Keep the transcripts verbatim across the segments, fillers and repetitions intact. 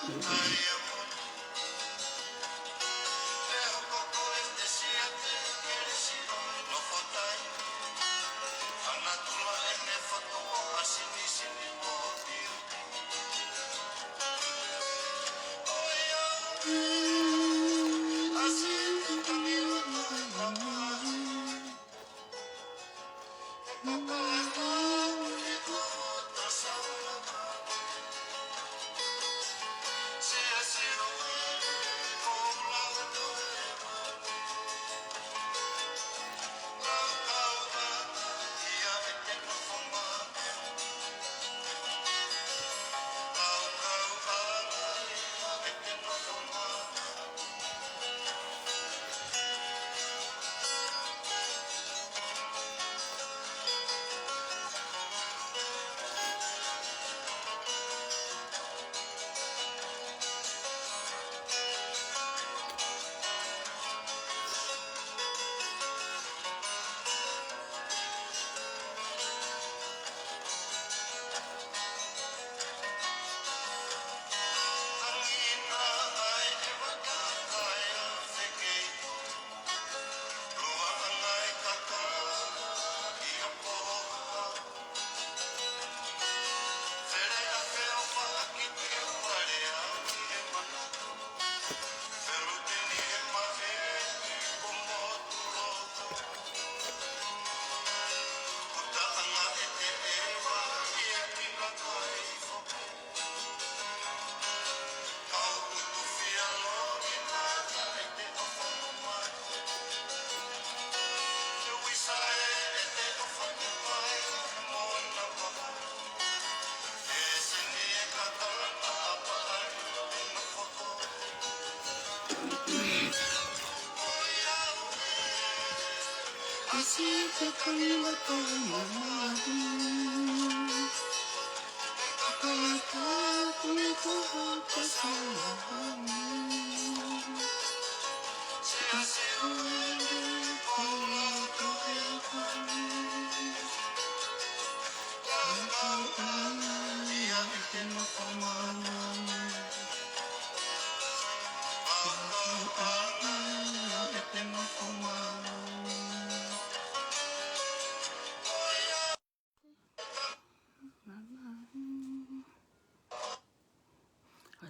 ʻA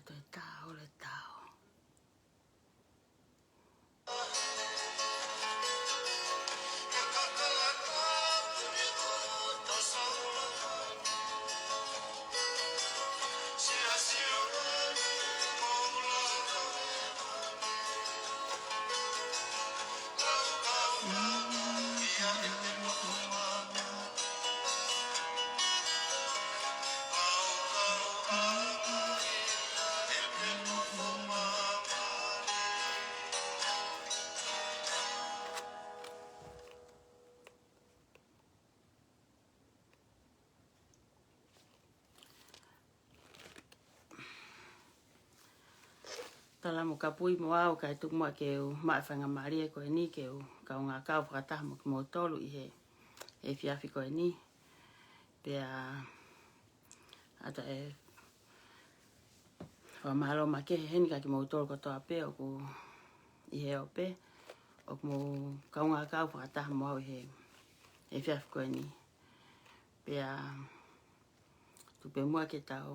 e tau, ʻa e tau. Tala mo kapui mo au kae tuku muʻa ke u maʻu e faingamālie ko eni ke u kaungā kau fakataha mo kimoutolu ʻi he efiafi ko eni. Pea ʻoatu e fakamālō makehe heni kia kimoutolu kotoa pē ʻoku ʻi he ope, ʻoku mou kaungā kau fakataha mo au ʻi he efiafi ko eni. Pea tuku pē muʻa ke tau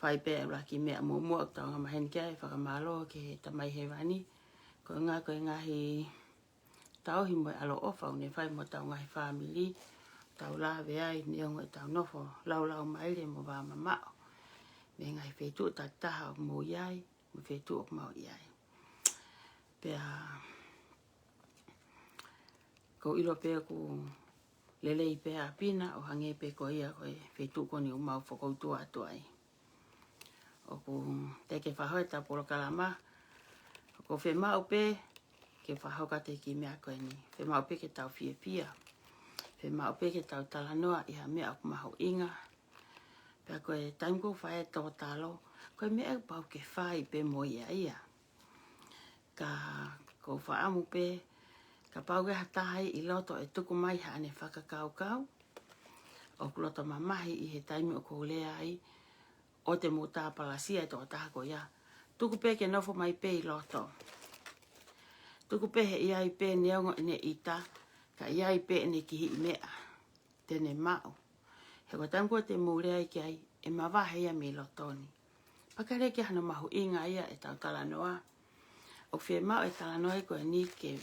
fai pē ʻa e ʻuluaki meʻa muʻomuʻa ʻoku tau angamaheni ki ai, fakamālō ki he Tamai Hēvani. Ko e ngaahi, ko e ngaahi tauhi mo e ʻaloʻofa ʻoku ne fai mo hotau ngaahi fāmili, tau lave ai, neongo ʻetau nofo laulaumaile mo vāmamaʻo mei he ngaahi feituʻu takitaha ʻoku mou ʻi ai, mo e feituʻu ʻoku mau ʻi ai. Pea ʻoku ou ʻilo pē ʻoku lelei pē ʻa Pina ʻo hangē pē ko ia ko e feituʻu ko eni ʻoku mau fokoutua atu ai. ʻOku teʻeki ke fakahoko ʻetau polokalama, ʻoku ou fiemaʻu pē ke fakahoko atu e kiʻi meʻa ko eni. Fiemaʻu pē ke tau fiefia. Fiemaʻu pē ke tau talanoa ʻi ha meʻa ʻoku mahuʻinga. Pea ko e taimi ʻoku ou fai ai e tōtalo, ko e meʻa ʻoku pau ke fai pē mo ia ia. Ka ʻoku ou fakaʻamu pē, kapau ʻoku ʻi ai ha taha ʻi loto ʻe tuku mai haʻane fakakaukau, ʻoku loto mamahi ʻi he taimi ʻoku ou lea ai, ʻoua te mou tāpalasia e tokotaha ko ia. Tuku pē ke nofo mai pē ʻi loto. Tuku pē he ʻe ʻi ai pē neongo ʻene ʻita, ka ʻe ʻi ai pē ʻene kihiʻi meʻa te ne maʻu. He ko e taimi ko ē te mou lea ai ki ai, ʻe mavahe ia mei loto ni. Pea ka lele ki ai hano mahuʻinga ia ʻetau talanoa, ʻoku fiemaʻu e talanoa ko eni ke,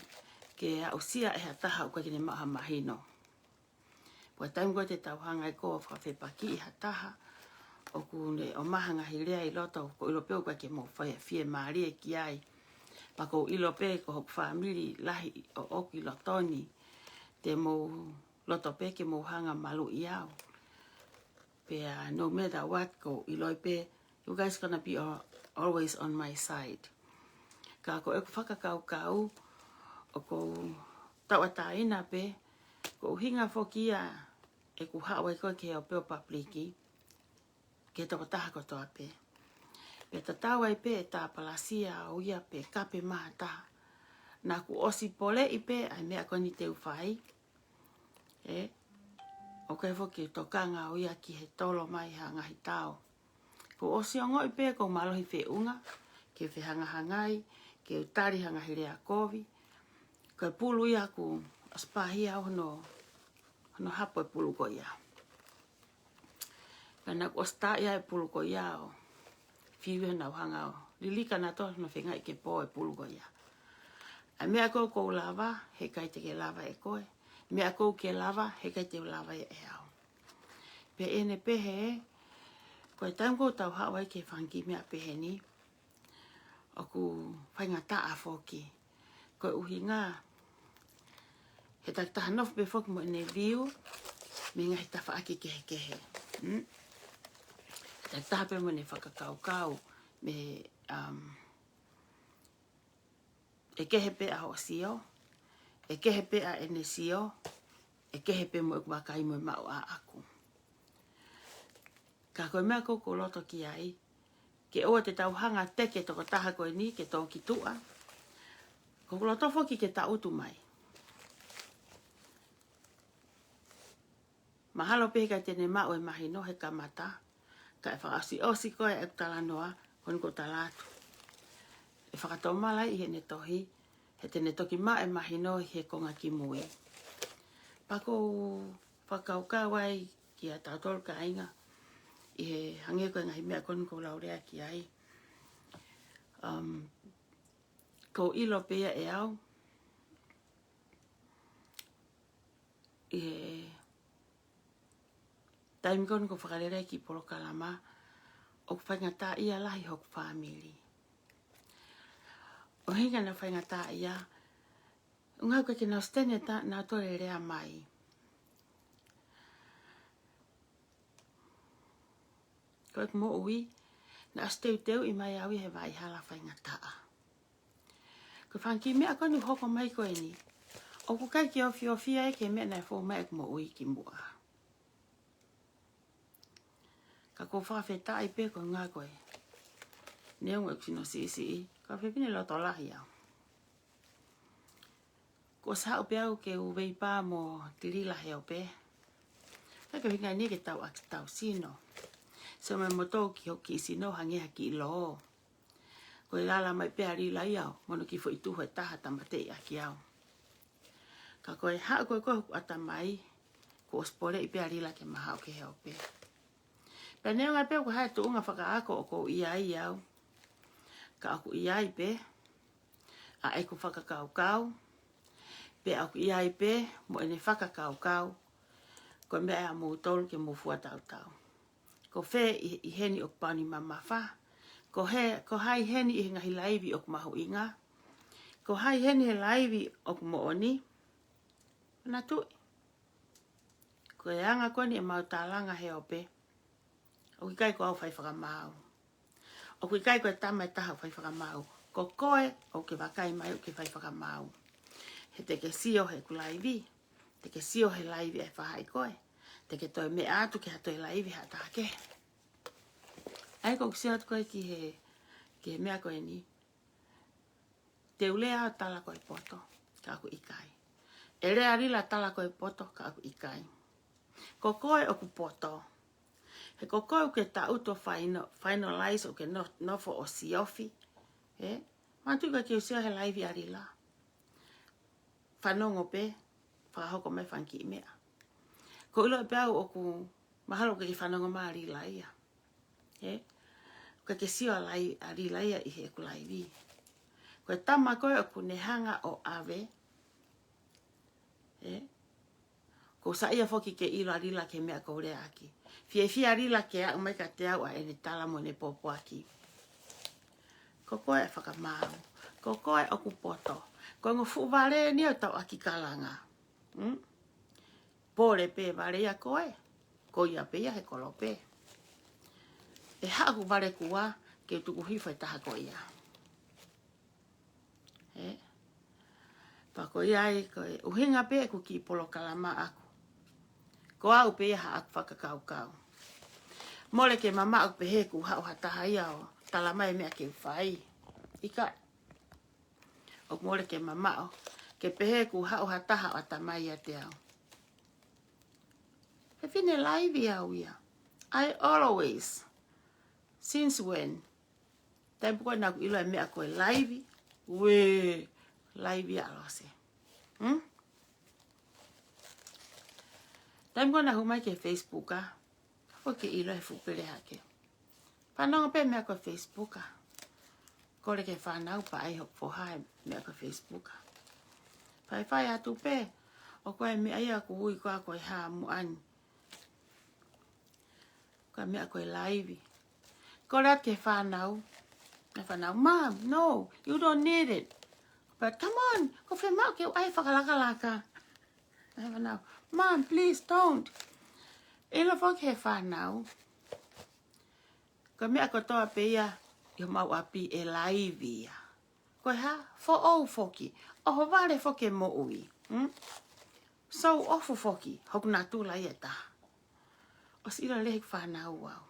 ke aʻusia ʻe ha taha ʻoku ʻikai ke ne maʻu ha mahino. Ko e taimi ko ē te tau hanga ai ko ē ʻo fakafepakiʻi ha taha, ʻoku ne ʻomai ha ngaahi lea ʻi loto, ʻoku ou ʻilo pē ʻoku ʻikai ke mou fai fiemālie ki ai. Pea ʻoku ou ʻilo pē ko hoku fāmili lahi ʻoʻoku ʻi loto ni, te mou loto pē ke mou hanga maluʻi au. Pea no matter what, ʻoku ou ʻilo pē, you guys gonna be al-, always on my side. Ka ko ʻeku fakakaukau, ʻoku ou tauʻatāina pē, ko e ʻuhinga foki ia ʻeku haʻu ai ko ē ki he ope ʻo papliki, ki he tokotaha kotoa pē. Pea tatau ai pē ʻe tāpalasia au ia pe kape mai ha taha. Naʻá ku ʻosi poleʻi pē ʻa e meʻa ko eni te u fai. ʻE, ʻoku ʻikai foki ke u tokanga au ia ki he tolo mai ha ngaahi tao. Kuo u ʻosi ongoʻi pē ʻoku ou mālohi feʻunga ke u fehangahangai, ke u tali ha ngaahi lea kovi. Ko e pulu ia kuo ʻosi pāhia hono, hono hapo e pulu ko ia. Pea naʻá ku ʻosi tā ia e pulu ko ia ʻo fiu ia naʻá ku hanga ʻo lilika naʻa toe hono feingaʻi ke pō e pulu ko ia. ʻA e meʻa ʻoku ou lava, heʻikai te ke lava ʻe koe. Meʻa ʻoku ke lava, heʻikai te u lava ia ʻe au. Pea ʻi heʻene pehē, ko e taimi ʻoku tau haʻu ai ki he fanga kiʻi meʻa pehē ni, ʻoku faingataʻa foki. Ko e ʻuhinga, he takitaha nofo pē foki mo ʻene view mei he ngaahi tafaʻaki kehekehe. Mm? Takitaha pē mo ʻene fakakaukau, mei he, um, ʻe kehe pē ʻa hoʻo sio, ʻe kehe pē ʻa ʻene sio, ʻe kehe pē mo ʻeku vakai mo e maʻu ʻaʻaku. Ka ko e meʻa ʻoku ou loto ki ai, ke ʻoua te tau hanga ʻo teke e tokotaha ko eni ke tō ki tuʻa. ʻOku ou loto foki ke tangutu mai. Mahalo pē heʻikai te ne maʻu e mahino he kamata, ka ʻe fakaʻosiʻosi ko ē ʻeku talanoa, ko eni ʻoku ou tala atu. ʻE fakatomala ʻi heʻene tohi, he te ne toki maʻu e mahino ʻi he konga kimui. Pea ʻoku ou fakakaukau ai kiate kitautolu kāinga, ʻi he hangē ko e ngaahi meʻa ko eni ʻoku ou lea ki ai. Um, ʻoku ou ʻilo pē ia ʻe au, ʻi he taimi ko eni ʻoku ou fakalele ai e kiʻi polokalama, ʻoku faingataʻaʻia lahi hoku fāmili. ʻUhinga naʻe faingataʻaʻia, ʻuhinga ʻoku ʻikai ke nau ʻosi tene ʻe nautolu e lea mai. Ko ʻeku moʻui, naʻe ʻosi teuteuʻi mai au ia he vaʻa hala faingataʻa. Ko e fanga kiʻi meʻa ko eni ʻoku hoko mai ko eni, ʻoku ʻikai ke ofiofia ia ki he meʻa naʻe fou mai ʻeku moʻui kimuʻa. Ka ʻoku ou fakafetaʻi pē ko e ʻuhinga ko e, neongo ʻeku sino siʻisiʻi, ko e fefine loto lahi au. Kuo ʻosi haʻu pē au ke u veipa mo Tilila he ope. Ka ko e ʻuhinga eni ke tau ʻaki ʻetau sino. Sio mai moutolu ki hoku kiʻi sino hangē ha kiʻi lō. Ko e lala mai pē ʻa Lila ia ʻo mo hono kiʻi foʻi tuhu ʻe taha tāmateʻi ʻaki au. Ka ko e haʻu ko ē ko ē hoku ʻatamai, kuo ʻosi poleʻi pē ʻa Lila ke ma haʻu ki he ope. Pea neongo pē ʻoku ʻi ai e tuʻunga fakaako ʻoku ou ʻi ai au, ka ʻoku ʻi ai pē ʻa ʻeku fakakaukau, pea ʻoku ʻi ai pē mo ʻene fakakaukau, ko e meʻa ia ʻa moutolu ke mou fuatautau. Ko fē ʻi, ʻi heni ʻoku pau ni mamafa? Ko hai, ko hai heni ʻi he ngaahi laivi ʻoku mahuʻinga? Ko hai heni he laivi ʻoku moʻoni? Manatuʻi, ko e anga ko eni ʻemau tālanga he ope, ʻoku ʻikai ko au fai fakamaau. ʻOku ʻikai ko e tama ʻe taha ʻoku fai fakamaau. Ko koe ʻoku ke vakai mai ʻoku ke fai fakamaau. He te ke sio heʻeku laivi, te ke sio he laivi ʻa e faʻahi ko ē, te ke toe meʻa atu ki ha toe laivi ha taha kehe. ʻA ia ʻoku ou sio atu ko ē ki he, ki he meʻa ko eni. Te u lea ʻo tala ko e poto, ka ʻoku ʻikai. ʻE lea ʻa Lila tala ko e poto, ka ʻoku ʻikai. Ko koe ʻoku poto. Ko koe ʻoku ke taʻutu ʻo fino-, finalize ʻoku ke no-, nofo ʻo siofi. Ē? Mātuʻaki ke u sio he laivi ʻa Lila. Fanongo pē, fakahoko mai fanga kiʻi meʻa. Ko e ʻilo pē au ʻoku mahalo ke ke fanongo mai ʻa Lila ia. Ē? Ke ke sio ʻa Lila ia ʻi heʻeku laivi. Ko e tama ko ē ʻoku ne hanga ʻo ʻave. Ē? Ko e saiʻia foki ke ʻilo ʻa Lila ki he meʻa ʻoku ou leaʻaki. Fiefia ʻa Lila ke aʻu mai kiate au ʻa ʻene tala mo ʻene pōpoaki. Ko koe ʻa e fakamaau. Ko koe ʻoku poto. Ko e ongo fuʻu vale eni ʻoku tau ʻaki kalanga. Mm? Pole pē vale ia ko ē. Ko ia pē ia he kolope. ʻE haʻu ʻeku vale kuo ʻā ke u tuku hifo e taha ko ia. Ē? Pea ko ia ai ko e ʻuhinga pē ʻeku kiʻi polokalama ʻaʻaku. Ko au pē ia haʻaku fakakaukau. Mole ke mamaʻo pehē kuo haʻu ha taha ia ʻo tala mai e meʻa ke u fai. ʻIkai. ʻOku mole ke mamaʻo ke pehē kuo haʻu ha taha ʻo ʻatamai ʻiate au. He fine laivi au ia. I always. Since when? Taimi ko ē naʻa ku ʻilo e meʻa ko e laivi. Uē, laivi ʻa Lose. Hmm? Taimi ko ē naʻa ku hū mai ki he Facebook ʻa, ka foki ke ʻilo he fuʻu pele hake. Fanongo pē meʻa ko e Facebook ʻa. Kole ki he fānau pea ʻai hoku foha e meʻa ko e Facebook ʻa. Faifai atu pē, ʻoku ʻi ai e meʻa ia ʻoku ui ko ā ko e hā muʻa ni. Ko e meʻa ko e laivi. Kole atu ki he fānau. Ko e fānau, "Mom, no, you don't need it." But come on, ʻoku fiemaʻu ke u ʻai fakalakalaka. Ko e fānau, "Mom, please don't." ʻIlo foki he fānau. Ko e meʻa kotoa pē ia ʻi homau ʻapi ʻe laivi ia. Ko e hā, foʻou foki. ʻOhovale foki e moʻui. Hmm? Show off foki, hoku natula ia ʻe taha. ʻOsi ʻilo lelei ʻeku fānau au.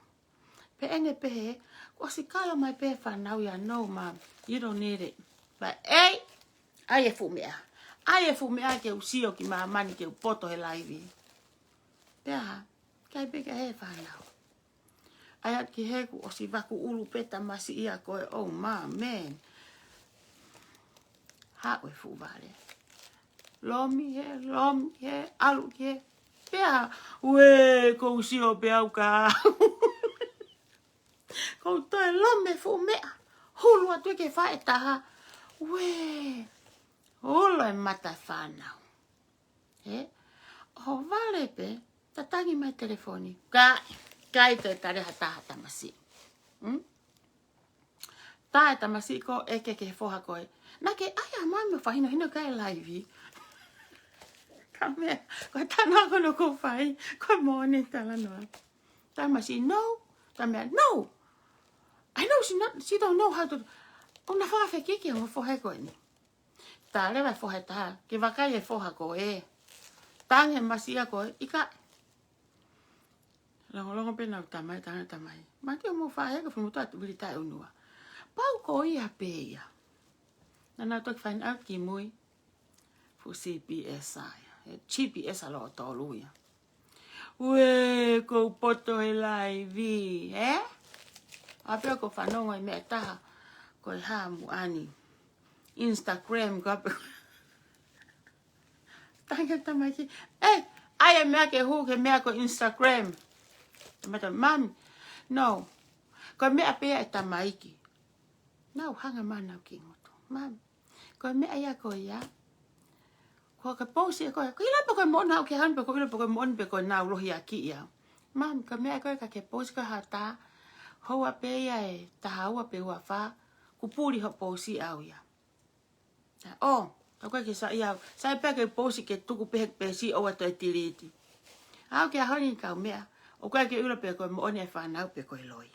Pea ʻene pehē, kuo ʻosi kalo mai pē fānau ia, "No, Mom, you don't need it." But ei, ʻai e fuʻu meʻa. ʻAi e fuʻu meʻa ke u sio ki māmani ke u poto he laivi. Pea, ʻikai pē ke ʻai e fānau. ʻAi atu ki he kuo ʻosi vaku ʻulu pē tamasiʻi ia ko ē, oh my man. Haʻu e fuʻu vale. Lomi hē, lomi hē, ʻalu ki hē. Pea, uē, ʻoku ou sio pē au ka. ʻOku ou toe lomi e fuʻu meʻa. Hulu atu ki he faʻē ʻe taha. Uē, ulo e mata fānau. Ē? ʻOhovale pē, tatangi mai telefoni. Ka, ʻikai toe tali ha taha tamasiʻi. Hmm? Tā e tamasiʻi ko ē ʻeke ki he foha ko ē, "Naʻa ke ʻai ʻa Mami ʻo fakahinohino ki ai e laivi?" Ka meʻa, ko e talanoa ko ē ʻoku ou fai, ko e moʻoni talanoa. Tamasiʻi, "No." Ka meʻa, "No. I know she not, she don't know how to." ʻOku na fakafekiki ʻa e ongo foha ko eni. Tā leva e foha ʻe taha, ke vakai e foha ko ē. Tangi e masiʻi ia ko ē, ʻikai. Longolongo pē ʻenau tamai, tangi e tamai. Mātuʻa mo faʻē ko e fumutu atu vili taʻe unua. Pau ko ia pē ia. Naʻa nau toki find out kimui. Fuʻu GPS ʻa ia. E GPS ʻa loto tolu ia. Uē, ʻoku ou poto he laivi, ē? ʻA pē ʻoku fanongo e meʻa ʻe taha, ko e hā muʻa ni. Instagram, ko ā pē. Tangi e tamaiki. Ē, ʻai e meʻa ke hū ki he meʻa ko Instagram. Mata, "Mami, no." Ko e meʻa pē ia e tamaiki. Nau hanga mai ʻenau kiʻi ngutu. "Mami, ko e meʻa ia ko ia. Ko e pousi ē ko ē. Ko e ʻilo pē ko e moʻoni haʻu ki he ʻaho ni pe ko e ʻilo pē ko e moʻoni pe ko e nau lohi ʻaki ia. Mami, ko e meʻa ko ē ka ke pousi ko ē ha tā. Houa pē ia ʻe taha ua pe ua fā. Kuo puli hoʻo pousi ʻau ia." ʻO, ʻoku ʻikai ke saiʻia au. Sai pē ke pousi ke tuku pē he peesi ʻoua toe tiliti. Aʻu ki he ʻaho ni kau meʻa. ʻOku ʻikai ke u ʻilo pe ko e moʻoni e fānau pe ko e loi.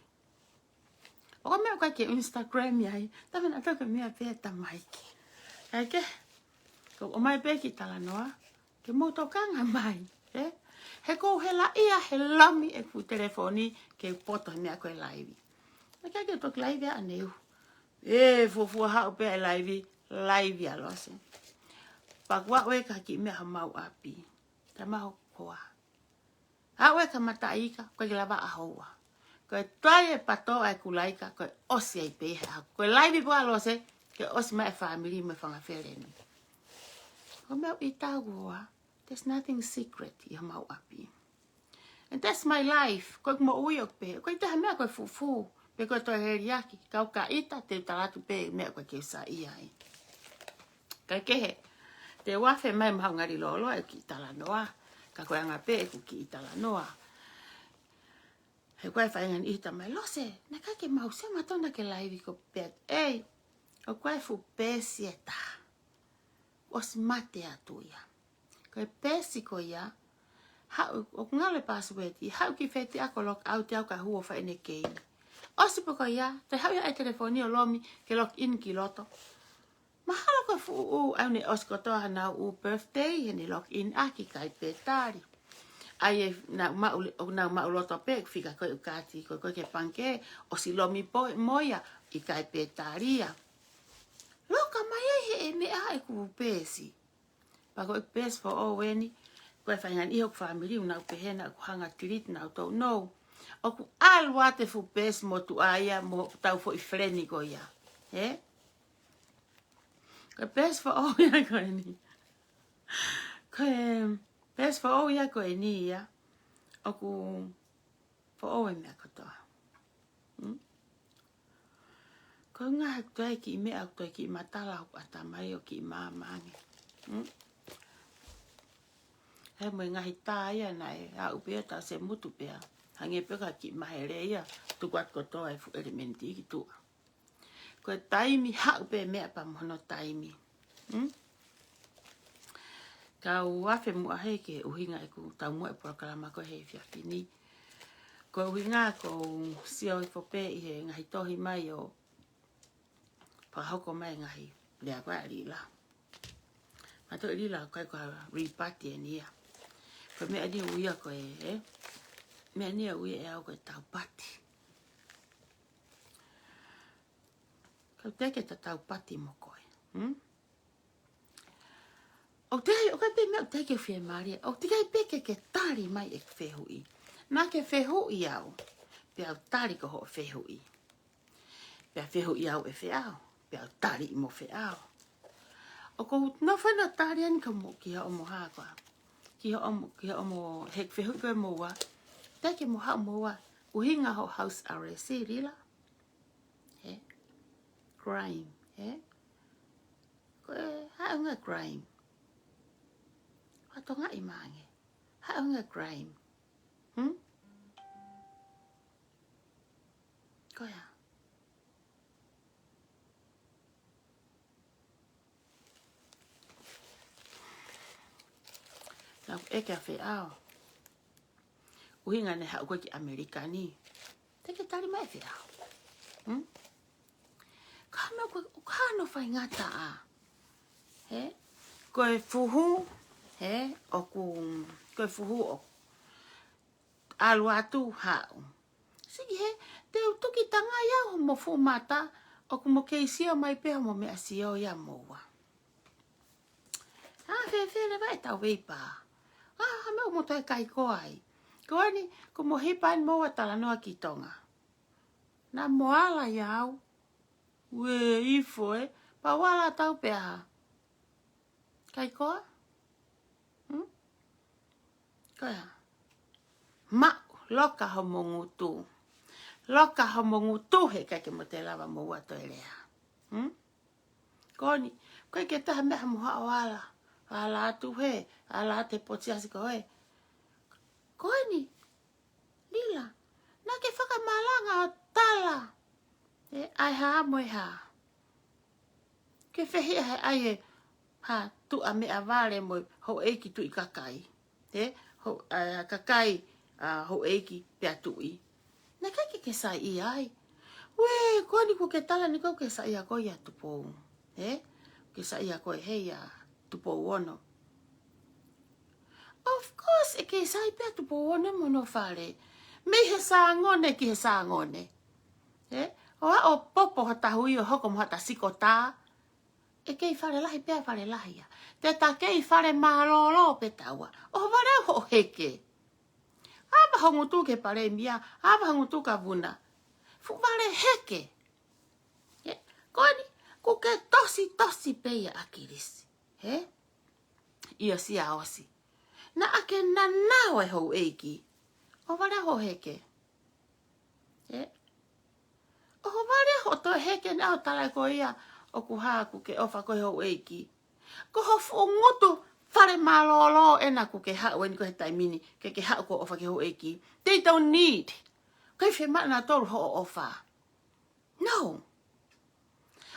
ʻO ko e meʻa ʻoku ʻikai ke Instagram ia ai. Tama na tau ke meʻa pē tamaiki. ʻIkai ke. Ko e ʻomai pē kiʻi talanoa. Ke mou tokanga mai. Ē? He ʻoku ou helaʻia he lomi ʻeku telefoni ke poto he meʻa ko e laivi. ʻIkai ke toki laivi ʻa Neu. Ē, fuofua haʻu pē e laivi, laivi ʻa Lose. Pea kuo ʻave e kiʻi meʻa homau ʻapi. Tama hokoa. Aʻu e kamataʻi ika, ʻikai ke lava ʻa houa. Ko e toe pato ʻa e kula ika, ko e ʻosi ai pē ia. Ko e laivi pē ʻa Lose, ko e ʻosi mai e fāmili mo e fanga feleni. Ko e meʻa ʻi taua, there's nothing secret ʻi homau ʻapi. And that's my life. Ko ʻeku moʻui ʻoku pehē. ʻIkai toe ha meʻa ko e fufū, pe ko e toe heliaki. Kau ka ʻita, te u tala atu pē meʻa ko ē ke u saiʻia ai. Kae kehe, te u afe mai mo haʻu ngali lōloa ʻeku kiʻi talanoa. Ka ko e anga pē ʻeku kiʻi talanoa. He ko e faʻahinga niʻihi talamai, Lose, naʻe ʻikai ke mau sio mautolu naʻa ke laivi ko pē. Ei, ʻoku ʻi ai e fuʻu peesi ʻe taha. ʻOsi mate atu ia. Ko e peesi ko ia, haʻu, ʻoku ngalo e password, ʻi haʻu ki feti ako log out ʻi au kae hū ʻo fai ʻene keimi. ʻOsi pē ko ia, te haʻu ia e telefoni ʻo lomi ke log in ki loto. Mahalo ko e fuʻu ʻū, ʻa ʻene ʻosi kotoa honau ʻū birthday, heʻene log in ʻaki ʻikai pē tali. ʻAi e nau maʻu, ʻo nau maʻu loto pē, fika ko e ʻū kaati, ko e ko e ke pangikē, ʻosi lomi pē mo ia, ʻikai pē tali ia. Loka mai ai he ʻe meʻa ʻeku peesi. Pea ko e peesi foʻou eni, ko e faʻahinga niʻihi ʻoku fāmili, ʻoku nau pehē naʻa ku hanga delete nautolu. No. ʻOku ʻalu atu e fuʻu peesi motuʻa ia mo ʻetau foʻi feleni ko ia. Ē? Ko e peesi foʻou ia ko eni. Ko e peesi foʻou ia ko eni ia. ʻOku foʻou e meʻa kotoa. Hmm? Ko e ngaahi ʻoku toe kiʻi meʻa, ʻoku toe kiʻi matala hoku ʻatamai ʻo kiʻi māmani. Hmm? He mo e ngaahi tā ia naʻe aʻu pē ia tau se mutu pea. Hangē pē ka kiʻi mahele ia, tuku atu kotoa e fuʻu ʻelemēniti ki tuʻa. Ko e taimi haʻu pē meʻa pea mo hono taimi. Hmm? Kau afe muʻa he ke ʻuhinga ʻeku taumuʻa e polokalama ko e he efiafi ni. Ko e ʻuhinga ko u sio hifo pē ʻi he ngaahi tohi mai ʻo fakahoko mai e ngaahi lea ko ē ʻa Lila. Mātuʻa Lila ko e ko e rebut eni ia. Ko e meʻa ni ʻoku ui ia ko e, ē? Meʻa ni ʻoku ui ʻe au ko e taupati. Kau teʻeki ke ta taupati mo koe. Hmm? ʻOku teʻeki, ʻoku ʻikai pē meʻa ʻoku teʻeki ke fiemālie. ʻOku teʻeki ai pē ke ke tali mai e fehuʻi. Naʻa ke fehuʻi au. Pea u tali ko hoʻo fehuʻi. Pea fehuʻi au e feʻao. Pea u tali mo feʻao. ʻOku ou nofo ʻo tali eni ka mo ki hoʻomo hā koā. Ki hoʻomo, ki hoʻomo he fehuʻi ko ē mo ua. Teʻeki mo haʻu mo ua. ʻUhinga hoʻo house arrest, Lila. He? Crime, he? Ko e, hā e ʻuhinga crime? Fatongia ʻi mānge. Hā e ʻuhinga crime? Hmm? Ko ia. Naʻa ku ʻeke ʻa feʻao. ʻUhinga ne haʻu ko ē ki ʻAmelika ni. Teʻeki ke tali mai feʻao. Hmm? Ka me ko, ko hono faingataʻa. He? Ko e fuhu, he? ʻOku, ko e fuhu ʻoku ʻalu atu haʻu. Siki he, te u tuki tangai au mo fuʻu mata, ʻoku mo kei sio mai pē mo meʻa sio ia mo ua. ʻA, fēfē leva ʻetau veipa. ʻA, ha meʻa mo toe kaikoa ai. Ko eni, ko mo hipa eni mo ua talanoa ki Tonga. Naʻa mo ala ia au. Ue ifo ē. Pea u ala atu au pea hā. Kaikoa? Hmm? Ko ia. Maʻu, loka homo ngutu. Loka homo ngutu he ʻikai ke mo toe lava mo ua toe lea. Hmm? Ko eni, ʻikai ke taha meʻa mo haʻo ala. Ala atu he, ala atu he potu siasi ko ē. Ko eni, Lila, naʻa ke fakamalanga ʻo tala. Ē, ʻai hā mo e hā. Ke fehiʻa he ʻai e hā tuʻa meʻavale mo houʻeiki tuʻi kakai. Ē, ho, ʻa, kakai, ʻa, houʻeiki pea tuʻi. Naʻe ʻikai ke ke saiʻia ai. Ue, ko eni kuo ke tala ni ko ke saiʻia koe ʻia Tupou. Ē, ke saiʻia koe he ʻia Tupou Ono. Of course, ʻe kei sai pē ʻa Tupou Ono mo hono fale. Mei he Sangone ki he Sangone. Ē, ʻo aʻu ʻo popo ha tahui ʻo hoko mo ha ta sikota. ʻE kei fale lahi pē ʻa fale lahi ia. Te ta kei fale mālōlō pē taua. ʻO fale au hoʻo heke. ʻAva ho ngutu ki he palēmia, ʻava ho ngutu kia Vuna. Fuʻu vale heke. Ē, ko eni, kuo ke tositosi pē ʻia ʻAkilisi. Ē? ʻIo Siaosi. Naʻa ke nanao e houʻeiki. ʻO vale ho heke. Ē? ʻO vale ho toe heke naʻa ʻo tala ko ia ʻoku hā kuo ke ʻofa ko e houʻeiki. Ko ho fuʻu ngutu fale mālōlō ena kuo ke haʻu eni ko e he taimi ni, ke ke haʻu ko e ʻofa ki he houʻeiki. They don't need. ʻIkai fiemaʻu nautolu hoʻo ʻofa. No.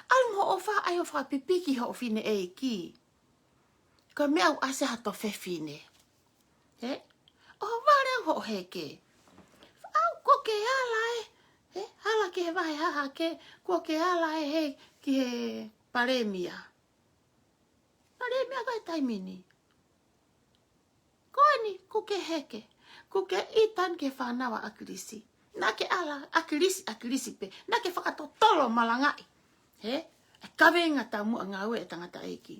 ʻAlu mo hoʻo ʻofa ʻai ʻo fakapipiki hoʻo fineʻeiki. Ko e meʻa ʻoku ʻasi ha toe fefine. Ē? ʻO vale hoʻo heke. ʻAu kuo ke ala ē. Ē? Ala ki he vahe hahake. Kuo ke ala ē he ki he palēmia. Palēmia ko e taimi ni. Ko eni, kuo ke heke. Kuo ke ʻita eni ki he fānau ʻa ʻAkilisi. Naʻa ke ala, ʻAkilisi, ʻAkilisi pē. Naʻa ke fakatotolo malangaʻi. Ē? E kaveinga taumuʻa ngāue e tangataʻeiki.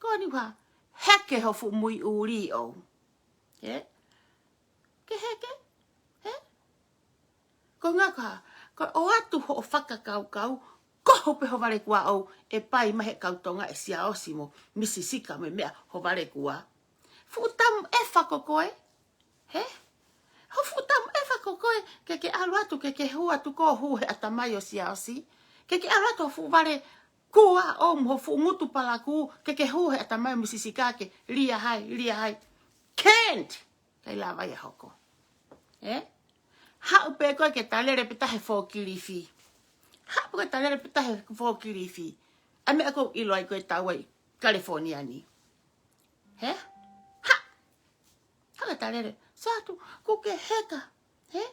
Ko eni ʻoku hā, heke ho fuʻu muiʻuli ʻoʻou. Ē? Ke heke? Ē? Ko e ngaahi, ko e ʻoatu hoʻo fakakaukau, ko hoʻo pē ho vale kua ʻoʻou, ʻe pai mai he kau Tonga ʻe Siaosi mo Misi Sika mo e meʻa ho vale kua. Fuʻu tamu ʻefa ko koe, hē? Ho fuʻu tamu ʻefa ko koe, ke ke ʻalu atu, ke ke hū atu ko e hū he ʻatamai ʻo Siaosi. Ke ke ʻalu atu ho fuʻu vale kua ʻoʻou mo ho fuʻu ngutu palakū, ke ke hū he ʻatamai ʻo Misi Sika ke lia hai, lia hai. Can't! ʻIkai lava ia hoko. Ē? Haʻu pē koe ke ta lele pē taha he forklift. Haʻu pē koe ta lele pē taha he forklift. ʻA e meʻa ʻoku ou ʻilo ai ko e tau ai California ni. Hē? Haʻu. Haʻu ke ta lele. Sio atu, kuo ke heka. Hē?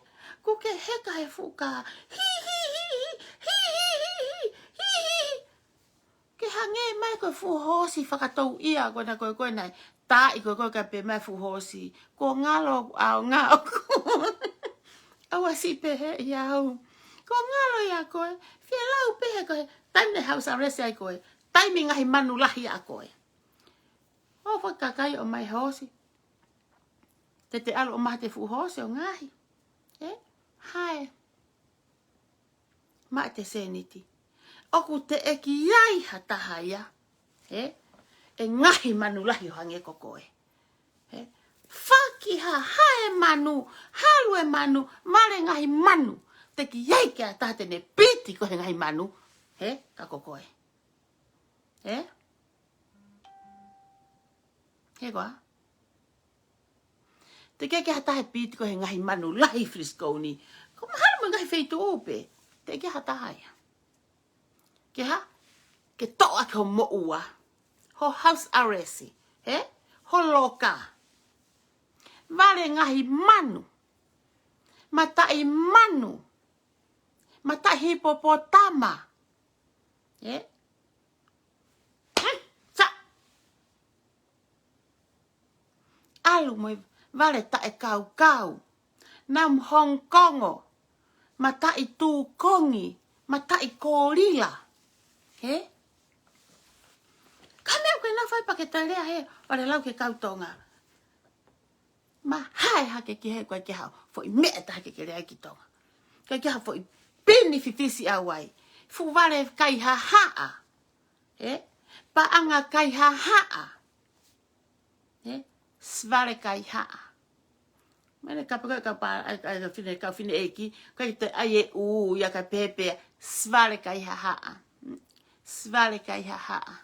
Kuo ke heka he fuʻu kā. Hi, hi, hi, hi, hi, hi, hi, hi, hi. Ke hangē mai ko e fuʻu hoosi fakatouʻia ko ena ko e ko ena. Taaʻi ko e ko e ka pehē mai fuʻu hoosi. Kuo ngalo ʻaonga ʻoku. ʻAuasi pehē ʻe au. Kuo ngalo ia ko e. Fielau pehē ko e. Taimi ne house arrest ai ko e. Taimi ngaahi manu lahi ʻa ko e. ʻO fakakakai ʻo mai hoosi. Te te ʻalu ʻo maha te fuʻu hoosi ʻo ngaohi. Ē? Hae. Maʻa te sēniti. ʻOku teʻeki ai ha taha ia. Ē? ʻE ngaahi manu lahi ʻo hangē ko koe. Ē? Faki ha hae manu, halu e manu, male ngaahi manu. Teʻeki ai ke ʻi ai ha taha te ne piti koe he ngaahi manu. Ē? Ka ko koe. Ē? He koa? Teʻeki ke ʻi ai ha taha ʻe piti koe he ngaahi manu lahi Frisco ni. Ko mahalo mo e ngaahi feituʻu pē. Teʻeki ke ʻi ai ha taha ia. Ke hā? Ke toʻo ʻaki ho moʻua. Ho house arrest. Ē? Ho loka. Vale ngaahi manu. Mataʻi manu. Mataʻi hipopotama. Ē? Hmm, sa. ʻAlu mo e vale taʻekaukau. Namu Hong Kongo. Mataʻi tūkongi. Mataʻi kōlila. Ē? Ka meʻa ko ena fai pea ke ta lea he, vale lau ke kau Tonga. Ma hae hake ki he ko e ke hao. Foʻi meʻa taha ke ke lea ki Tonga. Ko e ke hao foʻi pini fifisi ʻa wai. Fuʻu vale kaihaʻahaʻa. Ē? Paʻanga kaihaʻahaʻa. Ē? Sivale kaihaʻa. Mene kapa ko e kapa, ai, ai, kau fine, kau fineʻeiki. Ko e te ai e ʻū, ia ka pēpē. Sivale kaihaʻahaʻa. Sivale kaihaʻahaʻa.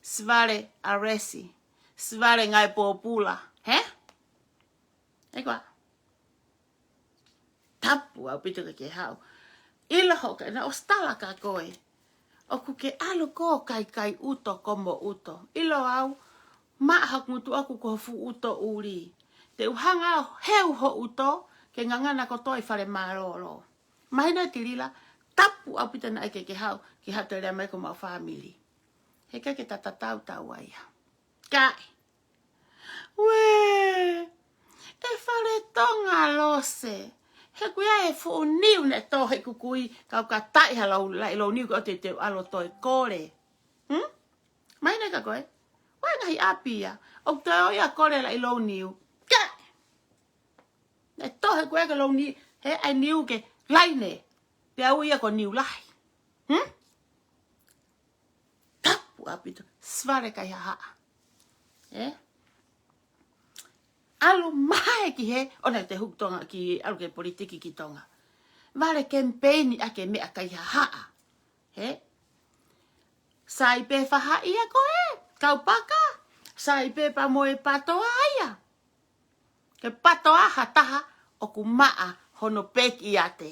Sivale aresi. Sivale ngāue pōpula. Hē? ʻE koa. Tapu ʻaupito ke ke hao. ʻIlo hoʻo ka na ʻosi tala kia koe. ʻOku ke ʻalu ko e kaikai ʻuto ko mo ʻuto. ʻIlo au, maʻa hoku ngutu ʻoku ko e fuʻu ʻuto ʻuli. Te u hanga ʻo heu ho ʻuto, ke ngangana kotoa ʻi fale mālōlō. Mahino Tilila, tapu ʻaupito naʻe ʻai ke ke hao, ke hao te lea mai ko mau fāmili. He ʻikai ke ta tatau tau ai ia. Kae. Uē, ʻe Fale Tonga Lose. He ʻoku ʻi ai e fuʻu niu ne tō he kukui, kau ka taʻi ha lau, laʻi lou niu ka ʻoua te te ʻalu ʻo toe kole. Hmm? Mahino kia koe. Uē ngaahi ʻapi ia. ʻOku toe ʻo ia kole laʻi lou niu. Kae. Naʻe tohe ko ē ke lou ni, he ʻai niu ke laine. Pea ui ia ko Niu Lahi. Hmm? Tapu ʻaupito, Sivale Kaihahaʻa. Ē? ʻAlu mai ki hē, ʻo naʻe te hū ki Tonga, ke ʻalu ke politiki ki Tonga. Vale kemipeini ʻaki e meʻa kaihahaʻa. Ē? Sai pē fahaʻi ia ko ē, kau paka. Sai pē pea mo e PATOA ia. Ke PATOA ha taha ʻoku maʻa hono pekiʻiate.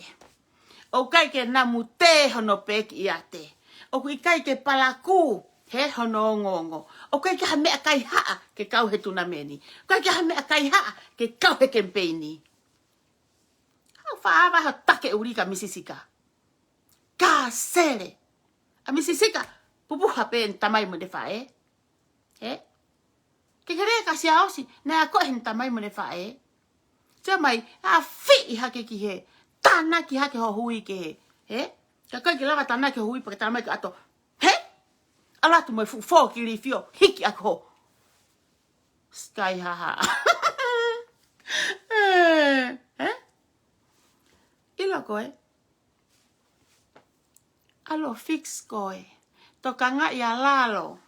ʻOku ʻikai ke namu tē hono pekiʻiate. ʻOku ʻikai ke palakū he hono ongoongo. ʻOku ʻikai ke ha meʻa kaihaʻa ke kau he tunameni. ʻOku ʻikai ke ha meʻa kaihaʻa ke kau he kemipeini. Haʻu faʻa ava ho take ʻuli kia Misi Sika. Kasele. ʻA Misi Sika, pupuha pē ʻene tamai mo ʻene faʻē. Ē? Ke kere ka Siaosi, naʻe akoʻi ʻe heʻene tamai mo ʻene faʻē. Sio mai, ʻa fiʻi hake ki hē, tānaki hake ho hui ki hē. Ē? Ka ʻikai ke lava tānaki ho hui pea ke tānaki ʻato. Ē? ʻAlu atu mo e fuʻu fōkilifi ʻo hiki ʻaki ho Sky Hahaʻa. Ē? Ē? ʻIlo koe? ʻAlu ʻo fix koe. Tokangaʻi ʻa Lalo.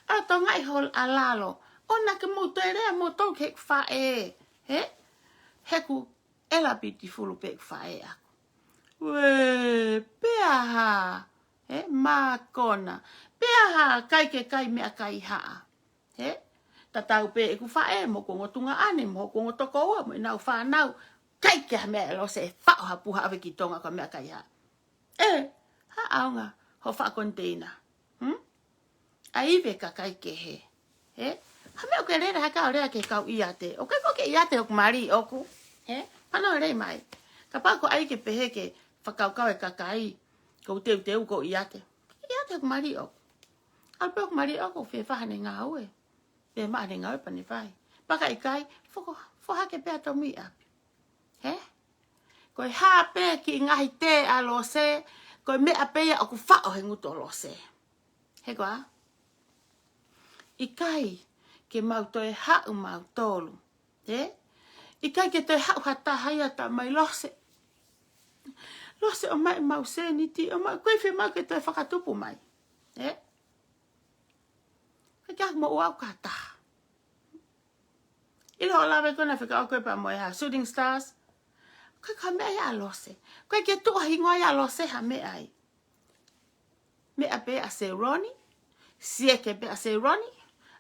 ʻAlu tokangaʻi ho ʻa Lalo. ʻOua naʻa ke mou toe lea moutolu ki heʻeku faʻē. Ē? He ʻoku ʻela pitifulu pē ʻeku faʻē ʻaku. Uē, pea hā. Ē, mākona. Pea hā, ʻikai ke kai meʻa kaihaʻa. Ē? Tatau pē ʻeku faʻē, mo hoku ongo tuongaʻane, mo hoku ongo tokoua, mo ʻenau fānau. ʻIkai ke ha meʻa ʻe Lose, ʻe faʻo ha puha ʻave ki Tonga ko e meʻa kaihaʻa. Ē, ha ʻaonga ho faʻa koniteina. Hmm? ʻA e ivi e kakai kehe. Ē? Ha meʻa ʻoku ke lele hake ʻo lea ki he kau ʻiate. ʻOku ʻikai ko ke ʻiate hoku mali ʻoku. Ē? Pano lei mai. Kapau ko ai ke pehē ke fakakaukau e kakai. Ko u teuteu ko ʻiate. ʻIate hoku mali ʻoku. ʻAlu pē hoku mali ʻoku, fie fai haʻane ngāue. Pea maʻa haʻane ngāue pea ne fai. Pea ka ʻikai, foko, foha ke pea tomi ʻapi. Ē? Ko e hā pē kiʻi ngaahi tē ʻa Lose, ko e meʻa pē ia ʻoku faʻo he ngutu ʻo Lose. He koā? ʻIkai ke mau toe haʻu mautolu. Ē? ʻIkai ke toe haʻu ha taha ia ta mai Lose. Lose ʻomai ʻemau sēniti, ʻomai, ʻoku ʻikai fiemaʻu ke toe fakatupu mai. Ē? Ka kia mo ua ka taha. ʻIlo ʻo lave ko ena fekauʻaki pea mo e hā, Shooting Stars. ʻOku ʻikai ko ha meʻa ia ʻa Lose. ʻOku ʻikai ke tuʻu ha hingoa ia ʻa Lose ha meʻa ai. Meʻa pē ʻa Seuloni. Sieke pē ʻa Seuloni.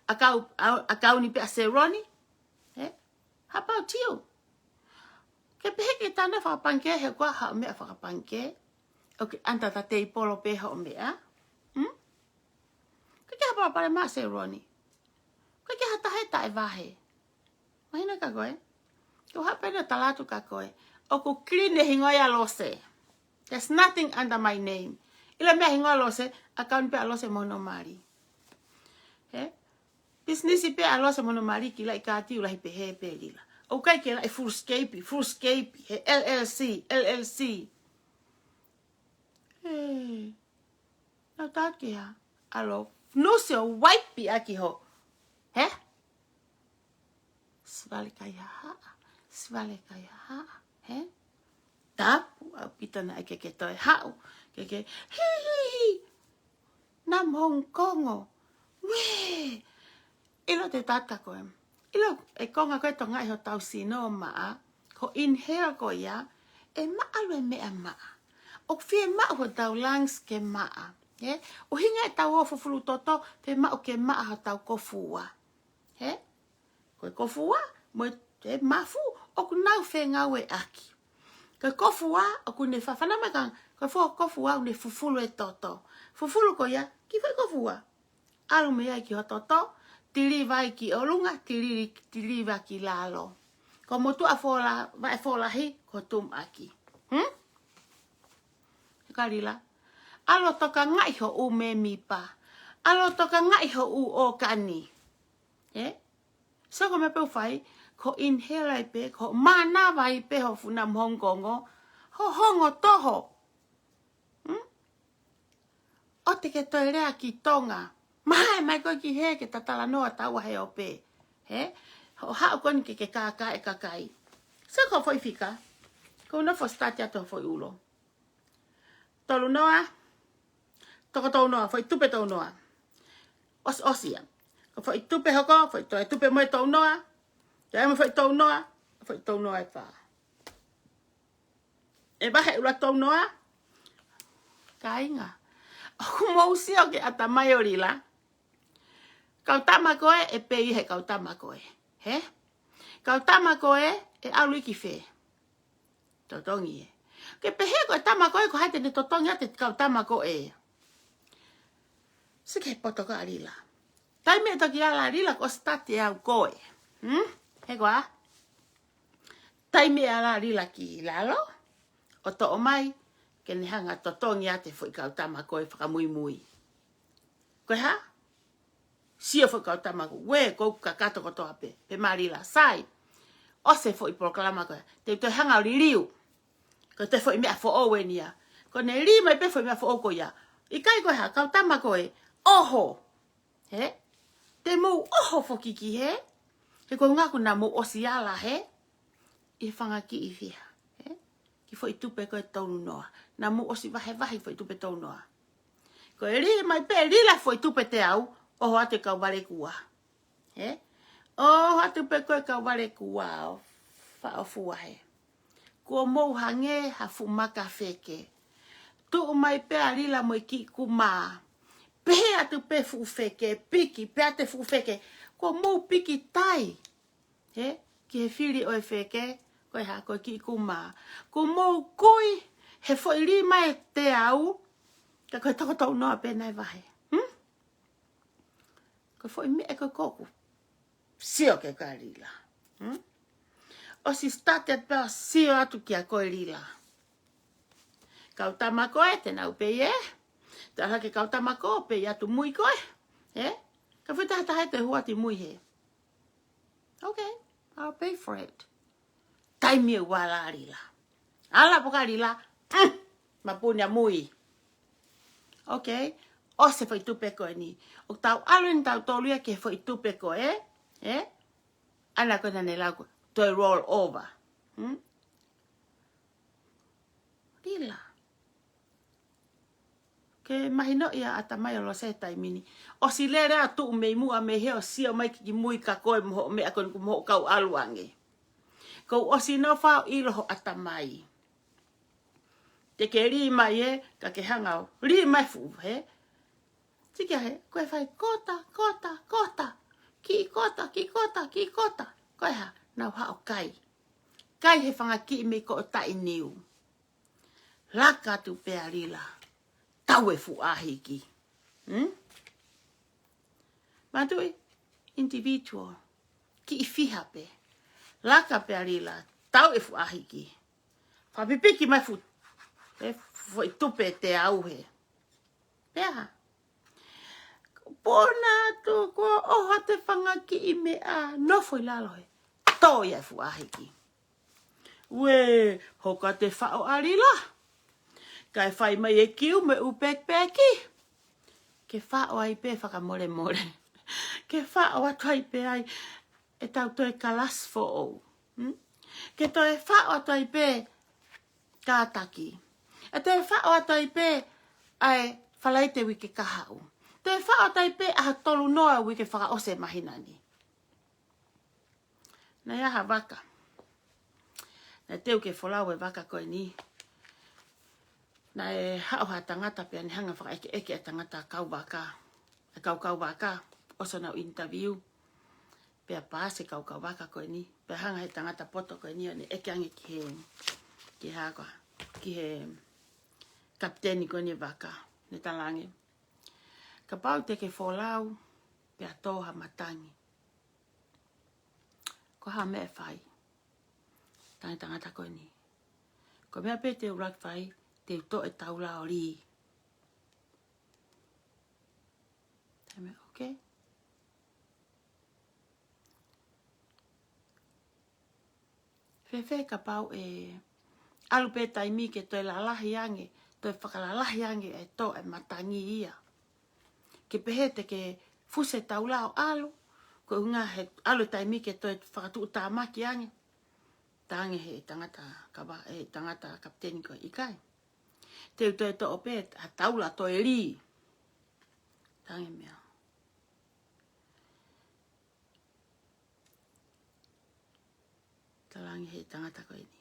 ʻAkau-, ʻa-, ʻakauni pē ʻa Seuloni. Ē? How about you? Ke pehē ke tana fakapangikē he ʻoku ʻikai haʻo meʻa fakapangikē. ʻOku under the table pē hoʻo meʻa. Hmm? ʻIkai ke ha palopalema ʻa Seuloni. ʻIkai ke ha taha ʻe taʻevahe. Mahino kia koe? Ko ha pena talatu kia koe. ʻOku clean e hingoa ia Lose. There's nothing under my name. ʻIlo meʻa hingoa Lose, ʻakauni pē ʻa Lose mo hono mali. Ē? Pisinisi pē ʻa Lose mo hono mali ki laʻi kātiu lahi pehē pē lila. ʻOku ʻikai ke laʻi Fullscape, Fullscape, he L L C, L L C. Ē. Nau tātu ki ha. ʻAlu ʻo nusi ʻo waipi ʻaki ho. Ē? Sivale Kaihahaʻa. Sivale Kaihahaʻa. Ē? Tapu ʻaupito naʻe ʻikai ke toe haʻu. Ke ke. Hī, hī, hī. Namu Hong Kongo. Uē. ʻIlo te tātu kia koe. ʻIlo e konga ko e tokangaʻi hotau sino maʻa. Ko e inhale ko ia. ʻE maʻa lue meʻa maʻa. ʻOku fiemaʻu hotau lungs ke maʻa. Ē? ʻUhinga ʻetau ō fufulu toto, fiemaʻu ke maʻa hotau kofuua. Ē? Ko e kofuua, mo e, e mafu, ʻoku nau fengāueʻaki. Ko e kofuua, ʻoku ne fafana mai ka, ko e fo-, kofuua, ʻoku ne fufulu e toto. Fufulu ko ia, ki fai kofuua. ʻAlu mei ai ki ho toto, tiliva ai ki ʻolunga, tilili-, tiliva ki lalo. Ko motuʻa fola, vaʻe folahi, ko tumaʻaki. Hmm? Kalila. ʻAlu ʻo tokangaʻi ho ʻū mēmipa. ʻAlu ʻo tokangaʻi ho ʻū ʻōkani. Ē? So ko e meʻa pē ʻoku fai, ko e inhale ai pē, ko e mānava ai pē ho fuʻu namu Hong Kongo, ho hongo toho. Hmm? ʻOua te ke toe lea ki Tonga. Mahalo ʻe ʻomai koe ki hē ke ta talanoa taua he ope. Ē? Hoʻo haʻu ko eni ke ke kākā e kakai. Sio ki hoʻo foʻi fika. Ko hoʻo nofo start atu hoʻo foʻi ulo. Tolu noa. Toko tolu noa, foʻi tupe tolu noa. ʻOsi, ʻosi ia. Ko e foʻi tupe hoko, foʻi toe tupe mo e tolu noa. Toe mo e foʻi tolu noa, foʻi tolu noa ʻe fā. ʻE vahe ʻuluaki tolu noa. Kāinga. ʻOku mou sio ki he ʻatamai ʻo Lila. Kau tama ko ē, ʻe pehē he kau tama ko ē. Hē? Kau tama ko ē, ʻe ʻalu ki fē? Totongi ē. Ke pehē ko e tama ko ē, ko hai te ne totongi ʻa e kau tama ko ē? Sio ki he poto ko ē ʻa Lila. Taimi ʻe toki ala Lila ko e start ʻe au ko ē. Hmm? Hē ko ā? Taimi ʻe ala Lila ki lalo, ʻo toʻo mai, ke ne hanga totongi ʻa e foʻi kau tama ko ē fakamuimui. Ko e hā? Sio foʻi kau tama ko ē, ko e kakato kotoa pē, pehē mai Lila, sai. ʻOsi e foʻi polokalama ko ē, te u toe hanga ʻo liliu. Ko e toe foʻi meʻa foʻou eni ia. Ko ʻene lī mai pē foʻi meʻa foʻou ko ia. ʻIkai ko e hā, kau tama ko ē, ʻoho. Hē? Te mou ʻoho foki ki hē? He ko e ʻuhinga ʻoku naʻa mou ʻosi ala hē? ʻI he fanga kiʻi fiha. Hē? Ki he foʻi tupe ko ē tolu noa. Naʻa mou ʻosi vahevahe foʻi tupe tolu noa. Ko e lī mai pē Lila foʻi tupe teau, ʻoho atu e kau vale kuā. Hē? ʻOho atu pē ko e kau vale kuā ʻo faʻo fua hē. Kuo mou hangē ha fuʻu maka feke. Tuʻu mai pē ʻa Lila mo e kiʻi kumā. Pehē atu pē fuʻu feke, piki, pehē atu e fuʻu feke. Kuo mou piki tai. Hē? Ki he fili ʻo e feke, ko e hā, ko e kiʻi kumā. Kuo mou kui he foʻi lī mai teau, ka ko e toko tolu noa pē naʻe vahe. Hmm? Ko e foʻi meʻa ko ē ʻoku ou sio ki ai ko ē Lila. Hmm? ʻOsi start atu pē ʻo sio atu kia koe Lila. Kau tama ko ē, te nau pehē ē. Taha ke kau tama ko ē, pehē atu mui ko ē. Ē? Ka foʻi tahataha ʻe toe huati mui hē. Okay, I'll pay for it. Taimi ʻe ua ala Lila. Ala pē ko ē Lila. Mm, mapuni ʻa mui. Okay. ʻOsi e foʻi tupe ko eni. ʻOku tau ʻalu eni tautolu ia ki he foʻi tupe ko ē. Ē? ʻAna ko ē naʻa ne lau ko ē, toe roll over. Hmm? Lila. Ke mahino ia ʻatamai ʻo Lose taimi ni. ʻOsi lele ʻa tuʻu mei muʻa mei hē ʻo sio mai ki mui kia koe mo hoʻo meʻa ko eni kuo mo hoʻo kau ʻalu ange. Kuo ʻosi nofo ʻo ʻilo ho ʻatamai. Te ke lī mai ē, ka ke hanga ʻo lī mai fuʻu hē. Tiki hē, ko e fai kota, kota, kota. Kiʻi kota, kiʻi kota, kiʻi kota. Ko e hā, nau haʻu ʻo kai. Kai he fanga kiʻi meʻi ko ē taʻi niu. Laka atu pē ʻa Lila. Tau e fuʻu ʻāhiki. Hmm? Manatuʻi, individual. Kiʻi fiha pē. Laka pē ʻa Lila. Tau e fuʻu ʻāhiki. Fakapipiki mai fuʻu, ē, foʻi tupe teau hē. Pea hā? Pona atu kuo ʻoho atu e fanga kiʻi meʻa, nofo ʻi lalo hē. Tō ia e fuʻu ʻāhiki. Uē, hoko atu e faʻo ʻa Lila. Kae fai mai e kiu mo e ʻū pekipeki. Ke faʻo ai pē fakamolemole. Ke faʻo atu ai pē ai ʻetau toe kalasi foʻou. Hmm? Ke toe faʻo atu ai pē kātaki. ʻE toe faʻo atu ai pē ʻa e Falaite uike kahaʻu. Toe faʻo atu ai pē ʻaho tolu noa uike fakaʻosi e māhina ni. Naʻe ʻi ai ha vaka. Naʻe teu ke folau e vaka ko eni. Naʻe haʻu ha tangata pea ne hanga ʻo fakaʻekeʻeke e tangata kau vaka. E kau kau vaka. ʻOsi ʻenau interview. Pea paasi e kau kau vaka ko eni. Pea hanga he tangata poto ko eni ʻo ne ʻeke ange ki he, ki he hā ko ā, ki he kapiteni ko eni e vaka. Ne talaange, kapau te ke folau, pea tō ha matangi. Ko e hā e meʻa ʻe fai? Talaange e tangata ko eni, ko e meʻa pē te u ʻuluaki fai, te u toʻo e taula ʻo lī. Talaange, okay. Fēfē kapau ʻe ʻalu pē taimi ke toe lalahi ange, toe fakalalahi ange e tō e matangi ia. Ke pehē te ke fusi e taula ʻo ʻalu, ko e ʻuhinga he ʻalu e taimi ke toe fakatuʻutāmaki ange. Talaange he tangata kava, he tangata kapiteni ko ē, ʻikai. Te u toe toʻo pē ha taula toe lī. Talaange meʻa. Talaange he tangata ko eni.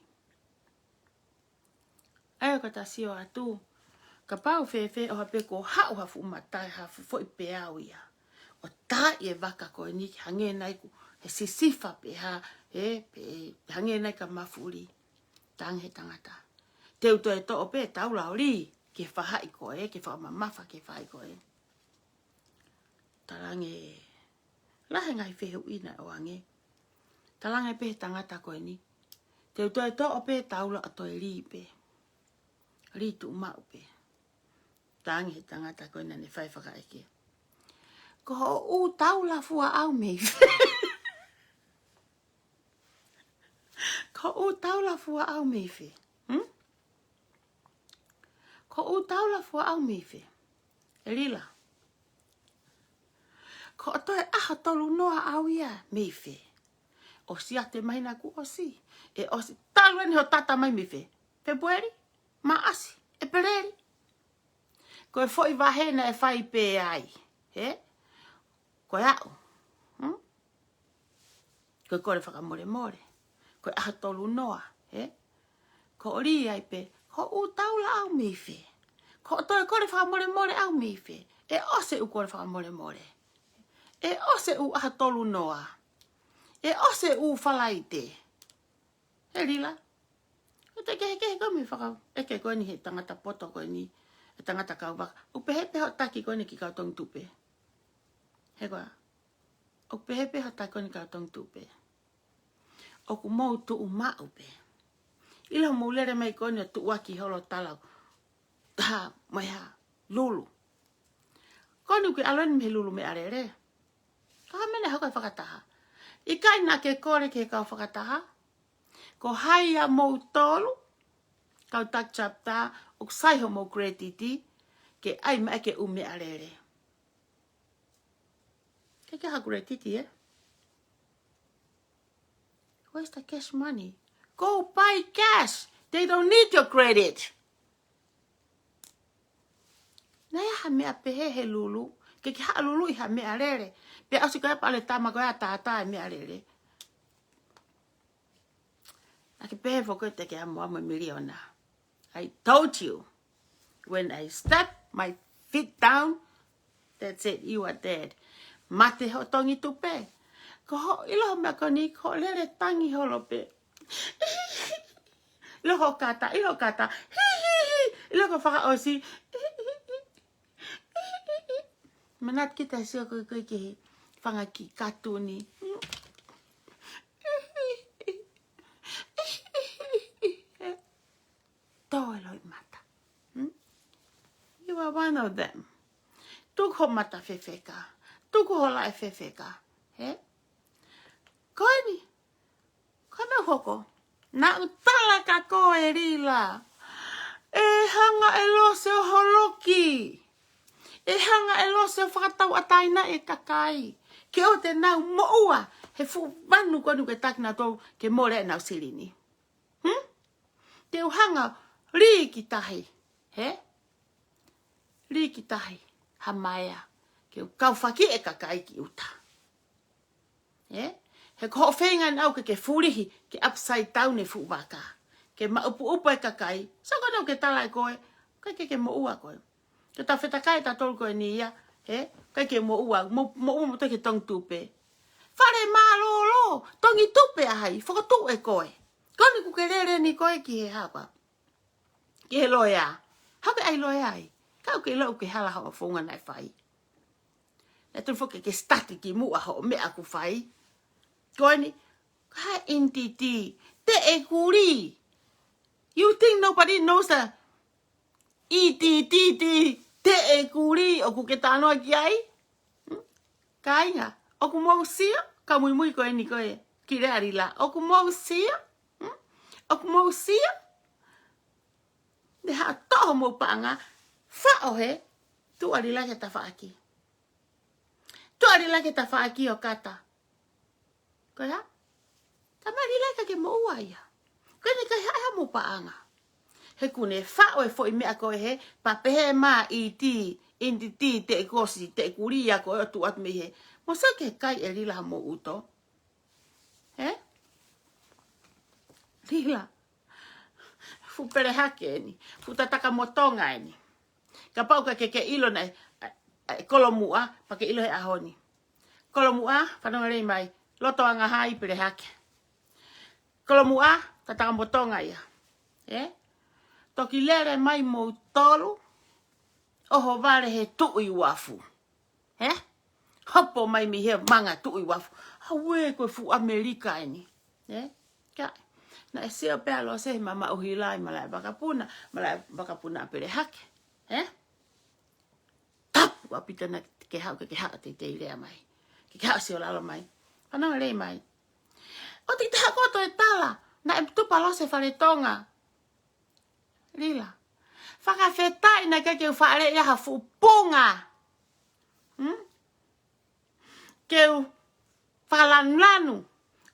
ʻAi ʻo ka ta sio atu, kapau fēfē ʻoku pehē ko e haʻu ha fuʻu mata, ha fuʻu foʻi peau ia, ʻo tā e vaka ko eni ke hangē nai ko e sisifa pē ha, ē, pe hangē nai ka mafuli. Talaange he tangata, te u toe toʻo pē taula ʻo lī, ke fahaʻi ko ē, ke fakamamafa ke fahaʻi ko ē. Talaange, lahi e ngaahi fehuʻi naʻe ʻoange. Talaange pē he tangata ko eni, te u toe toʻo pē taula ʻo toe lī pē. Lī tuʻumaʻu pē. Talaange he tangata ko ē naʻa ne fai fakaʻeke, ko hoʻo ʻū taula fuaʻau mei fē? Ko hoʻo ʻū taula fuaʻau mei fē? Hmm? Ko hoʻo ʻū taula fuaʻau mei fē? ʻElila, ko hoʻo toe ʻaho tolu noa ʻau ia mei fē? ʻOsi ʻa e māhina kuo ʻosi. ʻE ʻosi, talu eni hoʻo tata mai mei fē? Fēpueli, Maʻasi, ʻEpeleli. Ko e foʻi vahe naʻe fai pē ai, hē? Ko e aʻu. Hmm? Ko e kole fakamolemole. Ko e ʻaho tolu noa, hē? Ko hoʻo lī ai pē, ko hoʻo ʻū taula ʻau mei fē? Ko hoʻo toe kole fakamolemole ʻau mei fē? ʻE ʻosi e ʻū kole fakamolemole. ʻE ʻosi e ʻū ʻaho tolu noa. ʻE ʻosi e ʻū Falaite. ʻElila, ʻoku te kehekehe koe mei he fakaʻeke ko eni he tangata poto ko eni, e tangata kau vaka. ʻOku pehē pē hoʻo taki ko eni ki he kau tongitupe. He koā, ʻoku pehē pē hoʻo taki ko eni ki he kau tongitupe. ʻOku mou tuʻumaʻu pē. ʻIlo hoʻomou lele mai ko eni ʻo tuʻuaki holo talau. Ha, mo e hā, lulu. Ko eni ʻoku ke ʻalu eni mei he lulu meʻalele. Ka ha mene hoko e fakataha. ʻIkai naʻa ke kole ki he kau fakataha. Ko hai ʻa moutolu, kau taki chapter, ʻoku sai hoʻomou credit, ke ʻai mai ki he ʻū meʻalele. Ke ke ha credit, ē? Where's the cash money? Go buy cash. They don't need your credit. Naʻe ʻi ai ha meʻa pehē he lulu, ke ke haʻu lulu ʻi ha meʻalele. Pea ʻosi ko ia pea ʻalu e tama ko ia ʻo tātā e meʻalele. Naʻa ke pehē foki te ke ʻamu ʻamu e miliona. I told you. When I step my feet down, that's it, you are dead. Mate hoʻo tongitupe. Ko hoʻo ʻilo hoʻo meʻa ko eni, ko hoʻo lele tangi holo pē. ʻIlo hoʻo kata, ʻilo hoʻo kata. Hi, hi, hi. ʻIlo ko e fakaʻosi. Manatu kita sio ko ē ki he fanga kiʻi katuni. Tō e loʻimata. Hmm? You are one of them. Tuku hoʻo mata fefeka. Tuku hoʻo laʻe fefeka. Hē? Ko eni. Ka naʻe hoko, naʻa ku tala kia koe, ʻElila. ʻE hanga ʻe Lose ʻo holoki. ʻE hanga ʻe Lose ʻo fakatauʻatāinaʻi e kakai. Ke ʻoua te nau moʻua he fuʻu vanu ko eni ʻoku ke taki nautolu ke mole ʻenau silini. Hmm? Te u hanga ʻo lī ki tahi. Hē? Lī ki tahi ha maea ke u kaufakiʻi e kakai ki ʻuta. Ē? He ko hoʻo feinga eni ʻau ke ke fulihi, ke upside down e fuʻu vaka. Ke maʻupuʻupu e kakai. So ko eni ʻoku ke tala ʻe koe, ʻikai ke ke moʻua koe. Ke tau fetakai tautolu ko eni ia, ē? ʻIkai ke moʻua, mo, moʻua mo toe ki he tongitupe. Fale mālōlō, tongitupe ʻa hai, fokotuʻu ʻe koe. Ko eni ʻoku ke lele eni koe ki he hapa. Ki he loea. Hake ʻai loea ai. Ka ʻoku ke ʻilo ʻoku ke hala hoʻo founga naʻe fai. Naʻe tonu foki ke start ki muʻa hoʻo meʻa ʻoku fai. Ko eni, ka N T T, teʻekuli. You think nobody knows the E T T T, teʻekuli, ʻoku ke talanoa ki ai? Hmm? Kāinga, ʻoku mou sio, ka muimui ko eni ko ē, ki lea ʻa ʻElila, ʻoku mou sio? Hmm? ʻOku mou sio? Ne haʻu toʻo hoʻomou paʻanga, faʻo hē, tuʻu ʻa ʻElila ki he tafaʻaki. Tuʻu ʻa ʻElila ki he tafaʻaki ʻo kata. Ko ia? Tama ʻElila ʻikai ke moʻua ia. Ko eni ʻikai haʻu mo paʻanga. He kuo ne faʻo e foʻi meʻa ko ē he, pea pehē mai ʻi ti, ʻi ti, teʻi kosi, teʻi kulia ko ē ʻo tuʻu atu mei he. Mo sio ki he kai ʻe Lila ha mo ʻuto. He? Lila. Fuʻu pele hake eni. Fuʻu tataka mo Tonga eni. Kapau ʻoku ke ke ʻilo naʻe, ʻa, ʻa, Kolomuʻa, pea ke ʻilo he ʻaho ni. Kolomuʻa, fanongo lelei mai. Loto anga hai pele hake. Kolomuʻa, tataka mo Tonga ia. He? Toki lele mai moutolu, ʻohovale he Tuʻi Uafu. He? Hopo mai mei he manga Tuʻi Uafu. Auē ko e fuʻu ʻAmelika eni. He? Ka, naʻe sio pē ʻa Lose he mamaʻu hila ʻi malaʻe vakapuna, malaʻe vakapuna pele hake. He? Tapu ʻaupito naʻa ke haʻu, ke ke haʻu teitei lea mai. Ke ke haʻu sio lalo mai. Fanongo lelei mai. ʻOua te ke haʻu koe ʻo toe tala, naʻe tupa Lose fale Tonga. Lila. Fakafetaʻi naʻe ʻikai ke u faʻeleʻi ha fuʻu punga. Hmm? Ke u fakalanulanu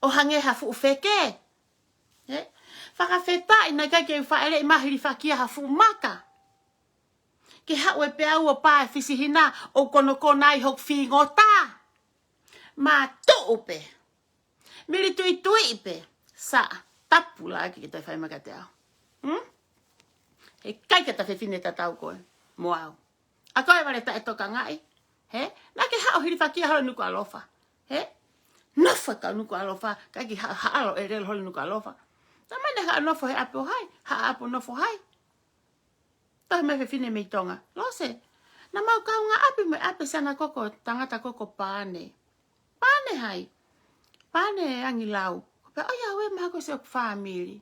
ʻo hangē ha fuʻu feke. He? Fakafetaʻi naʻe ʻikai ke u faʻeleʻi mahilifakia ha fuʻu maka. Ke haʻu e peau ʻo pā e fisihina ʻo konokona ai hoku fingota. Matuʻu pē. Milituitui pē. Saʻa, tapu lahi ke ke toe fai mai kiate au. Hmm? He ʻikai ke ta fefine tatau koe mo au. ʻA koe vale taʻetokangaʻi. He? Naʻa ke haʻu hilifakia holo Nukuʻalofa. He? Nofo kau Nukuʻalofa, ʻikai ke ha-, haʻalo ʻelelo holo Nukuʻalofa. Naʻa mane haʻu nofo he ʻapi ʻo hai, haʻa ʻapi nofo hai. Tohi mai fefine mei Tonga. Lose. Naʻa mau kaungāʻapi mo e ʻapi siana koko, tangata koko Pane. Pane hai. Pane Angilau. Ko pea ʻoiauē mahalo ko e sio ʻoku fāmili.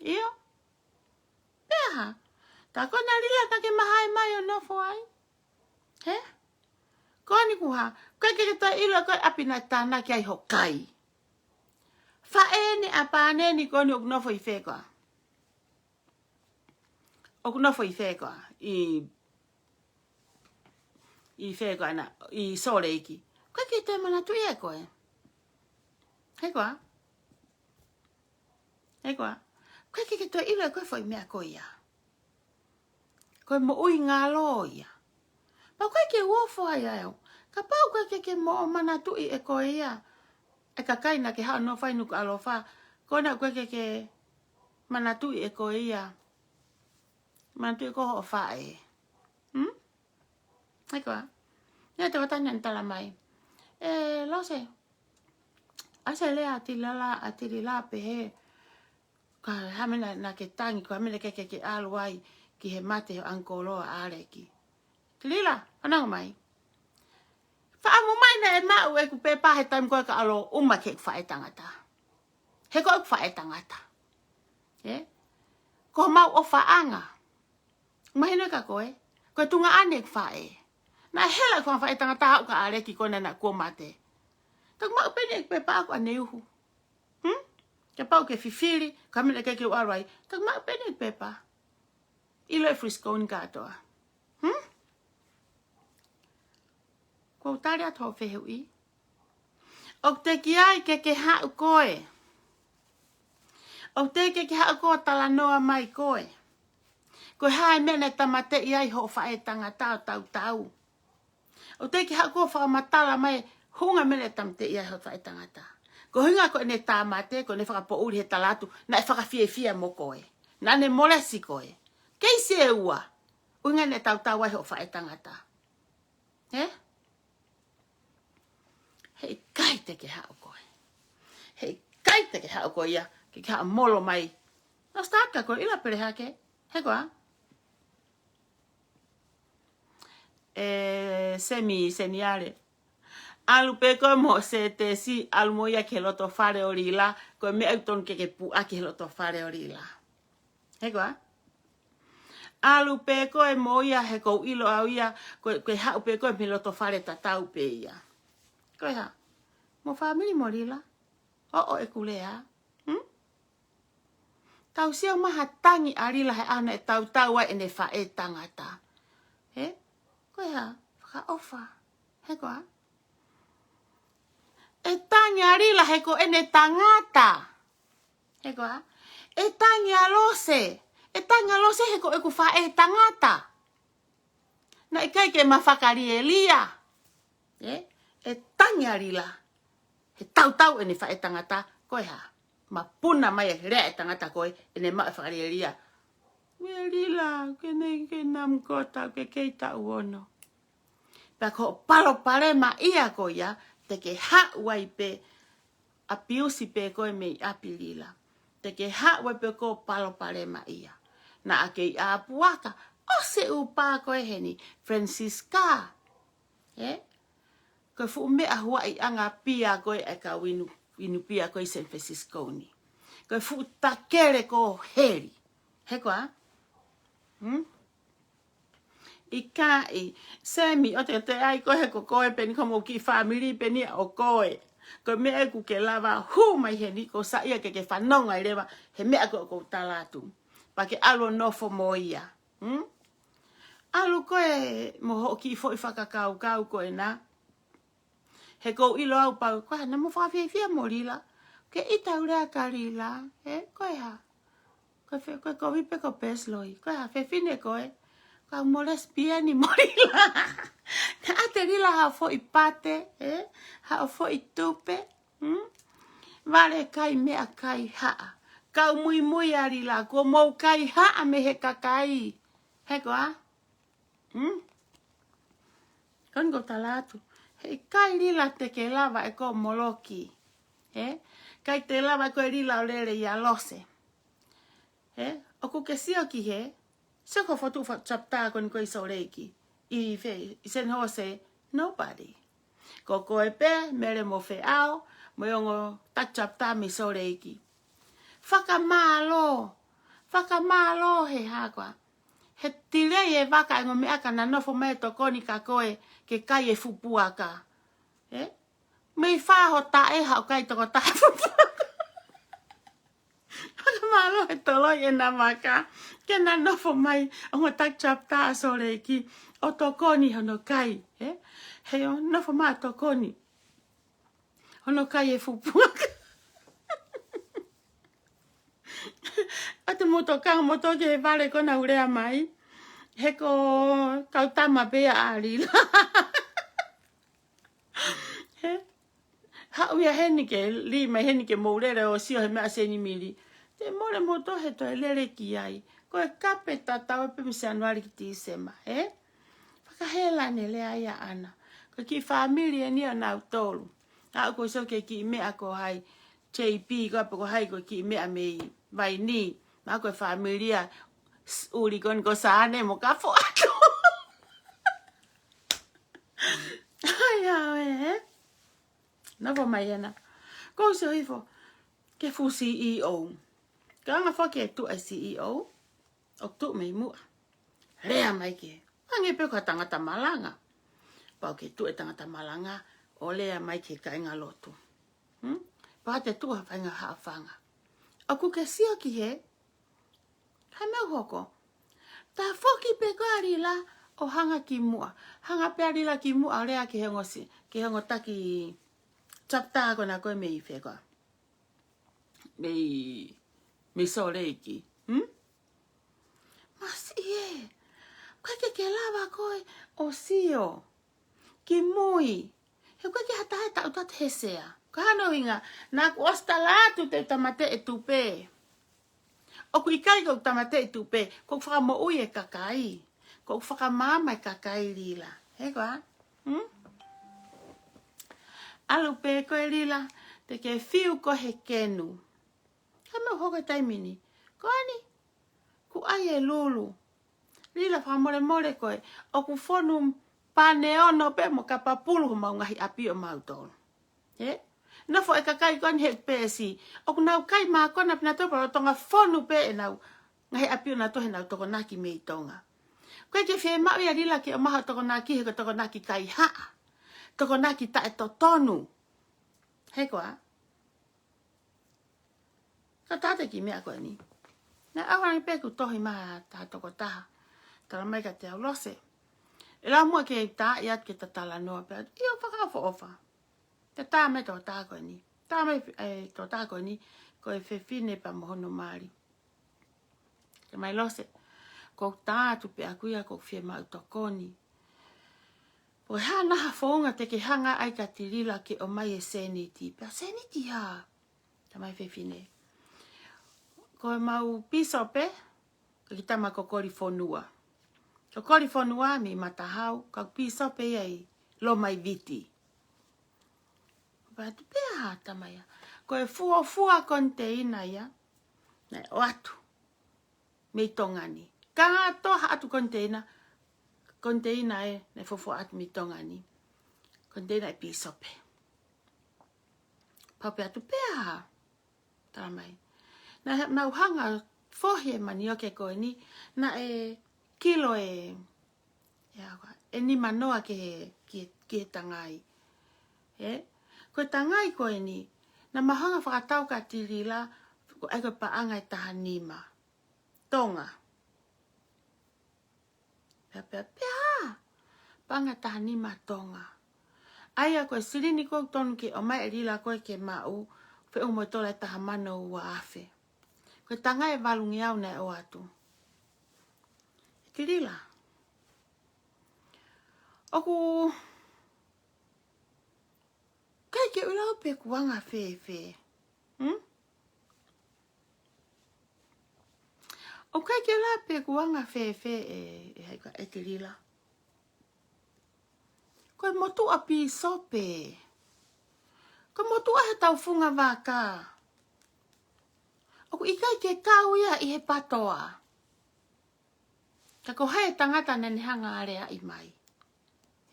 ʻIo. Pea hā. Tā ko ena Lila naʻa ke mahai mai ʻo nofo ai. He? Ko eni kuo hā. Ko e ke ke toe ʻilo ko e ʻapi naʻe tānaki ai ho kai. Faʻē eni ʻa Pane ni ko eni ʻoku nofo ʻi fē koā. ʻOku nofo ʻi fē koā, ʻi, ʻi fē koā na, ʻi Sōleki. Ko e ke toe manatuʻi ʻe koe. He koā? He koā? Ko e ke ke toe ʻilo ʻe koe foʻi meʻa ko ia. Ko e moʻui ngalo ia. Pea ko e ke u ofo ai au. Kapau ko e ke ke moʻo manatuʻi ʻe koe ia. ʻE kakai naʻa ke haʻu nofo ai Nukuʻalofa. Ko ena ko e ke ke manatuʻi ʻe koe ia. Manatuʻi ko hoʻo faʻē. Hmm? He koā? Naʻe te watani ʻan tala mai. ʻE, Lose. ʻAse lea ʻa Tilila, ʻa Tilila pehē. Ka hā e meʻa naʻa, naʻa ke tangi, ko e hā e meʻa naʻa ke, ke, ke ʻalu ai ki he mate ʻo ʻankolo ʻa ʻAleki. Tilila, fanongo mai. Faʻa mo mai naʻe maʻu ʻeku pepa he taimi ko ē ka ʻalu ʻo ʻuma ki heʻeku faʻētangata. He ko ʻeku faʻētangata. He? Ko homau ʻofaʻanga. Mahino kia koe. Ko e tuongaʻane ʻeku faʻē. Naʻe hela ʻeku faʻētangata haʻu kia ʻAleki ko ena naʻa kuo mate. Ka ʻoku maʻu pē eni ʻeku pepa ʻaʻaku ʻaneuhu. Hmm? Kapau ke fifili, ko e hā e meʻa naʻa ke, ke u ʻalu ai. Ka ʻoku maʻu pē eni ʻeku pepa. ʻIlo ʻe Frisco ni kātoa. Hmm? Kuo u tali atu hoʻo fehuʻi. ʻOku teʻeki ai ke ke haʻu koe. ʻOku teʻeki ke ke haʻu koe ʻo talanoa mai koe. Ko e hā e meʻa naʻe tāmateʻi ai hoʻo faʻētangata ʻo tautau. ʻOku teʻeki ke haʻu koe ʻo fakamatala mai e ʻuhinga e meʻa naʻe tāmateʻi ai hoʻo faʻētangata. Ko e ʻuhinga ko ʻene tāmate, ko ʻene fakapoʻuli he tala atu, naʻe fakafiefia mo koe. Naʻa ne molesi koe. Kei sio ua. ʻUhinga naʻe tautau ai hoʻo faʻētangata. He? Heʻikai te ke haʻu koe. Heʻikai te ke haʻu koe ia, ke ke haʻu molo mai. Nau start ka koe ʻila pele hake. He koā? ʻE, Semi, Seniale. ʻAlu pē koe mo Setesi, ʻalu mo ia ki he loto fale ʻo Lila, ko e meʻa ʻoku tonu ke ke puʻaki he loto fale ʻo Lila. He koā? ʻAlu pē koe mo ia he ʻoku ou ʻilo au ia, ko, ko e haʻu pē koe mei he loto fale tatau pē ia. Ko e hā? Mo fāmili mo Lila. ʻOʻo ʻeku lea. Hmm? Tau sio mai ha tangi ʻa Lila he ʻaho naʻe tautau ai ʻene faʻētangata. He? Ko e hā? Fakaʻofa. He koā? ʻE tangi ʻa Lila he ko ʻene tangata. He koā? ʻE tangi ʻa Lose. ʻE tangi ʻa Lose he ko ʻeku faʻētangata. Naʻe ʻikai ke ma fakalielia. ʻE, ʻe tangi ʻa Lila. He tautau ʻene faʻētangata, ko e hā? Mapuna mai e lea e tangata ko ē, ʻene maʻu e fakalielia. Ue Lila, ke ne ke nam kota, ke kei taʻu ono. Pea ko e palopalema ia ko ia, te ke haʻu ai pē, apiusi pē koe mei ʻapi Lila. Te ke haʻu ai pē ko e palopalema ia. Naʻa ke ʻi ʻapuaka, ʻosi e ʻū pā ko ē heni, Francisca. ʻE? Ko e fuʻu meʻa Hawaiʻi ʻanga pia ko ē ʻa e kau inu, inu pia ko ē ʻi San Francisco ni. Ko e fuʻu takele ko heli. He koā? Hmm? ʻIkai, Semi, ʻoua te, te ai koe he ko koe pē ni ko mou kiʻi fāmili pē ni ʻo koe. Ko e meʻa ʻoku ke lava hū mai heni ko saiʻia ke ke fanongo ai leva, he meʻa ko ē ʻoku ou tala atu. Pea ke ʻalu ʻo nofo mo ia. Hmm? ʻAlu koe mo hoʻo kiʻi foʻi fakakaukau ko ena. He ʻoku ou ʻilo au pau, ko e hā naʻa mo fakafiefia mo Lila. Ke ʻita ʻa e lea kia Lila, ē, ko e hā. Ko e fe-, ko e kovi pē ko Pesloi. Ko e hā fefine koe. Ko au mo lesbian mo Lila. Naʻa te Lila haʻo foʻi pate, ē, haʻo foʻi tupe, hmm? Vale kai meʻakai haʻa. Kau muimui ʻa Lila, kuo mou kai haʻa mei he kakai. He koā? Hmm? Ko eni ʻoku ou tala atu. Heʻikai Lila te ke lava ʻe koe ʻo moloki. Ē? ʻIkai te lava ʻe koe Lila ʻo lele ʻia Lose. Ē? ʻOku ke sio ki hē? Sio ko e fotu fa-, chapter ko eni ko ē ʻi Salt Lake. ʻI fē, ʻi San Jose, nobody. Ko koe pē, Mele mo Feʻao, mo e ongo taki chapter mei Salt Lake. Fakamālō. Fakamālō he hā koā. He tilei e vaka ʻengo meʻa ka naʻa nofo mai ʻo tokoni kia koe ke kai e fuʻu puaka. Ē? Mei fā ho taʻe haʻo kai tokotaha fuʻu puaka. Fakamālō he toloi ʻena vaka. Ke naʻa nofo mai ongo taki chapter ʻa Salt Lake ʻo tokoni hono kai. Ē? He ʻo nofo mai ʻo tokoni hono kai e fuʻu puaka. ʻA te mo toka mo toke he vale ko ena ʻoku lea mai. He ko e kau tama pē ia ʻa Lila. He, haʻu ia heni ke lī mai heni ke mou lele ʻo sio he meʻa Senimili. Te mole mo toe he toe lele ki ai. Ko e kape tatau pē mei Sānuali ki Tīsema, ē? Fakahela ʻene lea ia ʻaʻana. Ko e kiʻi fāmili eni ʻo nautolu. ʻA ʻoku ou sio ki he kiʻi meʻa ko hai, J P, ko e pē ko hai ko e kiʻi meʻa mei Vaini. Naʻa ko e fāmili ʻa s-, ʻuli ko eni ko Sane mo Kafoatu. ʻAi, ʻa ē, ē? Nofo mai ena. ʻOku ou sio hifo ki he fuʻu C E O. Ka anga foki e tuʻu ʻa e C E O, ʻoku tuʻu mei muʻa. Lea mai ki hē. Hangē pē ko ha tangata malanga. Pau ke tuʻu e tangata malanga ʻo lea mai ki he kāingalotu. Hmm? Pau te tuʻu ha faʻahinga haʻofanga. ʻOku ke sio ki hē? Hā e meʻa ʻoku hoko? Tafoki pē ko ē ʻa Lila ʻo hanga ki muʻa. Hanga pē ʻa Lila ki muʻa ʻo lea ki he ongo si-, ki he ongo taki chapter ko ena ko ē mei fē koā. Mei, mei Salt Lake. Hmm? Masiʻi ē. ʻIkai ke ke lava koe ʻo sio ki mui. He ʻoku ʻikai ke ha taha ʻe taʻu atu he sea. Ko hono ʻuhinga, naʻa ku ʻosi tala atu te u tāmateʻi e tupe. ʻOku ʻikai ke u tāmateʻi e tupe, ʻoku ou fakamoʻui e kakai. ʻOku ou fakamaama e kakai Lila. He koā? Hmm? ʻAlu pē koe Lila, te ke fiu koe he kenu. Ka mau hoko e taimi ni. Ko eni, kuo ʻai e lulu. Lila fakamolemole koe, ʻoku fonu pane ono pē mo kapa pulu homau ngaahi ʻapi ʻo mautolu. Ē? Nofo e kakai ko eni he peesi. ʻOku nau kai mākona pē nautolu pea lolotonga fonu pē ʻenau ngaahi ʻapi ʻo nautolu heʻenau tokonaki mei Tonga. ʻOku ʻikai ke fiemaʻu ia Lila ke ʻomai haʻo tokonaki he ko e tokonaki kaihaʻa. Tokonaki taʻetotonu. He koā? Ka ʻoku ʻi ai e kiʻi meʻa ko eni. Naʻe ʻalu ange pē ʻeku tohi mai ha taha tokotaha. Tala mai kiate au Lose. ʻE lau muʻa ke tā ia ke ta talanoa pē. ʻIo fakaʻofoʻofa. Te tā mai tokotaha ko eni. Tā mai, ē, tokotaha ko eni. Ko e fefine pea mo hono mali. Tamai Lose, ʻoku ou tā atu pē ʻaku ia ʻoku ou fiemaʻu tokoni. Ko e hā nai ha founga te ke hanga ai kia Tilila ke ʻomai e sēniti? Pea sēniti hā? Tamai fefine, ko ʻemau pīsope, ko e kiʻi tama ko Kolifonua. Ko Kolifonua mei Matahau, ka ko e pīsope ia ʻi Loma ʻi Viti. Pea ʻoatu pē ʻe he tama ia, ko e fuofua koniteina ia naʻe ʻoatu mei Tonga ni. Kātoa ha ʻatu koniteina, koniteina ē naʻe fuofua ʻatu mei Tonga ni, koniteina ʻa e pīsope. Pea u pehē atu pē ʻe he tama ia, naʻa, naʻa ku hanga fohi e manioke ko eni, naʻe kilo ʻe, ʻe, ʻe nima noa ki he, ki he, ki he tangai. Ē? Ko e tangai ko eni, naʻa mau hanga fakatau kia Tilila, ko e, ko e paʻanga ʻe taha nima Tonga. Pea, pea, pea, paʻanga ʻe taha nima Tonga. ʻA ia ko e silini ʻoku totonu ke ʻomai ʻe Lila ko ē ke maʻu, feʻunga mo e tola ʻe taha mano ua afe. Ko e tangai ʻe valungeau naʻe ʻoatu. Tilila, ʻoku ʻikai ke u ʻilo pe ʻoku anga fēfē. Hmm? ʻOku ʻikai ke u ʻilo pe ʻoku anga fēfē ē, ʻe hai ka ʻe Tilila. Ko e motuʻa pīsope. Ko e motuʻa he taufunga vaka. ʻOku ʻikai ke kau ia ʻi he patoa. Ka ko hai e tangata naʻa ne hanga aleaʻi mai?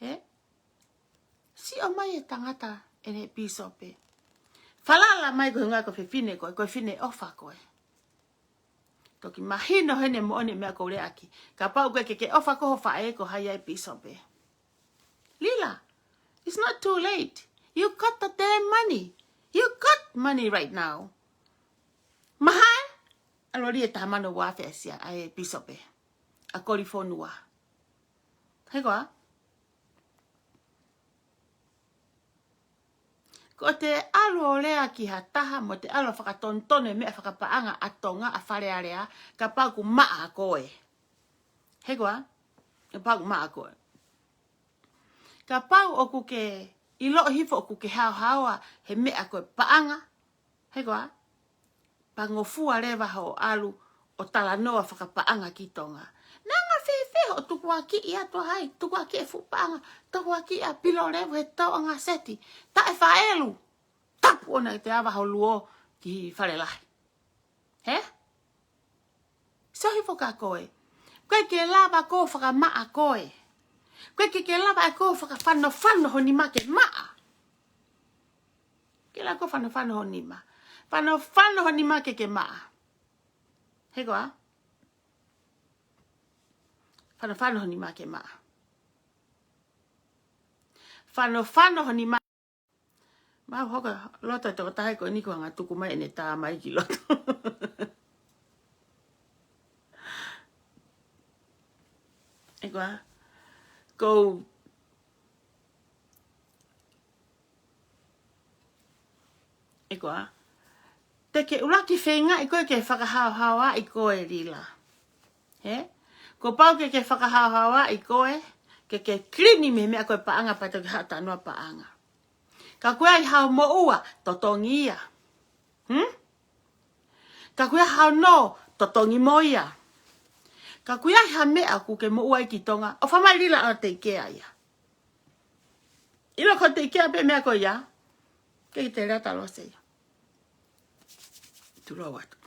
Ē? Siʻi ʻomai e tangata ʻene pīsope. Falala mai ko e ʻuhinga ko e fefine koe, ko e fineʻofa koe. Toki mahino heni moʻoni e meʻa ʻoku ou lea ʻaki. Kapau ʻoku ke, ke ʻofa ko ho faʻē, ko hai ʻa e pīsope? Lila, it's not too late. You got the damn money. You got money right now. Mahalo ʻe taha mano ua afe ʻa e sia ʻa e pīsope ʻa Kolifonua. He koā? Ko ʻete ʻalu ʻo lea ki ha taha mo ʻete ʻalu ʻo fakatonutonu e meʻa fakapaʻanga ʻa Tonga ʻa Fale Alea, kapau ʻoku maʻa koe. He koā? Kapau ʻoku maʻa koe. Kapau ʻoku ke ʻiloʻi hifo ʻoku ke haohaoa he meʻa ko e paʻanga. He koā? Pea ngofua leva hoʻo ʻalu ʻo talanoa fakapaʻanga ki Tonga. Naʻa anga fēfē hoʻo tukuakiʻi atu ʻa hai, tukuakiʻi e fuʻu paʻanga, tukuakiʻi ʻa Pilolevu he tauʻanga seti. Taʻe faʻelu, tapu ʻona ʻi te ava ho luo ki Fale Lahi. He? Sio hifo kia koe. ʻOku ʻikai ke lava ʻe koe ʻo fakamaʻa koe. ʻOku ʻikai ke, ke lava ʻe koe ʻo fakafanofano ho nima ke maʻa. ʻIkai lava ʻe koe ʻo fanofano ho nima. Fanofano ho nima ke ke maʻa. He koā? Fanofano ho nima ke maʻa. Fanofano ho nima. Mau hoko loto e tokotaha ko eni ʻoku hanga tuku mai ʻene tā mai ki loto. He koā? Ko, he koā? Te ke ʻuluaki feingaʻi koe ke fakahaohaoaʻi koe, Lila. He? Kuo pau ke ke fakahaohaoaʻi koe, ke ke kilini mei he meʻa ko e paʻanga pea toki haʻu ʻo talanoa paʻanga. Ka ʻoku ʻi ai haʻo moʻua, totongi ia. Hmm? Ka ʻoku ʻi ai haʻo nō, totongi mo ia. Ka ʻoku ʻi ai ha meʻa ʻoku ke moʻua ai ki Tonga, ʻofa mai Lila ʻo take care ia. ʻIlo ko e take care pē meʻa ko ia. Ke ke te lea talose ia. Tulou atu.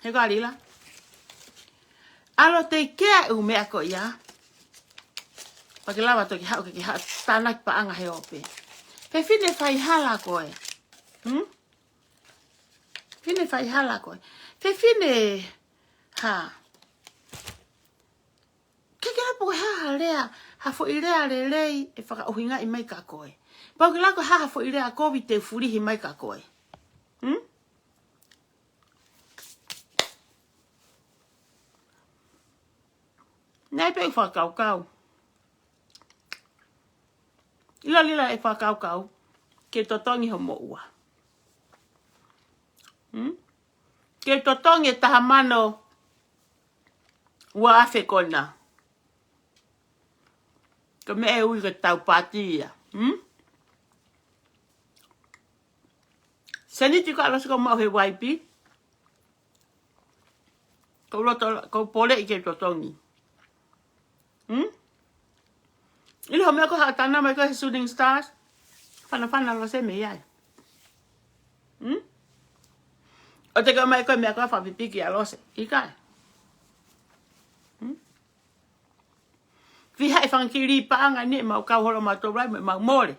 He koā Lila? ʻAlu ʻo take care e ʻū meʻa ko ia. Pea ke lava toki haʻu ke ke haʻu ʻo tānaki paʻanga he ope. Fefine faihala koe. Hmm? Fefine faihala koe. Fefine hā? ʻIkai ke lava ʻe koe ha, ha lea, ha foʻi lea lelei ʻe fakaʻuhingaʻi mai kia koe. Pau ke lava ʻe koe ha, ha foʻi lea kovi te fulihi mai kia koe. Hmm? Naʻe pē ʻeku fakakaukau. ʻIlo Lila ʻeku fakakaukau. Ke totongi ho moʻua. Hmm? Ke totongi e taha mano ua afe kona. Ko e meʻa ē ui ko e tau pāti ia. Hmm? Seniti ko ē ʻa Lose ʻoku ou maʻu he Y P. Ko e loto, ko e pole ʻi he totongi. Hmm? ʻIlo hoʻo meʻa ko e haʻu tana mai ko e he Shooting Stars. Fanafana Lose mei ai. Hmm? ʻOua te ke ʻomai ko e meʻa ko e fakapipiki ʻa Lose. ʻIkai. Hmm? Fiha e fanga kiʻi paʻanga ni ʻemau kau holo ʻemau tō rai mo ʻemau mole.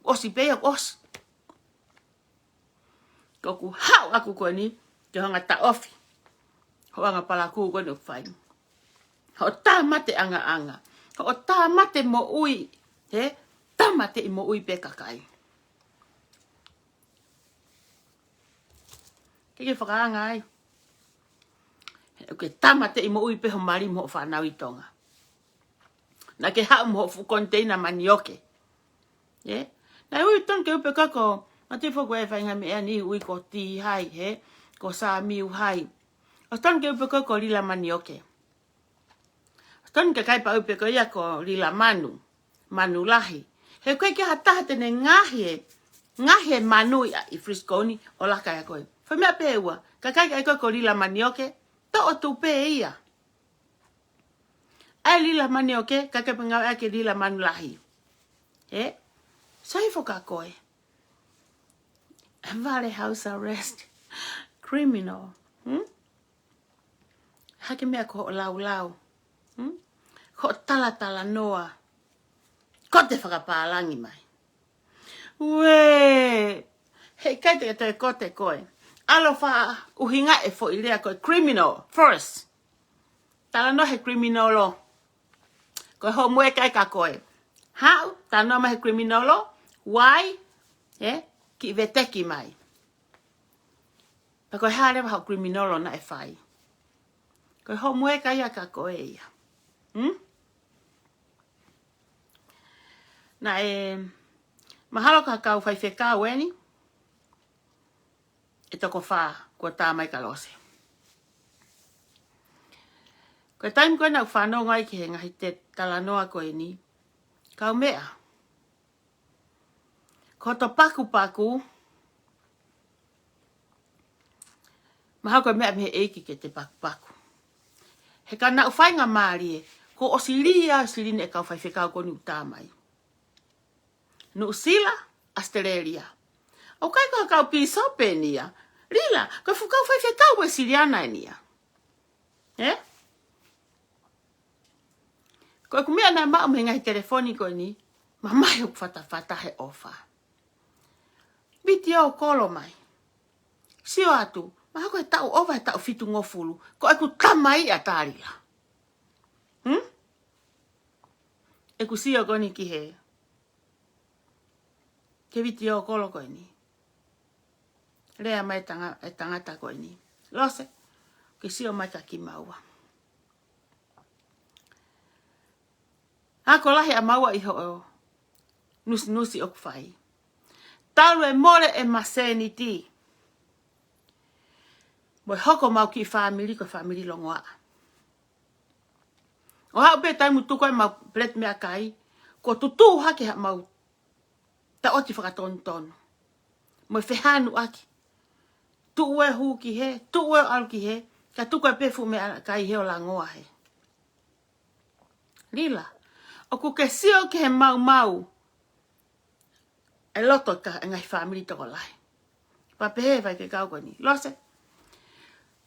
ʻOsi pē ia, ʻosi. Ko ʻeku haʻu ʻaku ko eni, ke hanga taʻofi hoʻo anga palakū ko eni ʻoku fai. Hoʻo tāmate ʻangaʻanga. Hoʻo tāmate moʻui, hē? Tāmateʻi moʻui pē kakai. Ke ke fakaanga ai. Ke tāmateʻi moʻui pē ho mali mo hoʻo fānau ʻi Tonga. Naʻa ke haʻu mo hoʻo fuʻu koniteina manioke. Ē? Naʻe ui tonu ke u pehē ko, ma te foku e faʻahinga meʻa ni ui ko Tī hai, hē? Ko Sāmiu hai. ʻOsi tonu ke u pehē ko Lila Manioke. ʻOsi tonu ke kai pau pē ko ia ko Lila Manu. Manu lahi. He ʻoku ʻikai ke ʻi ai ha taha te ne ngaohi e, ngaohi e manu ʻi, ʻi Frisco ni ʻo laka ai koe. Fai meʻa pē ua. Ka kai ai koe ko Lila Manioke. Toʻo tupe ia. ʻAi Lila Manioke, ka ke pē ngāueʻaki e Lila Manu lahi. Ē? Sai foka koe. Vale house arrest. Criminal. Hmm? Hake meʻa ko hoʻo laulau. Hmm? Ko hoʻo talatalanoa. Ko e fakapālangi mai. Uē. Heʻikai te ke toe kote koe. ʻAlu ʻo fakaʻuhingaʻi e foʻi lea ko e criminal first. Talanoa he criminal law. Ko e homework ia kia koe. Haʻu, talanoa mai he criminal law. Why? Ē? Kiʻi veteki mai. Pea ko e hā leva hoʻo criminal law naʻe fai. Ko e homework ia kia koe ia. Hmm? Naʻe mahalo ko e kau faifekau eni ʻe toko fā kuo tā mai kia Lose. Ko e taimi ko ē naʻa ku fanongo ai ki he ngaahi talanoa ko eni, kau meʻa. Ko hoto pakupaku, mahalo ko e meʻa mei he ʻEiki ke te pakupaku. He ka naʻa ku faingamālie, kuo ʻosi lī ʻa e silini e kau faifekau ko eni ʻoku tā mai. Nuʻusila, ʻAositelēlia. ʻOku ʻikai ko e kau pīsope eni ia. Lila, ko e fuʻu kau faifekau ʻo e Siliana eni ia. Ē? Ko ʻeku meʻa naʻe maʻu mei he ngaahi telefoni ko eni, mamahi hoku fatafata he ʻofa. Vitiō kolo mai. Sio atu, mahalo ko e taʻu ʻova he taʻu fitungofulu, ko ʻeku tamai ʻa Talila. Hmm? ʻEku sio ko eni ki he, ki he vitiō kolo ko eni. Lea mai e tanga-, e tangata ko eni. Lose, ke sio mai kia kimaua. Ako lahi ʻa maua ʻi hoʻo nusinusi ʻoku fai. Talu e mole ʻema sēniti. Mo e hoko ʻemau kiʻi fāmili ko e fāmili longoaʻa. ʻO haʻu pē taimi ʻoku tuku ai ʻemau peleti meʻakai, kuo tutu hake haʻamau taʻoti fakatonutonu. Mo e fehanuʻaki. Tuʻu e hū ki hē, tuʻu e ʻalu ki hē, ka tuku ai pē fuʻu meʻakai hē ʻo langoa hē. Lila, ʻoku ke sio ki he maumau e loto ka e ngaahi fāmili tokolahi. Pea pehē faifekau ko eni. Lose,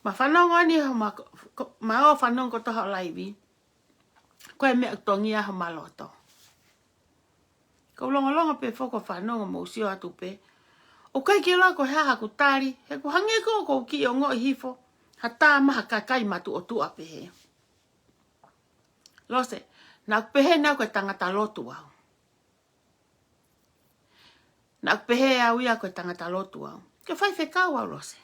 ma fanongo ni, ma, ko, ma ō fanongo kotoa hoʻo laivi. Ko e meʻa ʻoku tongia homa loto. Ko u longolongo pē foki ʻo fanongo mo sio atu pē. ʻOku ʻikai ke lau ko e hā haku tali, he ʻoku hangē ko ʻeku kiʻi ongoʻi hifo ha tā maha kakai matuʻotuʻa pehē. Lose, naʻa ku pehē naʻa ku tangata lotu au. Naʻa ku pehē au ia ko e tangata lotu au. Ke faifekau au Lose.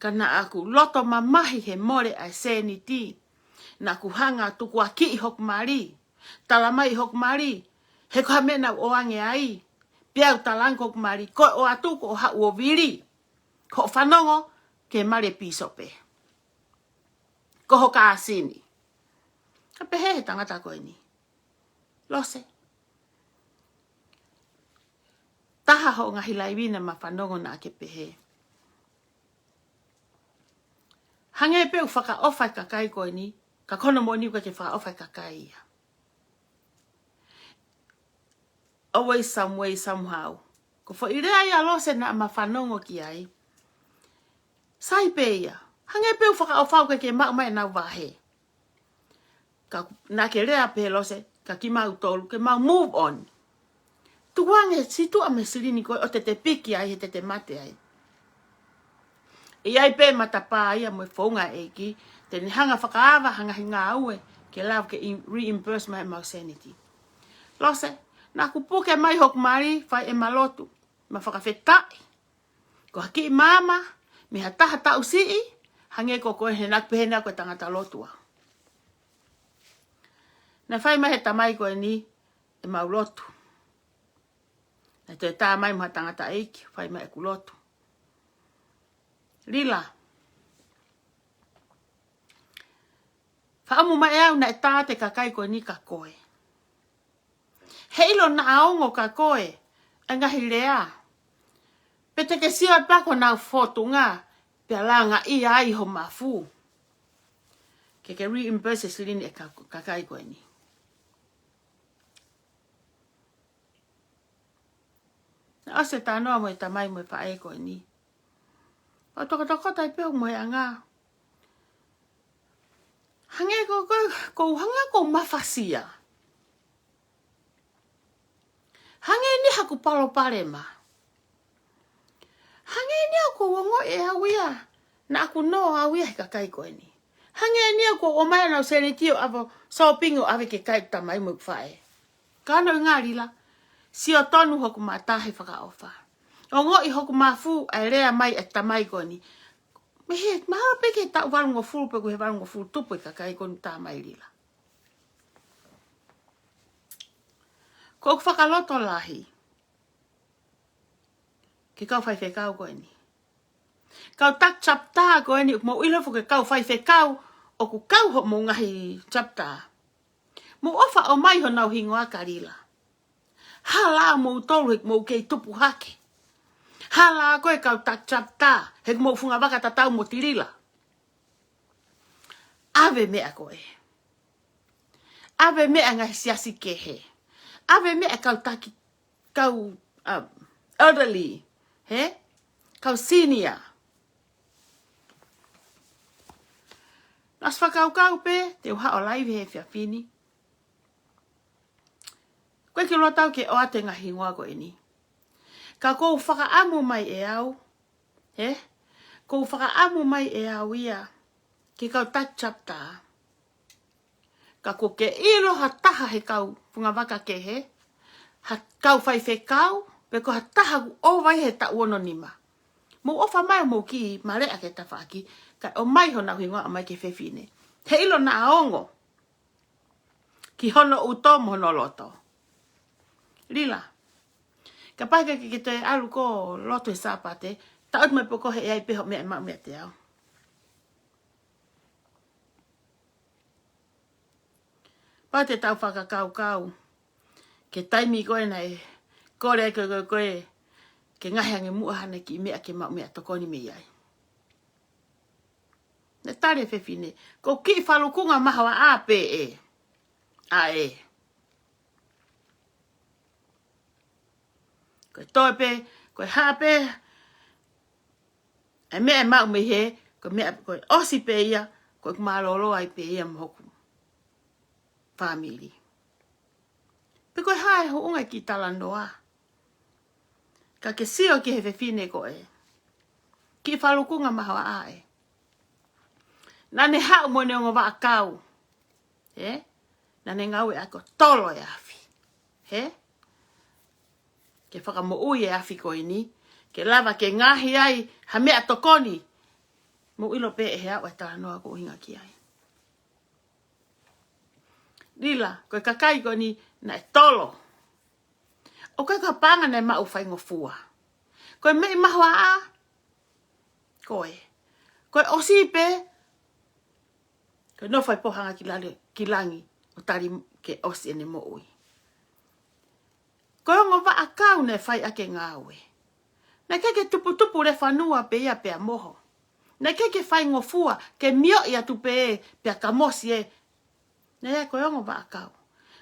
Ka naʻa ku loto mamahi he mole ʻa e sēniti. Naʻa ku hanga tukuakiʻi hoku mali. Tala mai hoku mali. He ko ha meʻa naʻa ku ʻoange ai. Pea u tala ange hoku mali. Ko e ʻoatu ko hoʻo haʻu ʻo vili. Ko hoʻo fanongo. ke mali e pīsope. Ko ho kāsini. Ka pehē he tangata ko eni, Lose, taha hoʻo ngaahi laivi naʻa ma fanongo naʻa ke pehē, hangē pē ʻoku fakaʻofa e kakai ko eni, ka ko hono moʻoni ʻoku ʻikai ke fakaʻofa e kakai ia. Always some way, somehow. Ko e foʻi lea ia, Lose, naʻa ma fanongo ki ai, sai pē ia. Hangē pē ʻoku fakaʻofa ʻoku ʻikai ke maʻu mai ʻenau vahe. Ka naʻa ke lea pē, Lose, ka kimautolu ke mau move on. Tukuange, situʻa mei he silini ko ē ʻo te te piki ai he te te mate ai. ʻE ʻi ai pē matapā ia mo e founga ʻa e ʻEiki te ne hanga ʻo fakaava ha ngaahi ngāue ke lava ke in-, reimburse mai ʻemau sēniti. Lose, naʻa ku puke mai hoku mali, fai ʻema lotu. Ma fakafetaʻi. Ko ha kiʻi maama mei ha taha taʻu siʻi, hangē ko koe, he naʻa ku pehē naʻa ku tangata lotu au. Naʻe fai mai he tamai ko eni ʻemau lotu. Naʻe toe tā mai mo ha tangataʻeiki, fai mai ʻeku lotu. Lila, fakaʻamu mai ʻe au naʻe tā atu e kakai ko eni kia koe. He ʻilo naʻa ongo kia koe e ngaahi lea. Pea te ke sio atu pē ko honau fōtunga, pea langaʻi ai ho mafu ke ke reimburse e silini ʻa e ka-, kakai ko eni. Naʻe ʻosi e talanoa mo e tamai mo e faʻē ko eni. ʻO tokotokota ai pē hoku mohenga. Hangē ko, ko, ko u hanga ko u mafasia. Hangē ni haku palopalema. Hangē ni ʻoku ou ongoʻi ʻe au ia naʻa ku nō au ia he kakai ko eni. Hangē ni ʻoku ou ʻomai ʻenau sēniti ʻo ʻave ʻo sōpingi ʻo ʻave ki he kakai ʻeku tamai mo ʻeku faʻē. Ka ko hono ʻuhinga, Lila, sio tonu hoku mata he fakaʻofa. Ongoʻi hoku mafu ʻa e lea mai ʻa e tamai ko eni. Mei he, mahalo pē ki he taʻu valungofulu pe ko e valungofulu tupu e kakai ko eni tā mai, Lila. Ko ʻeku fakalotolahi ki he kau faifekau ko eni. Kau taki chapter ko eni, mou ʻilo foki e kau faifekau ʻoku kau hoʻomou ngaahi chapter. Mou ʻofa ʻomai honau hingoa, Kalila. Hala moutolu he ʻoku mou kei tupu hake. Hala ko e kau taki chapter he ʻoku mou fungavaka tatau mo Tilila. ʻAve meʻa ko ē. ʻAve meʻa ngaahi siasi kehe. ʻAve meʻa kau taki, kau, um, elderly, hē? Kau senior. Naʻa ku fakakaukau pē te u haʻu ʻo laivi he efiafi ni. Ko e kiʻi loto au ke ʻoatu e ngaahi hingoa ko eni. Ka ʻoku ou fakaʻamu mai ʻe au, hē? ʻOku ou fakaʻamu mai ʻe au ia ki he kau taki chapter. Ka ʻoku ke ʻilo ha taha he kau fungavaka kehe, ha kau faifekau, pe ko ha taha ʻoku ʻova ia he taʻu ono nima. Mou ʻofa mai mou kiʻi maleʻa ki he tafaʻaki, kae ʻomai honau hingoa mai ki he fefine. He ʻilo naʻa ongo ki hono ʻuto mo hono loto. Lila, kapau ʻe ʻikai ke ke toe ʻalu ʻo lotu he Sāpate, taʻotu mai pē ko e hā ʻe ʻi ai pē hoʻo meʻa ʻe maʻu meiate au. Pea te tau fakakaukau ki he taimi ko ē naʻe kole ai ko ē, ko ē, ko ē ke ngaohi ange muʻa haʻane kiʻi meʻa ke maʻu meʻatokoni mei ai. Naʻe tali e fefine, ko e kiʻi falukunga mahoaʻa pē ē. ʻA ē. Ko e toe pē, ko e hā pē e meʻa ʻe maʻu mei hē, ko e meʻa, ko e ʻosi pē ia, ko ʻeku mālōlō ai pē ia mo hoku fāmili. Pe ko e hā e hoʻunga e kiʻi talanoa. Ka ke sio ki he fefine ko ē. Kiʻi falukunga mahoaʻa ē. Naʻa ne haʻu mo ʻene ongo vaʻakau. Hē? Naʻa ne ngāueʻaki ʻo tolo e afi. Hē? Ke fakamoʻui e afi ko eni. Ke lava ke ngaohi ai ha meʻatokoni. Mou ʻilo pē ʻe au e talanoa ʻoku ou ʻuhinga ki ai. Lila, ko e kakai ko eni naʻe tolo. ʻOku ʻikai ko ha paʻanga naʻe maʻu faingofua. Ko e meʻi mahoaʻa ko ē. Ko e ʻosi pē, ko e nofo ai pē ʻo hanga ki lale, ki langi, ʻo tali ke ʻosi ʻene moʻui. Ko e ongo vaʻakau naʻe fai ʻaki e ngāue. Naʻe ʻikai ke tuputupu lefanua pē ia pea moho. Naʻe ʻikai ke faingofua, ke mioʻi atu pē, pea kamosi ē. Naʻe ʻi ai ko e ongo vaʻakau.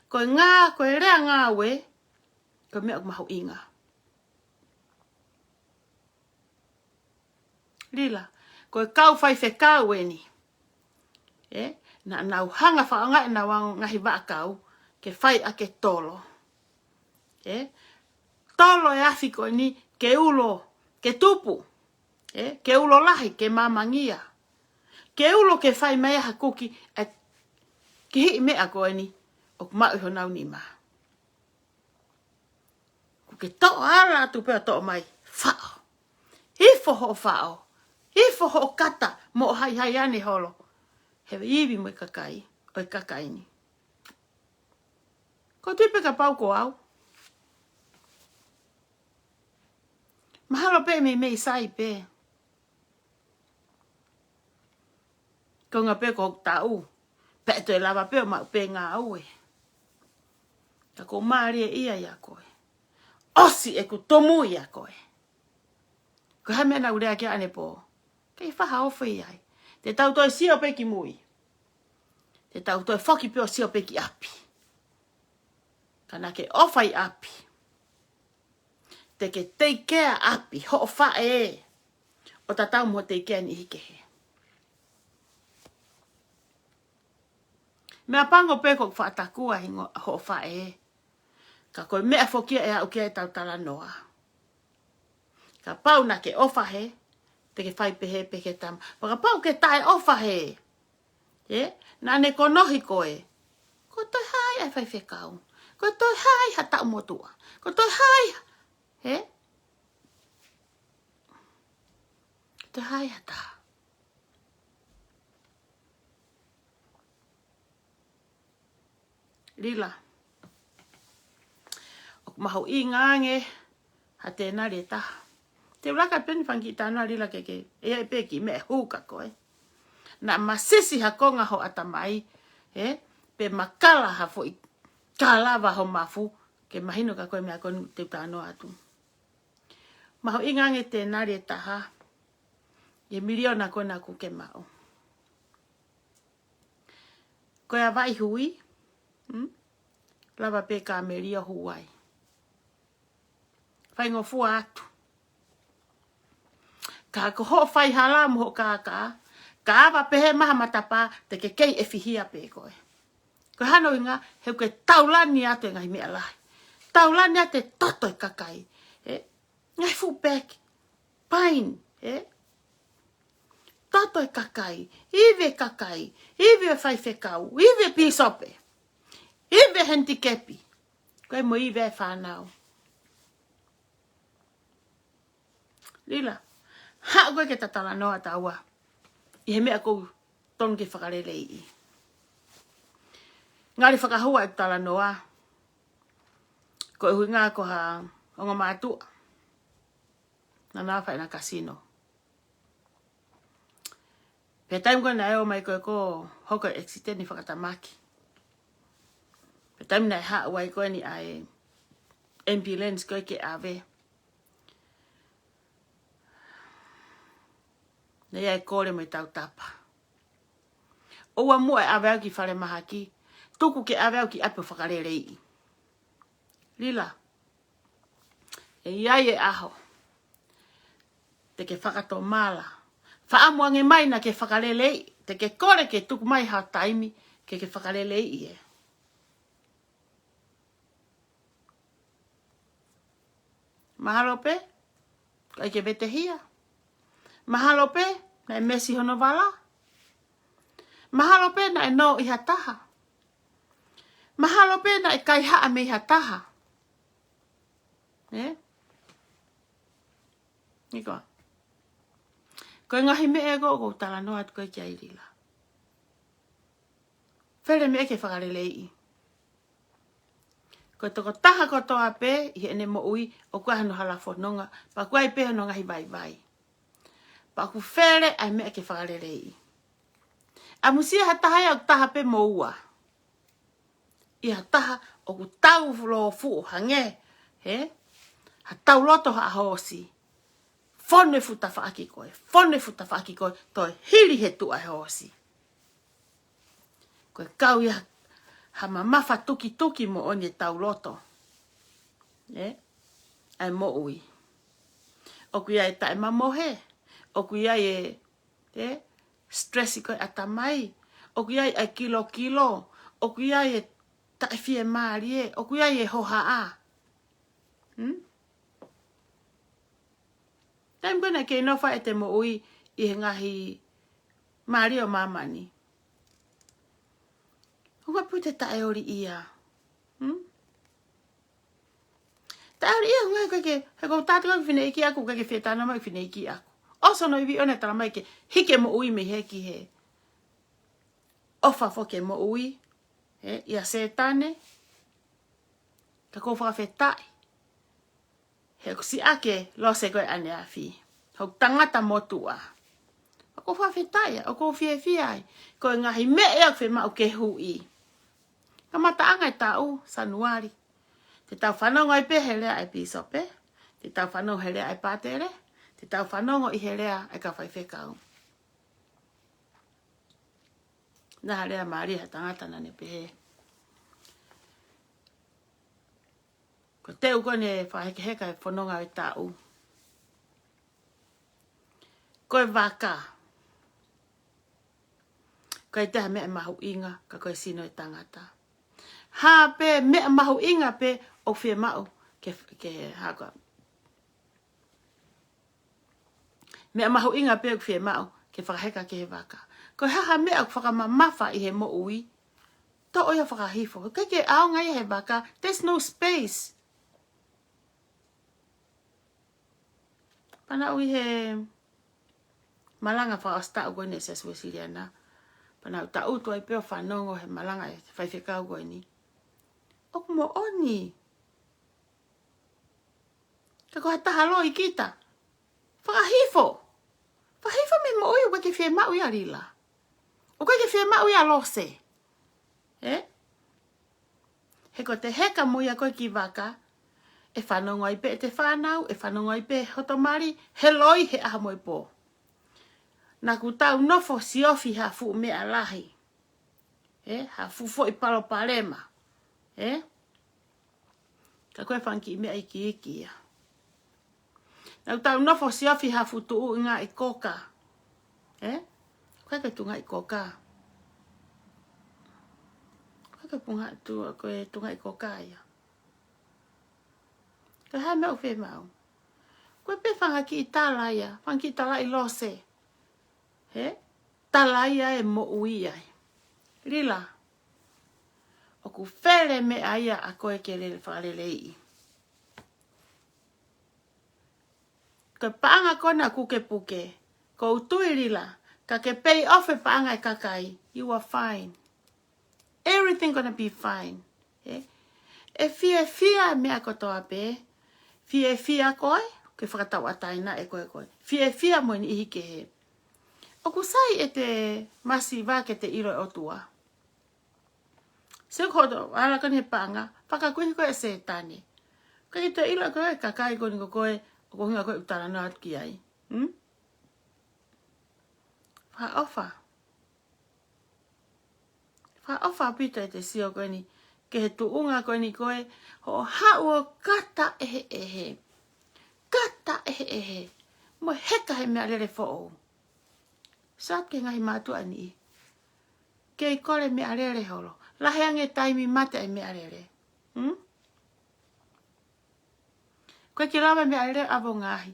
Ko e ngā, ko e lea ngāue, ko e meʻa ʻoku mahuʻinga. Lila, ko e kau faifekau eni. Ē, naʻa nau hanga fakaʻaongaʻi ʻenau ngaahi vaʻakau, ke fai ʻaki e tolo. Ē, tolo e afi ko eni, ke ulo, ke tupu. Ē, ke ulo lahi, ke mamangia. Ke ulo ke fai mai ha kuki, ē, kihiʻi meʻa ko eni, ʻoku maʻu ʻi honau nima. Kuo ke toʻo ala atu pē ʻo toʻo mai. Faʻo. Ifo hoʻo faʻo. Ifo hoʻo kata mo haihai ane holo. He ivi mo e kakai. ʻO e kakai ni. Ko e tui pē kapau ko au. Mahalo pē meimei sai pē. Ko e ngaahi pē ko hoku taʻu. Pea toe lava pē ʻo maʻu pē ngāue. Ka ko mālie ia ia koe. ʻOsi ʻeku tumu ia koe. Ko e hā e meʻa naʻa ku lea ki ai ʻanepō. Kei faha ofe ia ai. Te tau toe sio pē ki mui. Te tau toe foki pē ʻo sio pē ki ʻapi. Ka naʻa ke ʻofa ʻi ʻapi. Te ke take care ʻapi, hoʻo faʻē. ʻO tatau mo take care niʻihi kehe. Meʻapango pē ko e faʻa takua hingoa hoʻo faʻē. Ka ko e meʻa foki ia ʻe aʻu ki ai ʻetau talanoa. Kapau naʻa ke ʻofa hē, te ke fai pehē pē ki he tama. Pea kapau ke taʻeʻofa hē. Ē? Naʻa ne konohi koe. Ko e toe hā ai ʻa e faifekau. Ko e toe hā ai ha taʻu motuʻa. Ko e toe hā ai ha. Ē? Ko e toe hā ai ha taha. Lila. ʻOku mahuʻinga ange ha tenali ʻe taha. Te u laka pē eni fanga kiʻi talanoa Lila ke ke, ʻe ʻi ai pē kiʻi meʻa hū kia koe. Naʻa masisi ha konga ho ʻatamai, ē? Pe makala ha foʻi kalava ho mafu, ke mahino kia koe e meʻa ko eni te u talanoa atu. Mahuʻinga ange tenali ʻe taha, ʻi he miliona ko ena ʻoku ke maʻu. Ko e avaʻi hui, hmm? Lava pē ka meli ʻo huai. Faingofua atu. Ka ko hoʻo faihala mo hoʻo kākā, ka ava pehē mai ha matapā, te ke kei ʻefihia pē koe. Ko e hā hono ʻuhinga, he ʻoku ke taulani atu e ngaahi meʻa lahi. Taulani atu e toto e kakai. Ē? Ngaahi fuʻu peki. Paini, ē? Toto e kakai, ivi e kakai, ivi e faifekau, ivi e pīsope, ivi e henitikepi, ko e mo ivi e fānau. Lila, haʻu koe ke ta talanoa taua, ʻi he meʻa ʻoku totonu ke fakaleleiʻi. Ngali fakahua e talanoa, ko e ʻuhinga ko ha ongo mātuʻa. Naʻa na fai ʻena kasino. Pea taimi ko ē naʻe ō mai ko ē ko e hoko e ʻekisiteni fakatamaki. Pea taimi naʻe haʻu ai ko eni ʻa e ambulance ko ē ke ʻave. Naʻe ʻi ai e kole mo e tautapa. ʻOua muʻa ʻe ʻave au ki falemahaki. Tuku ke ʻave au ki ʻapi ʻo fakaleleiʻi. Lila. ʻE ʻi ai e ʻaho. Te ke fakatomala. Faʻamu ange mai naʻa ke fakaleleiʻi. Te ke kole ke tuku mai ha taimi ke ke fakaleleiʻi ē. Mahalo pē, ʻikai ke vetehia. Mahalo pē, naʻe mesi hono vala. Mahalo pē, naʻe nō ʻi ha taha. Mahalo pē, naʻe kaihaʻa mei ha taha. Ē? Nikoa. Ko e ngaahi meʻa ko ē ʻoku ou talanoa atu ko ē ki ai Lila. Fele meʻa ke fakaleleiʻi. Ko e tokotaha kotoa pē ʻi heʻene moʻui ʻoku ʻi ai hono hala fononga, pea ʻoku ʻi ai pē hono ngaahi vaivai. Pea ʻoku fele ʻa e meʻa ke fakaleleiʻi. ʻAmusia ha taha ia ʻoku taha pē mo ua. ʻI ha taha ʻoku tau fulo fuʻu hangē, he? Ha tau loto ha hoosi. Fonu e fuʻu tafaʻaki ko ē, fonu e fuʻu tafaʻaki ko ē, toe hili he tuʻa e hoosi. Ko e kau ia ha mamafa tukituki moʻoni e tau loto. Ē? ʻA e moʻui. ʻOku ʻi ai e taʻemamohe, ʻoku ʻi ai e, ē? Stress ko ē ʻatamai, ʻoku ʻi ai e kilokilo, ʻoku ʻi ai e taʻefiemālie, ʻoku ʻi ai e hohaʻa. Hmm? Taimi ko ē naʻe kei nofo ai ʻete moʻui ʻi he ngaahi mālie ʻo māmani. ʻOku ʻikai pē te taʻeoli ia. Hmm? Taʻeoli ia, ʻoku ʻikai ke, he ko tatu ka fineʻeiki ʻaku, ʻikai ke fie tana mai fineʻeiki ʻaku. ʻOsi hono ivi ʻona tala mai ke hiki e moʻui mei he ki he. ʻOfa foki e moʻui, ē, ʻia Sētane, ka ʻoku ou fakafetaʻi. He ʻoku siʻaki e lose ko ē ʻaneafi. Hoku tangata motuʻa. ʻOku ou fakafetaʻi, ʻoku ou fiefia ai. Ko e ngaahi meʻa ia ʻoku fiemaʻu ke huʻi. Kamataʻanga e taʻu, Sānuali. Te tau fanongo ai pē he lea ʻa e pīsope. Te tau fanongo he lea ʻa e pātele. Te tau fanongo ʻi he lea ʻa e kau faifekau. Naʻe lea mālie ha tangata naʻa ne pehē. Ko e teu ko eni e fakahekeheka e fononga ʻo e taʻu. Ko e vaka. ʻIkai toe ha meʻa mahuʻinga, ka ko e sino e tangata. Ha pē meʻa mahuʻinga pē ʻoku fiemaʻu ke, ke haka. Meʻa mahuʻinga pē ʻoku fiemaʻu ke fakaheka ki he vaka. Ko e hā ha meʻa ʻoku fakamamafa ʻi he moʻui, toʻo ia ʻo fakahifo. ʻIkai ke ʻaonga ia he vaka, there's no space. Pea naʻa ku ʻi he malanga fakaʻosi taʻu ko eni ʻa e Siasi Uēsiliana. Pea naʻa ku tangutu ai pē ʻo fanongo he malanga ʻa e faifekau ko eni. ʻOku moʻoni. Ka ko ha taha loi kita. Fakahifo. Fakahifo mei he moʻui, ʻoku ʻikai ke fiemaʻu ia Lila. ʻOku ʻikai ke fiemaʻu ia Lose. Ē? He ko ʻete heka mo ia ko ē ki vaka, ʻe fanongo ai pē ʻete fānau, ʻe fanongo ai pē hoto mali, he loi he ʻaho mo e pō. Naʻa ku tau nofo siofi ha fuʻu meʻa lahi. Ē, ha fuʻu foʻi palopalema. Ē? Ka ko e fanga kiʻi meʻa ikiiki ia. Naʻa ku tau nofo siofi ha fuʻu tuʻungaʻi koka. Ē? Ko e tuʻungaʻi koka. Ko e punga tu, ko e tuʻungaʻi koka ia. Ko e hā e meʻa ʻoku fiemaʻu. Ko e pē fanga kiʻi tala ia, fanga kiʻi tala ʻi Lose. He? Tala ia e moʻui ai. Lila. ʻOku fele meʻa ia ʻa koe ke lele fakaleleiʻi. Ko e paʻanga ko ena ʻoku ke puke. ʻOku ou tui Lila. Ka ke pay off e paʻanga e kakai. You are fine. Everything gonna be fine. Ē? ʻE fiefia meʻa kotoa pē. Fiefia koe, ke fakatauʻatāina ʻe koe koe. Fiefia mo e niʻihi kehe. ʻOku sai ʻete masiva ke te ʻilo e ʻOtua. Sio ko hoto, ala ko eni he paʻanga, fakakuihi koe ʻe Sētane. ʻIkai ke toe ʻilo koe e kakai ko eni ko koe, ʻoku hinga koe ʻo talanoa atu ki ai. Hmm? Fakaʻofa. Fakaʻofa ʻaupito ʻete sio ko eni, ki he tuʻunga ko eni ko ē, hoʻo haʻu ʻo kata ʻeheʻehe. Kata ʻeheʻehe. Mo heka he meʻalele foʻou. Sio atu ki he ngaahi mātuʻa ni. Kei kole meʻalele holo. Lahi ange taimi mate ai meʻalele. Hmm? Ko e ke lava meʻalele ʻavongaʻi.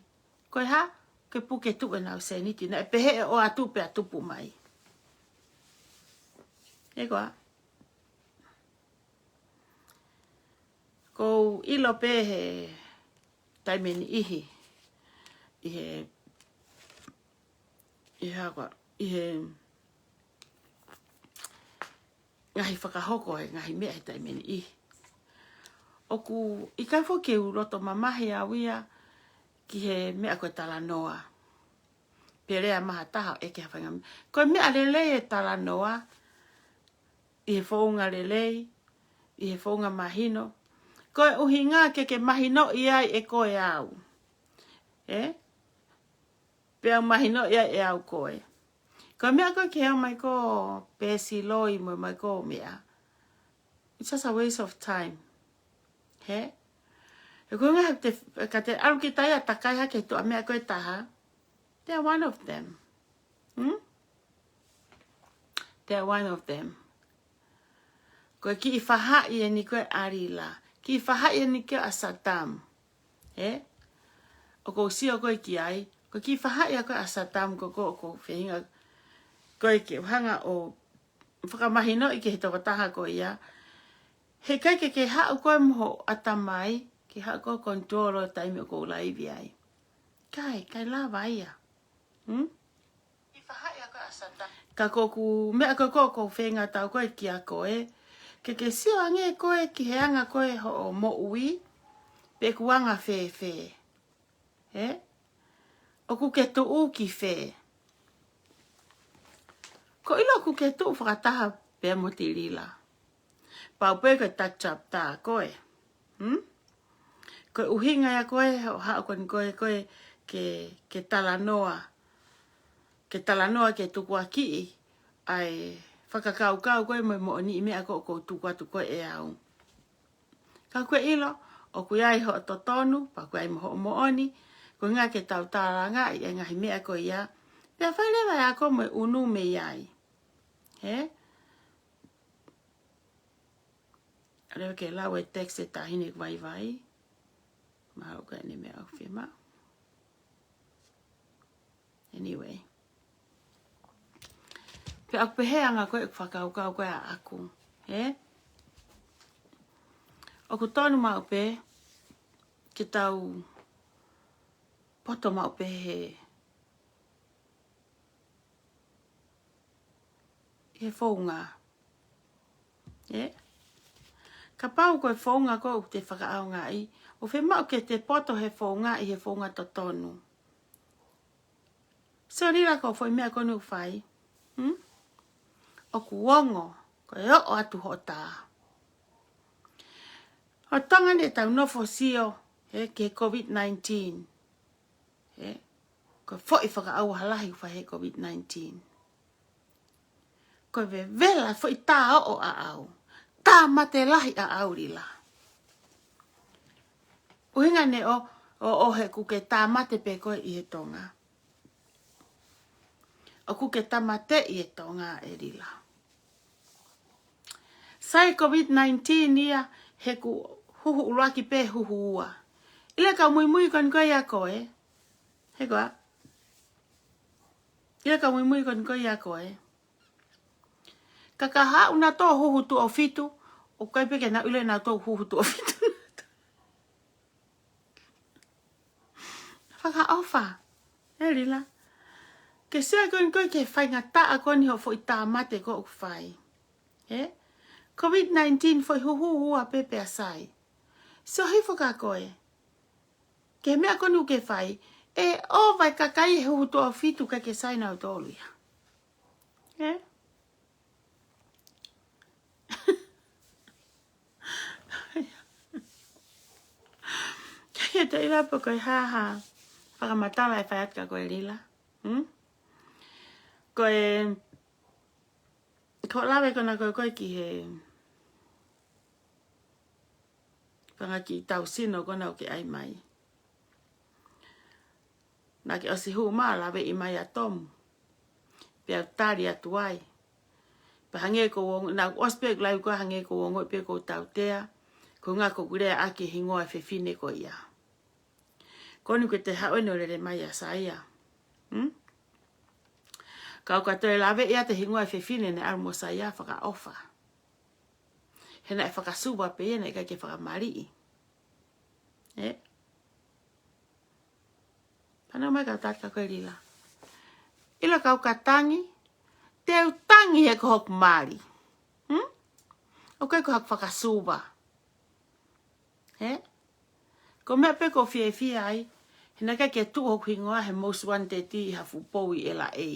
Ko e hā, ke puke tuʻu ʻenau sēniti, naʻe pehē ʻe ʻoatu pea tupu mai. Ē koā. ʻOku ou ʻilo pē he taimi ʻe niʻihi. ʻI he, ʻi he hā koā, ʻi he ngaahi fakahoko he ngaahi meʻa he taimi ʻe niʻihi. ʻOku ʻikai foki ke u loto mamahi au ia ki he meʻa ko e talanoa. pe lea maha taha ʻo ʻeke ha faʻahinga meʻa. Ko e meʻa lelei e talanoa, ʻi he founga lelei, ʻi he founga mahino. Ko e ʻuhinga ke ke mahinoʻi ai ʻe koe au. Ē? Pea mahinoʻi ai ʻe au koe. Ko e meʻa ko ē ke ʻomai ko ē pēsiloi mo e ʻomai ko ē meʻa. It's just a waste of time. Hē? He ko e ʻuhinga te, ka te ʻalu kita ia ʻo takai hake tuʻa meʻa ko ē taha. They're one of them. Hmm? They're one of them. Ko e kiʻi faʻahi eni ko ē ʻa Lila. Kiʻi faʻahi eni ko ē ʻa Saddam. Ē? ʻOku ou sio ko ē ki ai. Ko e kiʻi faʻahi ʻa ko ē ʻa Saddam ko ē ʻoku ou feinga ko ē ke u hanga ʻo fakamahinoʻi ki he tokotaha ko ia. Heʻikai ke ke haʻu ko ē mo hoʻo ʻatamai, ke haʻu ko ē ʻo control ʻa e taimi ʻoku ou laivi ai. ʻIkai, ʻikai lava ia. Hmm? Ka ko ʻeku meʻa ko ē ʻoku ou feinga tau ko ē kia koe. Ke ke sio ange ko ē ki he anga ko ē hoʻo moʻui, pe ʻoku anga fēfē. Ē? ʻOku ke tuʻu ki fē? Ko e ʻilo ʻoku ke tuʻu fakataha pea mo Tilila. Pau pē ko e touch up tā ko ē. Hmm? Ko e ʻuhinga ia ko ē, ʻo haʻu ko eni ko ē, ko ē ke, ke talanoa. Ke talanoa ke tukuakiʻi ʻa e fakakaukau ko ē mo e moʻoniʻi meʻa ko ē ʻoku ou tuku atu ko ē ʻe au. Ka ʻoku ke ʻilo, ʻoku ʻi ai hoʻo totonu, pea ʻoku ʻi ai mo hoʻo moʻoni, ko e ʻuhinga ke tau tālangaʻi e ngaahi meʻa ko ia. Pea fai leva e ako mo e ʻunu mei ai. Hē? ʻAlu ke lau e text e taʻahine ʻoku vaivai. Mahalo ko ʻene meʻa ʻoku fiemaʻu. Anyway. Pea ʻoku pehē anga ko ē ʻeku fakakaukau ko ē ʻaʻaku. Hē? ʻOku tonu maʻu pē ke tau poto maʻu pē he ʻi he founga. Ē? Kapau ko e founga ko ē ʻoku te fakaʻaongaʻi, ʻoku fiemaʻu ke te poto he founga ʻi he founga totonu. Sio Lila ko e foʻi meʻa ko eni ʻoku fai. Hmm? ʻOku ongo, ko e oʻo atu hoʻo tā. ʻO Tonga ni ʻetau nofo sio, ē, ki he COVID nineteen. Ē, ko e foʻi fakaʻauha lahi ʻoku fai he COVID nineteen. Ko e vevela foʻi tā oʻo ʻaʻau. Tāmate lahi ʻaʻau Lila. ʻUhinga neʻe ʻo, ʻo, ʻo he ʻoku ke tāmate pē koe ʻi he Tonga. ʻOku ke tāmateʻi e Tonga ē Lila. Sai COVID nineteen ia he ʻoku huhu ʻuluaki pē huhu ua. ʻIlo e kau muimui ko eni ko ē ʻia koe. He koa. ʻIlo e kau muimui ko eni ko ē ʻia koe. Ka ka haʻu nautolu huhu tuʻo fitu, ʻoku ʻikai pē ke nau ʻilo nautolu huhu tuʻo fitu. Fakaʻofa. Ē Lila. Ke sio ko eni ko ē ki he faingataʻa ko eni hoʻo foʻi tāmate ko ē ʻoku fai. Ē? COVID nineteen foʻi huhu ua pē pea sai. Sio hifo kia koe. Ki he meʻa ko eni ʻoku ke fai. ʻE ʻova e kakai he huhu tuʻo fitu ʻikai ke sai nautolu ia. Ē? Ke te ʻilo pe ko e hā ha fakamatala ʻe fai atu kia koe Lila. Hmm? Ko e, ko e lave ko ena ko ē ko ē ki he fanga kiʻi tau sino ko ena ʻoku ke ʻai mai. Naʻa ke ʻosi hū mai ʻo laveʻi mai ʻa Tomu. Pea u tali atu ai. Pea hangē ko ʻeku ongoʻi, naʻa ku ʻosi pē ʻeku laivi ko ē hangē ko ʻeku ongoʻi pē ʻoku ou tautea. Ko e ʻuhinga ʻoku ou lea ʻaki e hingoa e fefine ko ia. Ko eni ʻoku te haʻu eni ʻo lele mai ʻa Saia. Hmm? Ka u ka toe laveʻi atu e hingoa e fefine naʻe ʻalu mo Saia fakaʻofa. He naʻe fakasuva pē ia naʻe ʻikai ke fakamaliʻi. Ē? Pea nau mai kau tali kia koe Lila. ʻIlo kau ka tangi, te u tangi he ko hoku mali. Hmm? ʻOku ʻikai ko haku fakasuva. Ē? Ko e meʻa pē ʻoku ou fiefia ai, He naʻe ʻikai ke tuʻu hoku hingoa he most wanted ʻi ha fuʻu pou ʻi L A.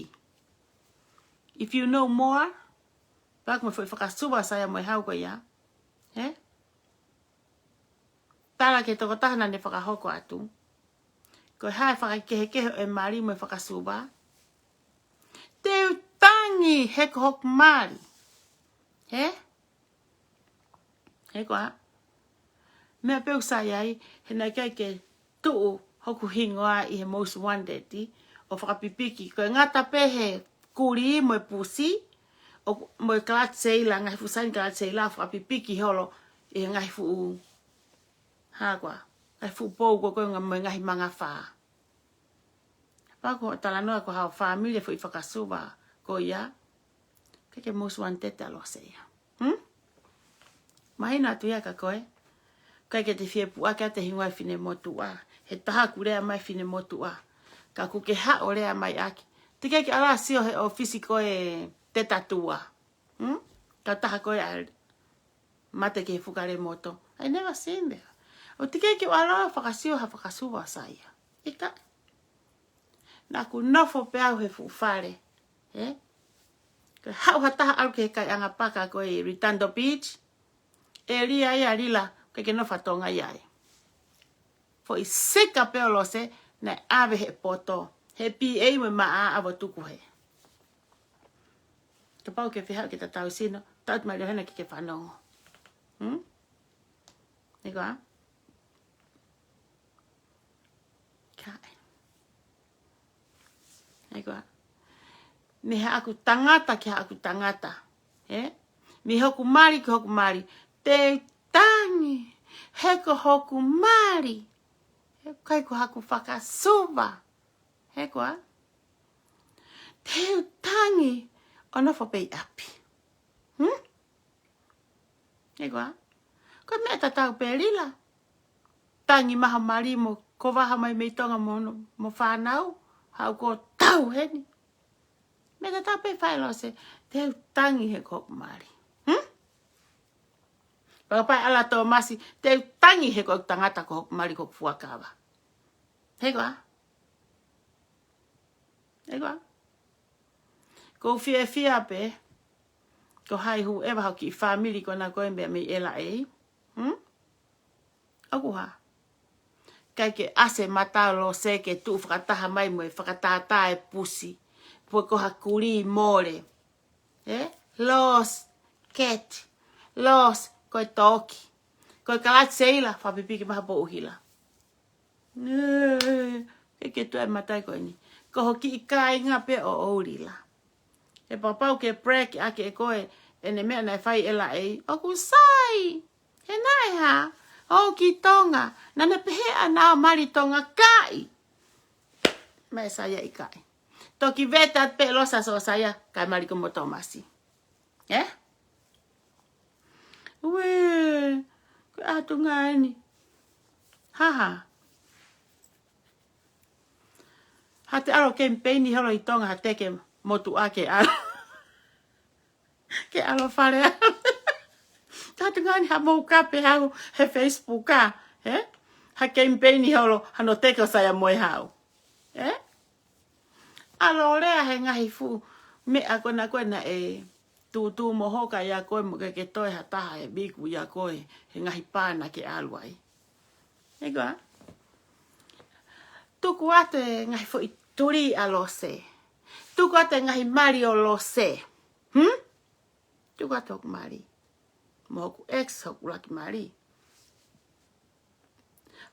If you know more, pea ko e foʻi fakasuva ʻa Saia mo e hau ko ia. He? Tala ki he tokotaha naʻa ne fakahoko atu. Ko e hā e fakakehekehe ʻo e mali mo e fakasuva? Te u tangi he ko hoku mali. He? He ko e hā? Meʻa pē ʻoku sai ai, he naʻe ʻikai ke tuʻu hoku hingoa ʻi he most wanted, ʻo fakapipiki. Ko e ngata pē he kulī mo e pusi, ʻo, mo e kalaseila, ngaahi fuʻu saini kalaseila, ʻo fakapipiki holo ʻi he ngaahi fuʻu, hā ko e hā? Ngaahi fuʻu pou ko ē ko e ngaahi, mo e ngaahi mangafā. Pea ko e talanoa ko e hā ʻo e fāmili e foʻi fakasuva ko ia. ʻIkai ke most wanted ʻa Lose ia. Hmm? Mahino atu ia kia koe. ʻIkai ke te fie puʻaki ʻa e hingoa e finemotuʻa. He taha ʻoku lea mai finemotuʻa. Ka ʻoku ke haʻu ʻo lea mai ʻaki. Teʻeki ke ala sio he ʻōfisi ko ē te tatua. Hmm? Ka taha ko ē ʻa mate ki he fuka lemoto. I never seen that. ʻOku teʻeki ke u ala ʻo fakasio ha fakasuva ʻa Saia. ʻIkai. Naʻa ku nofo pē au he fuʻu fale. He? Ko e haʻu ha taha ʻalu ki he kai ʻanga paka ko ē Redondo Beach. ʻĒlia ia ʻa Lila, ʻikai ke nofo ha Tonga ia ai. Foʻi sika pē ʻo Lose, naʻe ʻave he poto. He P A mo e maʻa ʻave ʻo tuku hē. Kapau ke fie haʻu ke tatau sino, tau te mai leo hena ke ke fanongo. Hmm? Ē ko e hā? Kae. Ē ko e hā? Mei haʻaku tangata ki haʻaku tangata. He? Mei hoku mali ki hoku mali. Te u tangi. He ko hoku mali. He ʻikai ko haku fakasuva. He ko e hā? Te u tangi ʻo nofo pē ʻi ʻapi. Hmm? Ē ko e hā? Ko e meʻa tatau pē Lila. Tangi mai ho mali mo kova hā mai mei Tonga mo, mo fānau. Haʻu ʻo tau heni. Meʻa tatau pē fai Lose. Te u tangi he ko hoku mali. Hmm? Pakapai ala Tōmasi. Te u tangi he ko hoku tangata ko hoku mali ko hoku fuakava. He ko e hā? Ē ko e hā? ʻOku ou fiefia pē, ko hai whoever hoʻo kiʻi fāmili ko ena ko ē mei, mei L A. Hmm? ʻOku hā? ʻIkai ke ʻasi e mata ʻo Lose ke tuʻu fakataha mai mo e fakatātā e pusi. Pe ko ha kulī mole. Ē? Lose, cat. Lose, ko e toki. Ko e kalaseila, fakapipiki mai ha pou ʻuhila. Ē, ke ke tuʻu e mata ko eni. Ko ho kiʻi kāinga pē ʻoʻou Lila. He pau ke brag ʻaki ʻe koe ʻene meʻa naʻe fai L A. ʻOku sai. He naʻe hā? ʻOku ki Tonga. Naʻa ne pehē ʻa ʻene mali Tonga kai. Mai Saia ʻikai. Toki vete atu pē Lose ʻa Saia, kae mali ko mo Tōmasi. Ē? Uē, ko e ʻatunga eni. Haha. Ha te ʻalu kemipeini holo ʻi Tonga ha teke motuʻa ke ʻalu. Ke ʻalu fale ʻalu. Ka ʻatunga eni ha mou kape hau he Facebook ā. Ē? Ha kemipeini holo hano teke ʻo Saia mo e hau. Ē? ʻAlu ʻo lea he ngaahi fuʻu meʻa ko ena ko ena ʻe tūtū mo hoka ia ko ē mo ke ke toe ha taha ʻe biku ia ko ē he ngaahi pā naʻa ke ʻalu ai. Ē ko e hā? Tuku atu e ngaahi foʻi tuli ʻa Lose. Tuku atu e ngaahi mali ʻo Lose. Hmm? Tuku atu hoku mali. Mo hoku ex hoku ʻuluaki mali.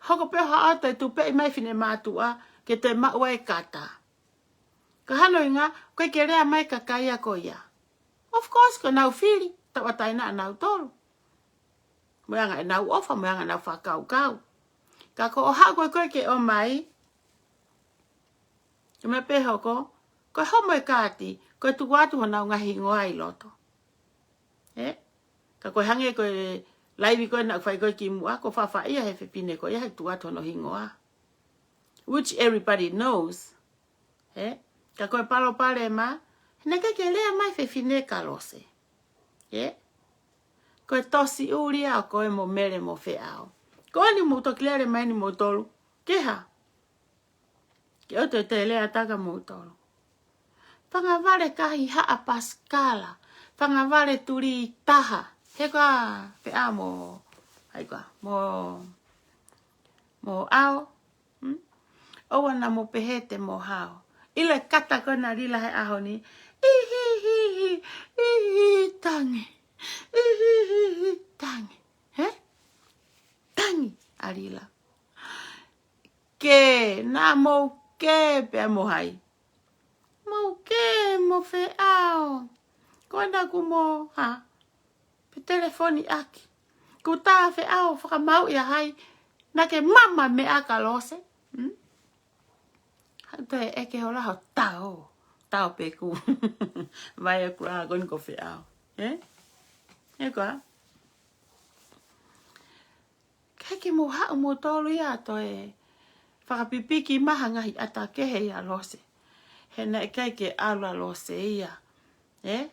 Hoko pē ʻo haʻu atu e tupeʻi mai finemātuʻa ke te maʻu ai e kata. Ka hano ʻuhinga, ʻoku ʻikai ke lea mai e kakai ia ko ia. Of course, ko ʻenau fili, tauʻatāina ʻanautolu. Mo e anga ʻenau ʻofa, mo e anga ʻenau fakakaukau. Ka ko hoʻo haʻu ko ē ko ē ke ʻomai, ko e meʻa pē hoko, ko e homo e kaati, ko e tuku atu honau ngaahi hingoa ʻi loto. Ē? Ka ko e hangē ko e laivi ko ē naʻa ku fai ko ē kimuʻa, ko e faʻa fai ia he fefine ko ia he tuku atu hono hingoa. Which everybody knows. Ē? Ka ko e palopalema, he naʻe ʻikai ke lea mai e fefine kia Lose. Ē? Ko e tosi ʻuli ʻa ko ē mo Mele mo Feʻao. Ko eni mou toki lele mai eni moutolu. Ke hā? Ke ʻoua te u lea atu kia moutolu. Fanga vale kahi haʻa pasikala. Fanga vale tuli taha. He ko e feʻao mo, ʻai ko ā, mo, mo ʻao. Hmm? ʻOua naʻa mo pehē te mo hao. ʻIlo e kata ko ena Lila he ʻaho ni. Ihi, ihi, ihi, ihi, tangi. Ihi, ihi, ihi, tangi. He? Tangi ʻa Lila. Ke, naʻa mou kē pea mo hai. Mou kē mo feʻao. Ko ena kuo mo, ha? Pe telefoni ʻaki. Kuo tā feʻao fakamau ia hai. Naʻa ke mama meʻa kia Lose. Hmm? Haʻu toe ʻeke hola ho tao. Tao pē ku. Vai aku la ko eni ko feʻao. Eh? He ko ā. ʻIkai ke mo haʻu moutolu ia toe fakapipiki mai ha ngaahi ʻata kehe ʻia Lose. He naʻe ʻikai ke ʻalu ʻa Lose ia. Eh?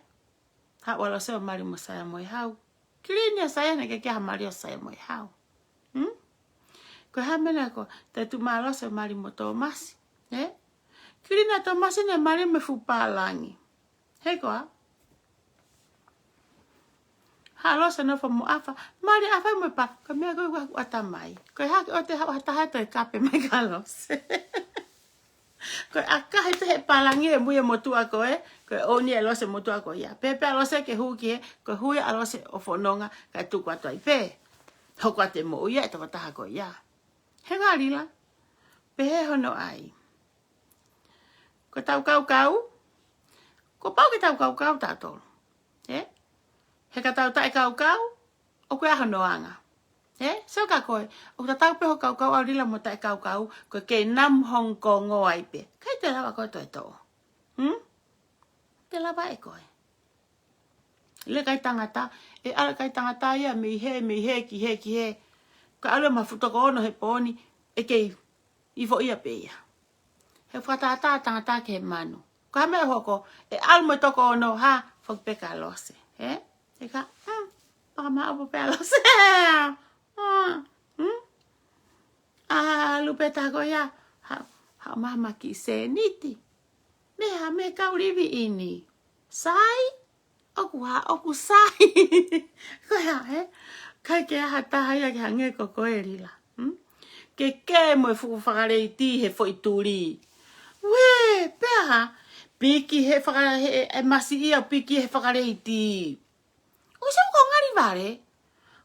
Haʻu ʻa Lose ʻo mali mo Saia Moehau. Kilini ʻa Saia, naʻe ʻikai ke ʻi ai ha mali ʻo Saia Moehau. Hmm? Ko e hā e meʻa ko ē, toe tuʻu mai ʻa Lose ʻo mali mo Tōmasi. Eh? Kilini ʻa Tōmasi naʻe mali mei he fuʻu pālangi. He ko ā. Haʻu ʻa Lose ʻo nofo mo ʻAfa. Mali ʻAfa mo e pā. Ko e meʻa ko ē ʻoku ʻatamai. Ko e hā ke ʻoua te haʻu ha taha ʻe toe kape mai kia Lose. Ko e ʻakahi pē he pālangi ʻe mui e motuʻa ko ē. Ko e ʻoni ʻe Lose motuʻa ko ia. Pehē pē ʻa Lose ke hū ki hē. Ko e hū ia ʻa Lose ʻo fononga kae tuku atu ai pē. Hoko atu e moʻui ia ʻa e tokotaha ko ia. He ko ā Lila. Pehē hono ʻai. Ko ʻetau kaukau. Kuo pau ke tau kaukau tautolu. Eh? He ka tau taʻekaukau, ʻoku ʻi ai hono anga. Eh? So ka ko e, ʻoku tatau pē hoʻo kaukau ʻa Lila mo taʻekaukau, ko e kei namu Hong Kong ʻo ai pē. ʻIkai te lava ko e toe toʻo. Hmm? Te lava ʻe koe. ʻIlo e kai tangata, ʻe ʻalu e kai tangata ia mei hē, mei hē, ki hē, ki hē. Ka ʻalu e mafu toko ono he pō ni, ʻe kei ifo ia pē ia. He fakatātā tangata ki he manu. Ko e hā e meʻa ʻe hoko, ʻe ʻalu mo e toko ono, ha, foki pē kia Lose. He? He ka, hmm, fakamāʻopo pē ʻa Lose. Hmm, hmm. ʻAlu pē taha ko ia, ha, ha mama ki seniti. Meʻa, meʻa kau livi ini. Sai? ʻOku hā, ʻoku sai. Ko e hā, he? ʻIkai ke ʻi ai ha taha ia ke hangē ko koe Lila. Hmm? Ke kē mo e fuʻu fakaleiti he foʻi tuli. Uē, pea hā? Piki he faka-, he, e masiʻi ia piki he fakaleiti. ʻOku se uko ngali vale.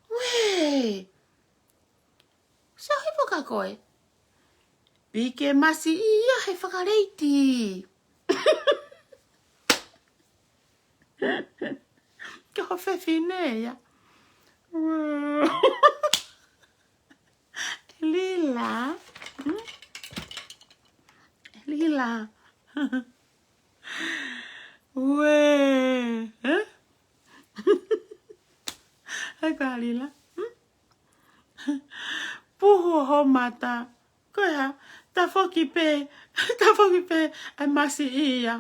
Uē. Sio hifo kia koe. Piki e masiʻi ia he fakaleiti. Ko ho fefine ia. Lila. Hmm? Lila. Uē. Eh? Hai ko ā Lila. Hmm? Puhu ho mata. Ko e hā, tafoki pē, tafoki pē, ʻa e masiʻi ia.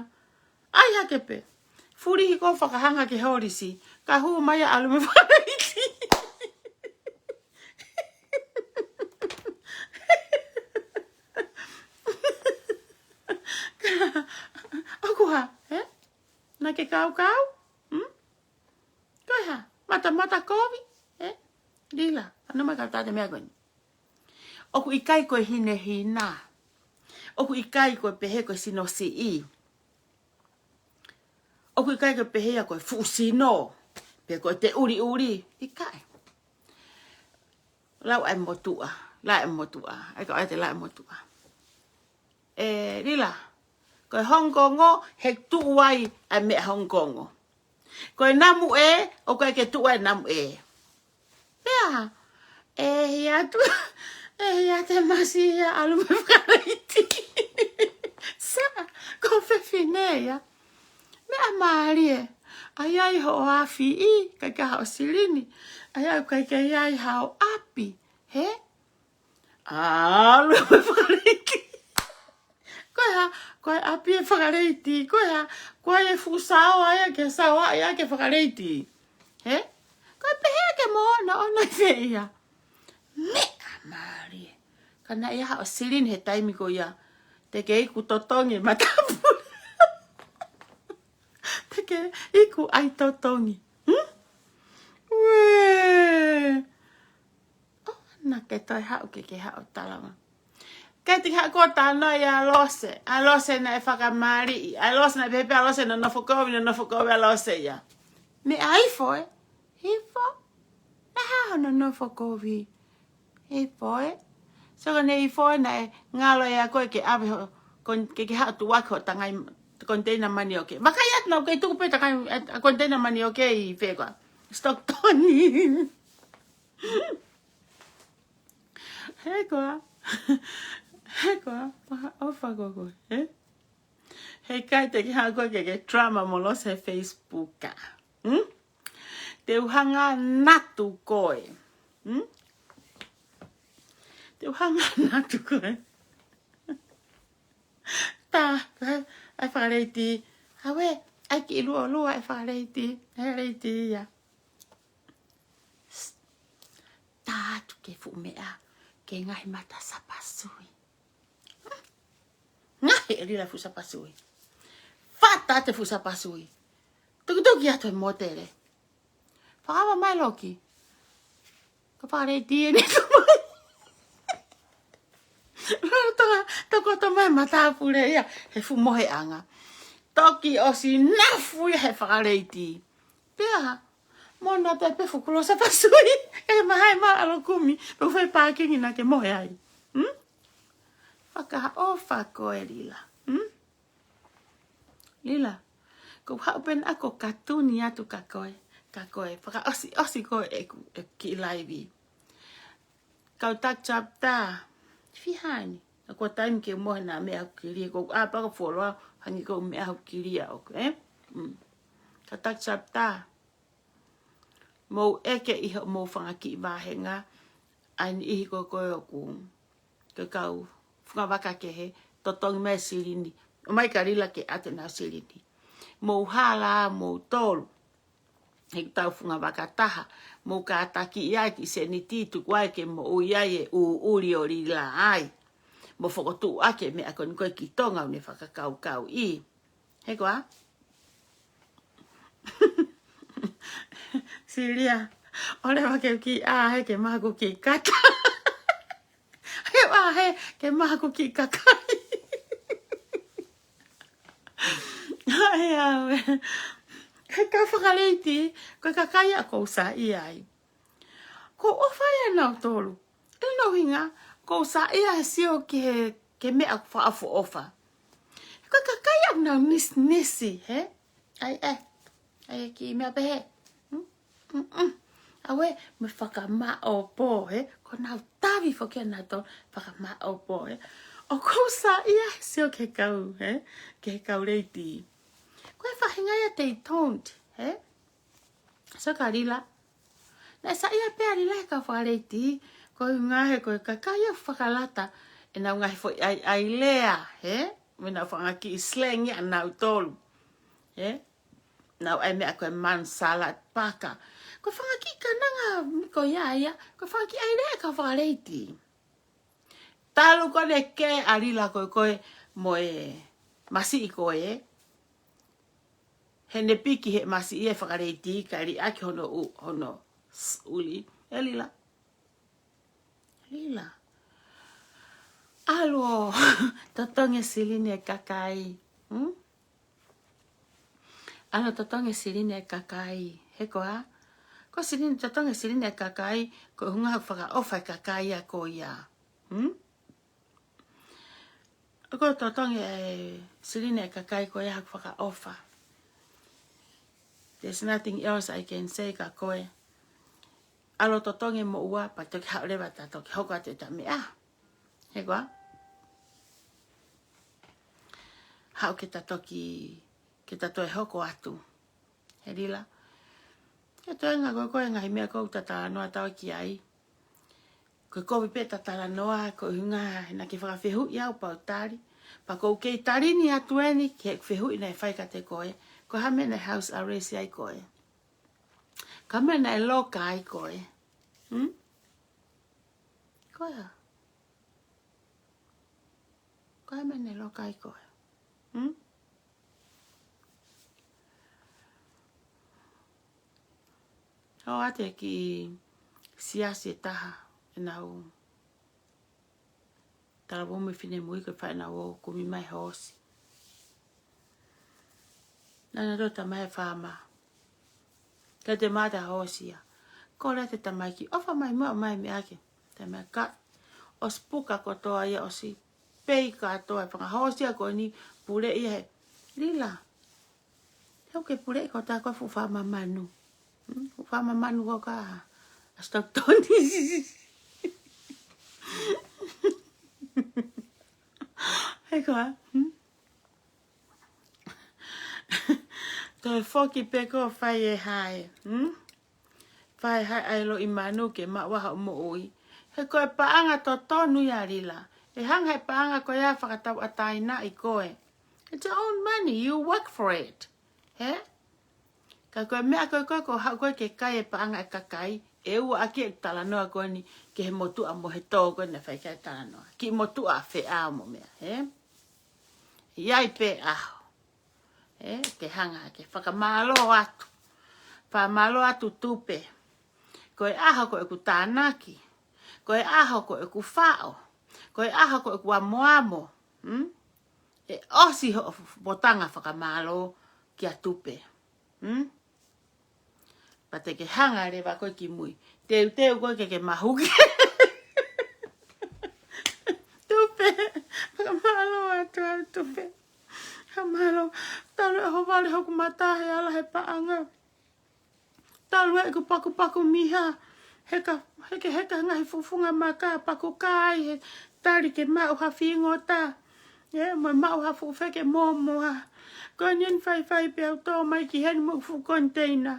ʻAi hake pē. Fulihi ko e fakahanga ki he holisi. Ka hū mai ʻa ʻalu mei fakaleiti. ʻOku hā, eh? Naʻa ke kaukau? Hmm? Ko e hā, matamata kovi, eh? Lila, ʻanau mai kau tā e meʻa ko eni. ʻOku ʻikai ko e hinehina. ʻOku ʻikai ko e pehē ko e sino siʻi. ʻOku ʻikai ko e pehē ia ko e fuʻu sino. Pe ko e te ʻuliʻuli. ʻIkai. Lau ʻa e motuʻa. Lau ʻa e motuʻa. ʻAi ka ʻai te lau ʻa e motuʻa. ʻE, Lila. Ko e Hong Kong ʻo, he tuʻu ai ʻa e meʻa Hong Kong ʻo. Ko e namu ʻē, ʻoku ʻikai ke tuʻu ai e namu ʻē. Pea, ʻe hia atu, ʻe hia atu e masiʻi ia ʻalu mei fakaleiti. Sa, ko e fefine ia. Meʻa mālie. ʻAi ai hoʻo afiʻi, ʻikai ke ʻi ai haʻo silini. ʻAi ai ʻikai ke ʻi ai haʻo ʻapi. He? ʻAlu mei fakaleiti. Ko e hā, ko e ʻapi e fakaleiti, ko e hā, ko e fuʻu saoa ia ke saoa ia ke fakaleiti. He? Ko e pehē ke mo ona ona i fē ia. Meʻa mālie. Ka naʻe ʻi ai haʻo silini he taimi ko ia. Te ke iku totongi matapule. Te ke iku ʻai totongi. Hmm? Uē. ʻO, naʻa ke toe haʻu ke ke haʻu talama. Ke te haʻu ko tano ia Lose. ʻA Lose naʻe fakamaliʻi. ʻA Lose naʻe pehē pē ʻa Lose naʻe nofo kovi, naʻe nofo kovi ʻa Lose ia. Meʻa ifo ē. Ifo. Naʻe hā hono nofo kovi. Ifo ē. So ko ʻene ifo ē naʻe ngalo ia koe ke ʻave ho, kon-, ke ke haʻu tuʻaki ho tangai, konteina manioke. Vakai atu naʻa ke tuku pē tangai, ʻa, ʻa konteina manioke ʻi fē koā. Stockton. He koā. He koā. Pā ʻofa ko koe, ē? He ʻikai te ke haʻu koe ke ke drama mo Lose he Facebook ā. Hmm? Te u hanga natu koe. Hmm? Te u hanga natu koe. Tā, ē, ʻai fakaleiti. Awe, ʻai ki luo luo, ʻai fakaleiti. He leiti ia. Tā atu ke fuʻu meʻa, ke ngaahi mata sapasui. Ngaahi ʻe Lila fuʻu sapasui. Fata te fuʻu sapasui. Tukituki atu he motele. Fakava mai loki. Ka fakaleiti eni tu mai. Lolo tonga, toko to mai matapule ia, he fuʻu moheʻanga. Toki ʻosi nafu ia he fakaleiti. Pea, mo na te pe fukulo sapasui. E mahai ma alo kumi. Pe u fai pākingi naʻa ke mohe ai. Hmm? Fakaʻofa koe Lila. Hmm? Lila. Ko haʻu pē naʻa ko katuni atu ka koe. Ka koe. Fakaʻosi, ʻosi koe ʻeku, ʻeku kiʻi laivi. Kau tak chapter. Fihani. ʻA ko taimi ke mohe naʻa meʻa ʻoku kilia. Ko ʻa paka foloa, hangi ko meʻa ʻoku kilia ʻoku, ē? Mm. Kau tak chapter. Mou ʻeke ʻi hoʻomou fanga kiʻi vāhenga, ʻa e niʻihi ko koe ʻoku, ko e kau fungavaka kehe, totongi mai silini. ʻOmai ka Lila ke ʻatu ʻenau silini. Mou hala, mou tolu. He tau fungavaka taha. Mou kātaki ai ki seniti tuku ai ke moʻui ai e ʻū ʻuli ʻo Lila ai. Mou fokotuʻu ake meʻa ko eni ko e ki Tonga ʻoku ne fakakaukauʻi. He koā? Silia, ʻoua leva ke u kiʻi ʻā hē ke maha ʻeku kiʻi kata. He ʻā hē ke maha ʻeku kiʻi kakai. Ai, au ē. He ka fakaleiti, ko e kakai ʻoku ou saiʻia ai. Ko e ʻofa ia nautolu. ʻE nau hinga, ko e saiʻia he sio ki he, ki he meʻa fakaʻofoʻofa. Ko e kakai ʻoku nau nisinisi, he? ʻAi, ē. ʻAi, kiʻi meʻa pehē. Hmm? Mm-mm. Awe, mo e fakamaʻopo, he? Ko ʻenau tavi foki ʻanautolu, fakamaʻopo, he? ʻOku ou saiʻia he sio ki he kau, he? Ki he kau leiti. Ko e faʻahinga ia te i toned, he? So ka Lila. Naʻe saiʻia pē ʻa Lila he kau fakaleiti, ko e ngaahi ko e kakai ʻoku fakalata, ʻenau ngaahi foʻi ʻaiʻai lea, he? Mo ʻenau fanga kiʻi slang ia ʻanautolu, he? Nau ʻai meʻa ko e man salad paka. Ko e fanga kiʻi kananga ko ia ia, ko e fanga kiʻi ʻai lea kau fakaleiti. Talu ko ʻene kē ʻa Lila ko e ko e mo e masiʻi ko ē. He ne piki he masiʻi e fakaleiti kae liʻaki hono ʻu-, hono s-, ʻuli. ʻE Lila. Lila. ʻAlu ʻo totongi e silini e kakai. Hmm? ʻAlu ʻo totongi e silini e kakai. He koā? Ko e silini, totongi e silini e kakai, ko e ʻuhinga ʻoku fakaʻofa e kakai ia ko ia. Hmm? ʻOku ou totongi e silini e kakai ko ia ʻoku fakaʻofa. There's nothing else I can say ka ko e. ʻAlu ʻo totongi e moʻua, pea toki haʻu leva ta toki hoko atu ʻeta meʻa. He koā? Haʻu ke ta toki, ke ta toe hoko atu. He Lila. Ke toe ngā ko e ko e ngaahi meʻa ʻoku ta talanoa taua ki ai. Ko e kovi pē ta talanoa, ko e ʻuhinga he naʻa ke fakafehuʻi au pea u tali. Pea ʻoku ou kei tali ni atu eni, ki he fehuʻi naʻe fai kiate koe. Ko e hā e meʻa naʻe house arrest ai koe. Ko e hā e meʻa naʻe loka ai koe. Hmm? Ko e hā? Ko e meʻa ne loka ai koe. Hmm? ʻOatu e kiʻi siasi ʻe taha, ʻenau talavou mo e finemui ko e faʻa ʻenau ō kumi mai hoosi. Naʻa na tota mai e faama. Ka te mata hoosi ia. Kole atu e tamaiki, ʻofa mai muʻa mai meʻa ke. Te meʻa ka, ʻosi puka kotoa ia, ʻosi pei kātoa e fanga hoosi ia ko eni, pule ia he. Lila. Te u ke pule ko tā ko e fuʻu faama manu. Hmm? Fuʻu faama manu ko ka. ʻAsi tau toni. Hei koa. Hmm? Toe foki pē ko e fai e hae. Hmm? Fai hae ʻa e loʻimanu ke maʻu ai hoʻo moʻui. He ko e paʻanga totonu ia Lila. ʻE hanga he paʻanga ko ia fakatauʻatāinaʻi koe. It's your own money. You work for it. He? Ka ko e meʻa ko ē ko ē ko e haʻu ko ē ke kai e paʻanga e kakai, ʻe ua ʻaki e talanoa ko eni ki he motuʻa mo e tō ko ē naʻe fai ki ai e talanoa. Kiʻi motuʻa feʻao mo meʻa, he? ʻI ai pē ʻaho. He? Ke hanga ke fakamālō atu. Fakamālō atu Tupe. Ko e ʻaho ko ʻeku tānaki. Ko e ʻaho ko ʻeku faʻo. Ko e ʻaho ko ʻeku amoamo. Hmm? ʻE ʻosi hoʻo botanga fakamālō kia Tupe. Hmm? Pea te ke hanga leva koe ki mui. Teuteu koe ke ke mahuke. Tupe. Fakamālō atu au Tupe. Fakamālō. Talu e ʻohovale hoku mata he ala he paʻanga. Talu e ʻeku pakupaku miha, heka, heka, heka ngaahi fufunga maka, paku kai, he tali ke maʻu ha fingota. ʻE, mo maʻu ha fuʻu feke mōmoa. Ko eni eni faifai pē au tō mai ki heni mo e fuʻu koniteina.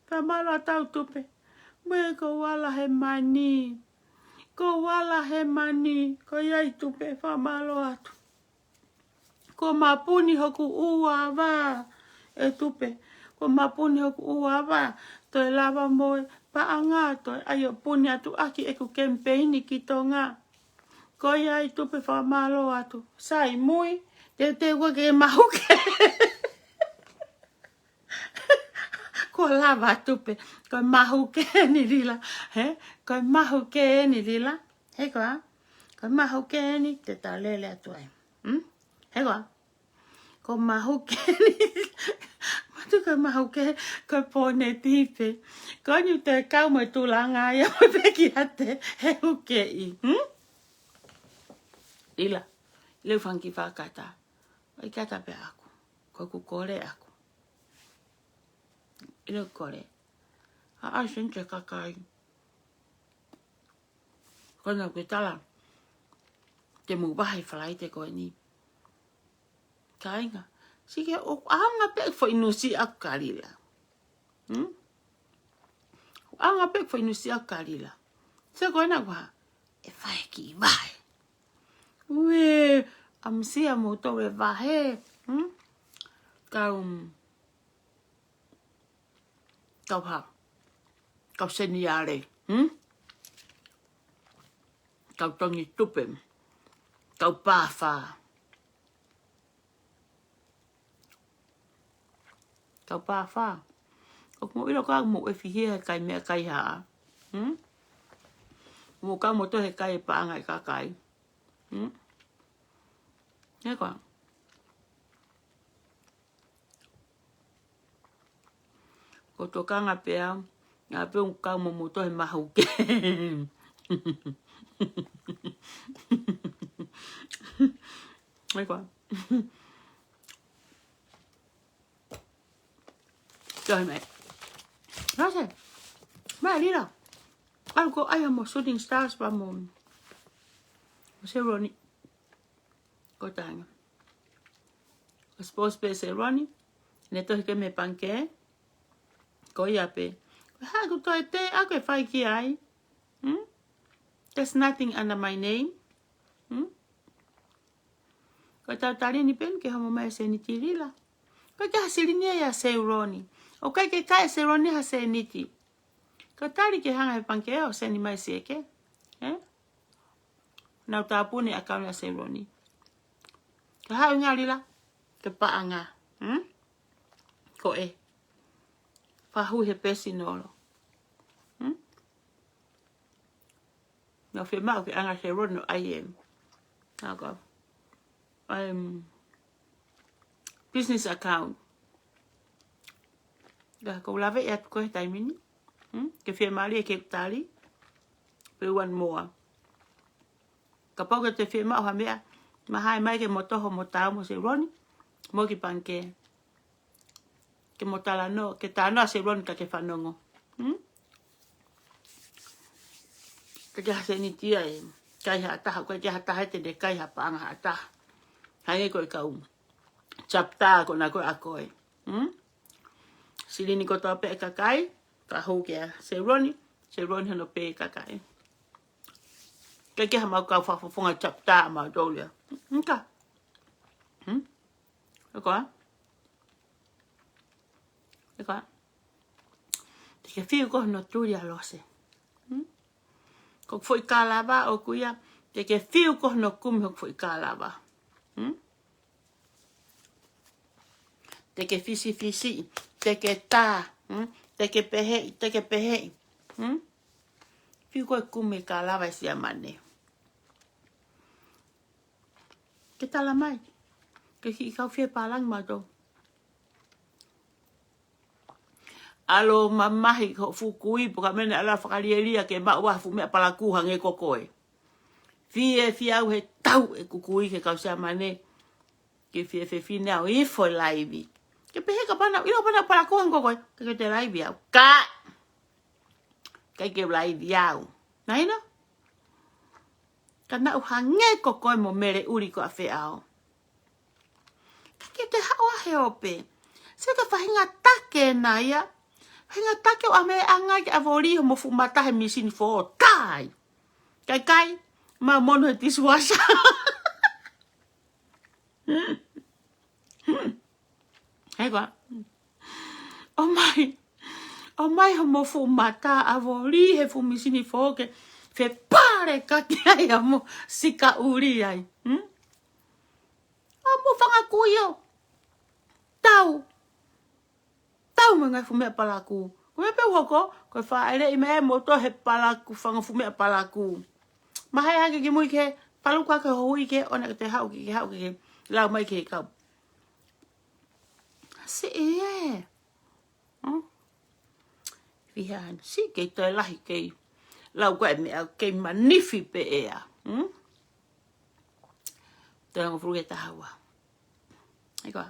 Fakamālō atu au Tupe. Mo e ko e ala he mani. Ko e ala he mani. Ko ia ai Tupe fakamālō atu. Ko e mapuni hoku ua vā, ʻe Tupe. Ko e mapuni hoku ua vā, toe lava mo e paʻanga, toe ʻai ʻo puni atu ʻaki ʻeku kemipeini ki Tonga. Ko ia ai Tupe fakamālō atu. Sai mui, teuteu koe ke mahuke. Ko e lava Tupe. Ko e mahuke eni Lila. He? Ko e mahuke eni Lila. He koa. Ko e mahuke eni te ta lele atu ai. Hmm? He koa. Ko e mahuke eni. Matu ko e mahuke, ko e pōneti pē. Ko eni te kau mo e tūlanga ia mo e peki ate. He hukeʻi. Hmm? Lila. Leo fanki fakata. ʻAi kata pē ʻaku. Ko ʻeku kole ʻaku. ʻIlo kole. ʻA ʻai seni te kakai. Ko ena ke tala. Te mou vahe Falaite ko eni. Kāinga. Sike ʻoku ʻaonga pē foʻi nusi ʻaku kia Lila. Hmm? ʻAonga pē foʻi nusi ʻaku kia Lila. Sio ko ena kuo hā. ʻE fai kiʻi vahe. Ue, ʻamusia mo tau e vahe. Hmm? Kau, kau hā. Kau seniale. Hmm? Kau tongi tupe. Kau pāfā. Kau pāfā. ʻOku mou ʻilo ka mou ʻefihia he kai meʻakai hā. Hmm? Mou kau mo toe he kai e paʻanga e kakai. Hmm? He koa. Ko tokanga pē au. Ngā pē ʻoku kau mo mou toe mahuke. He koa. Tohi mai. Rose. Mai Lila. ʻAlu ko ai mo Shooting Stars pea mo. Mo Seloni. Ko tanga. Ko sports pē Seloni. Ne tohi ke me pangke. Ko ia pē. Ko e hā ʻeku toe tē ʻaku ʻe fai ki ai. Hmm? There's nothing under my name. Hmm? Ko e tau tali ni pē eni ke homo mai e sēniti Lila. Ko e ke ha silini ia ʻa Seloni. ʻOku ʻikai ke kai ʻe Seloni ha sēniti. Ko e tali ke hanga he pangke ʻo seni mai sieke. Eh? Nau tāpuni ʻakauni ʻa Seloni. Ke haʻu ngali la, ke paʻanga. Hmm? Ko e. Fahu he pesinolo. Hmm? Naʻa ku fiemaʻu ke ʻanga Seloni ʻo ʻai e. Ako. Um, business account. Ka ʻoku ou lave atu ko e taimi ni. Hmm? Ke fiemālie ke tali. Pe one more. Kapau ʻoku ke fiemaʻu ha meʻa, mahai mai ke mo toho mo tau mo Seloni, mo ki pangikē. Ke mo talanoa, ke talanoa Seloni ka ke fanongo. Hmm? Ke ke ha seniti ia ʻe kai ha taha, ko e ke ha taha ʻe te ne kai ha paʻanga ha taha. Hangē ko e kau chapter ko ena ko ē ʻa koe. Hmm? Silini kotoa pē ʻe kakai, ka hou kia Seloni, Seloni hono pē kakai. Ke ke ha mau kau fakafofonga chapter ʻa mau tolu ia. Nka. Hmm? Eko a? Eko a? Te ke fiu ko hono tuli ʻa Lose. Hmm? Ko e foʻi kalava ʻoku ia, te ke fiu ko hono kumi hoku foʻi kalava. Hmm? Te ke fisifisi, te ke tā, hmm? Te ke peheʻi, te ke peheʻi. Hmm? Fiu ko e kumi kalava ʻi Siamane. Ke tala mai. Ke kiʻi kau fie pālangi mautolu. ʻAlu mamahi ko e fuʻu kui, pe ko e meʻa ne ala fakalielia ke maʻu ha fuʻu meʻa palakū hangē ko koe. Fie, fie au he tau ʻeku kui ke kau Siamane. Ke fie fefine au ifo laivi. Ke pehē kapau naʻa ku ʻilo pē naʻa ku palakū hangē ko koe. Ke ke te laivi au. Ka. Kai ke laivi au. Naʻa ʻilo? Ka naʻa ku hangē ko koe mo Mele ʻUli ko ʻAfeao. Ka ke te haʻu ʻa he ope. Sio ki he faʻahinga take ena ia. Faʻahinga take ʻo ʻameʻanga ke ʻavori homo fuʻu mata he misini foʻou tai. Kai kai, ma monu he dishwasher. Hei koa. ʻOmai. ʻOmai homo fuʻu mata ʻavori he fuʻu misini foʻou ke fepale kaki ai ʻa mo sika ʻuli ai. Hmm? ʻA mo fanga kui ʻo. Tau. Tau mo e ngaahi fuʻu meʻa palakū. Ko e meʻa pē ʻoku hoko, ko e fāʻeleʻi mai mo tō he palakū, fanga fuʻu meʻa palakū. Mahai hake ki mui ke, palu ka ke hoi ke, ʻoua ke te haʻu ke, ke haʻu ke, ke lau mai ke kau. Siʻi ē. Hmm? Fihan, siʻi kei toe lahi kei. Lau ko e meʻa kei manifi pē ʻea. Hmm? Toe ngofulu ke taha ua. Eko.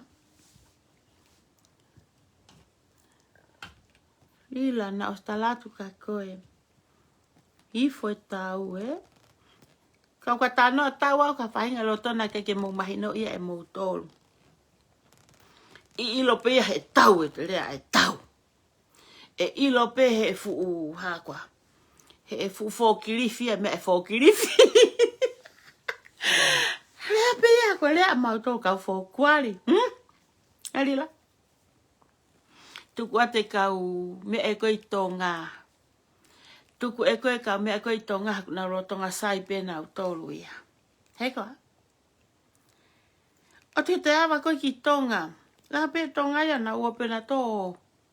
Lila naʻa ʻosi tala atu kia koe. Ifo e tau, ē? Kau ka tano a tau au ka faʻahinga lotona ke ke mou mahino ia ʻe moutolu. ʻI ʻilo pē ia he tau ʻe te lea ʻe tau. ʻE ʻilo pē he fuʻu hā koa. He fuʻu fōkilifi ʻa meʻa ʻe fōkilifi. Lea pē ia ko e lea ʻa mautolu kau fōkuali. Hmm? ʻE Lila. Tuku atu e kau meʻa ʻe ko ē ʻi Tonga. Tuku ʻe ko e kau meʻa ʻe ko ē ʻi Tonga, haku nau lolotonga sai pē nautolu ia. Hei koa. ʻOtu te ava ko ē ki Tonga. Lea pē Tonga ia naʻa ua pē naʻa tō.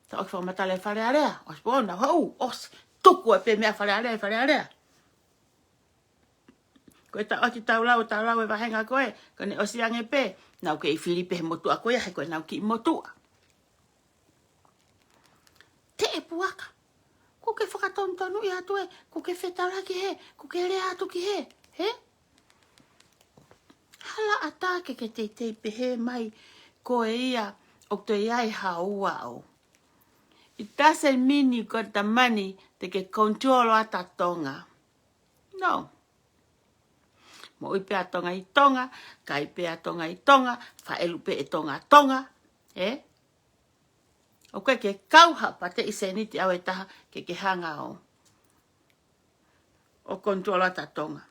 Ta ʻoki fakamatala e Fale Alea. ʻOsi pō naʻa hau, ʻosi. Tuku ʻe pē meʻa Fale Alea, Fale Alea. Ko e taʻoki tau lau, tau lau e vahenga ko ē, ko ʻene ʻosi ange pē, nau kei fili pē he motuʻa ko ia, he ko e nau kiʻi motuʻa. Te e puaka. Ko ke fakatonutonu ia atu ē, ko ke fetala ki hē, ko ke lea atu ki hē, hē? Hala ʻatā ke ke teitei pehē mai, ko e ia, ʻoku te ia ʻi ha ua ʻo. It doesn't mean you got the money, te ke control ʻa Tonga. No. Moʻui pē ʻa Tonga ʻi Tonga, kai pē ʻa Tonga ʻi Tonga, faʻelu pē ʻe Tonga Tonga, ē? ʻOku ke kau ha pate ʻi seniti ʻau ʻe taha ke ke hanga ʻo. ʻO control ʻa Tonga.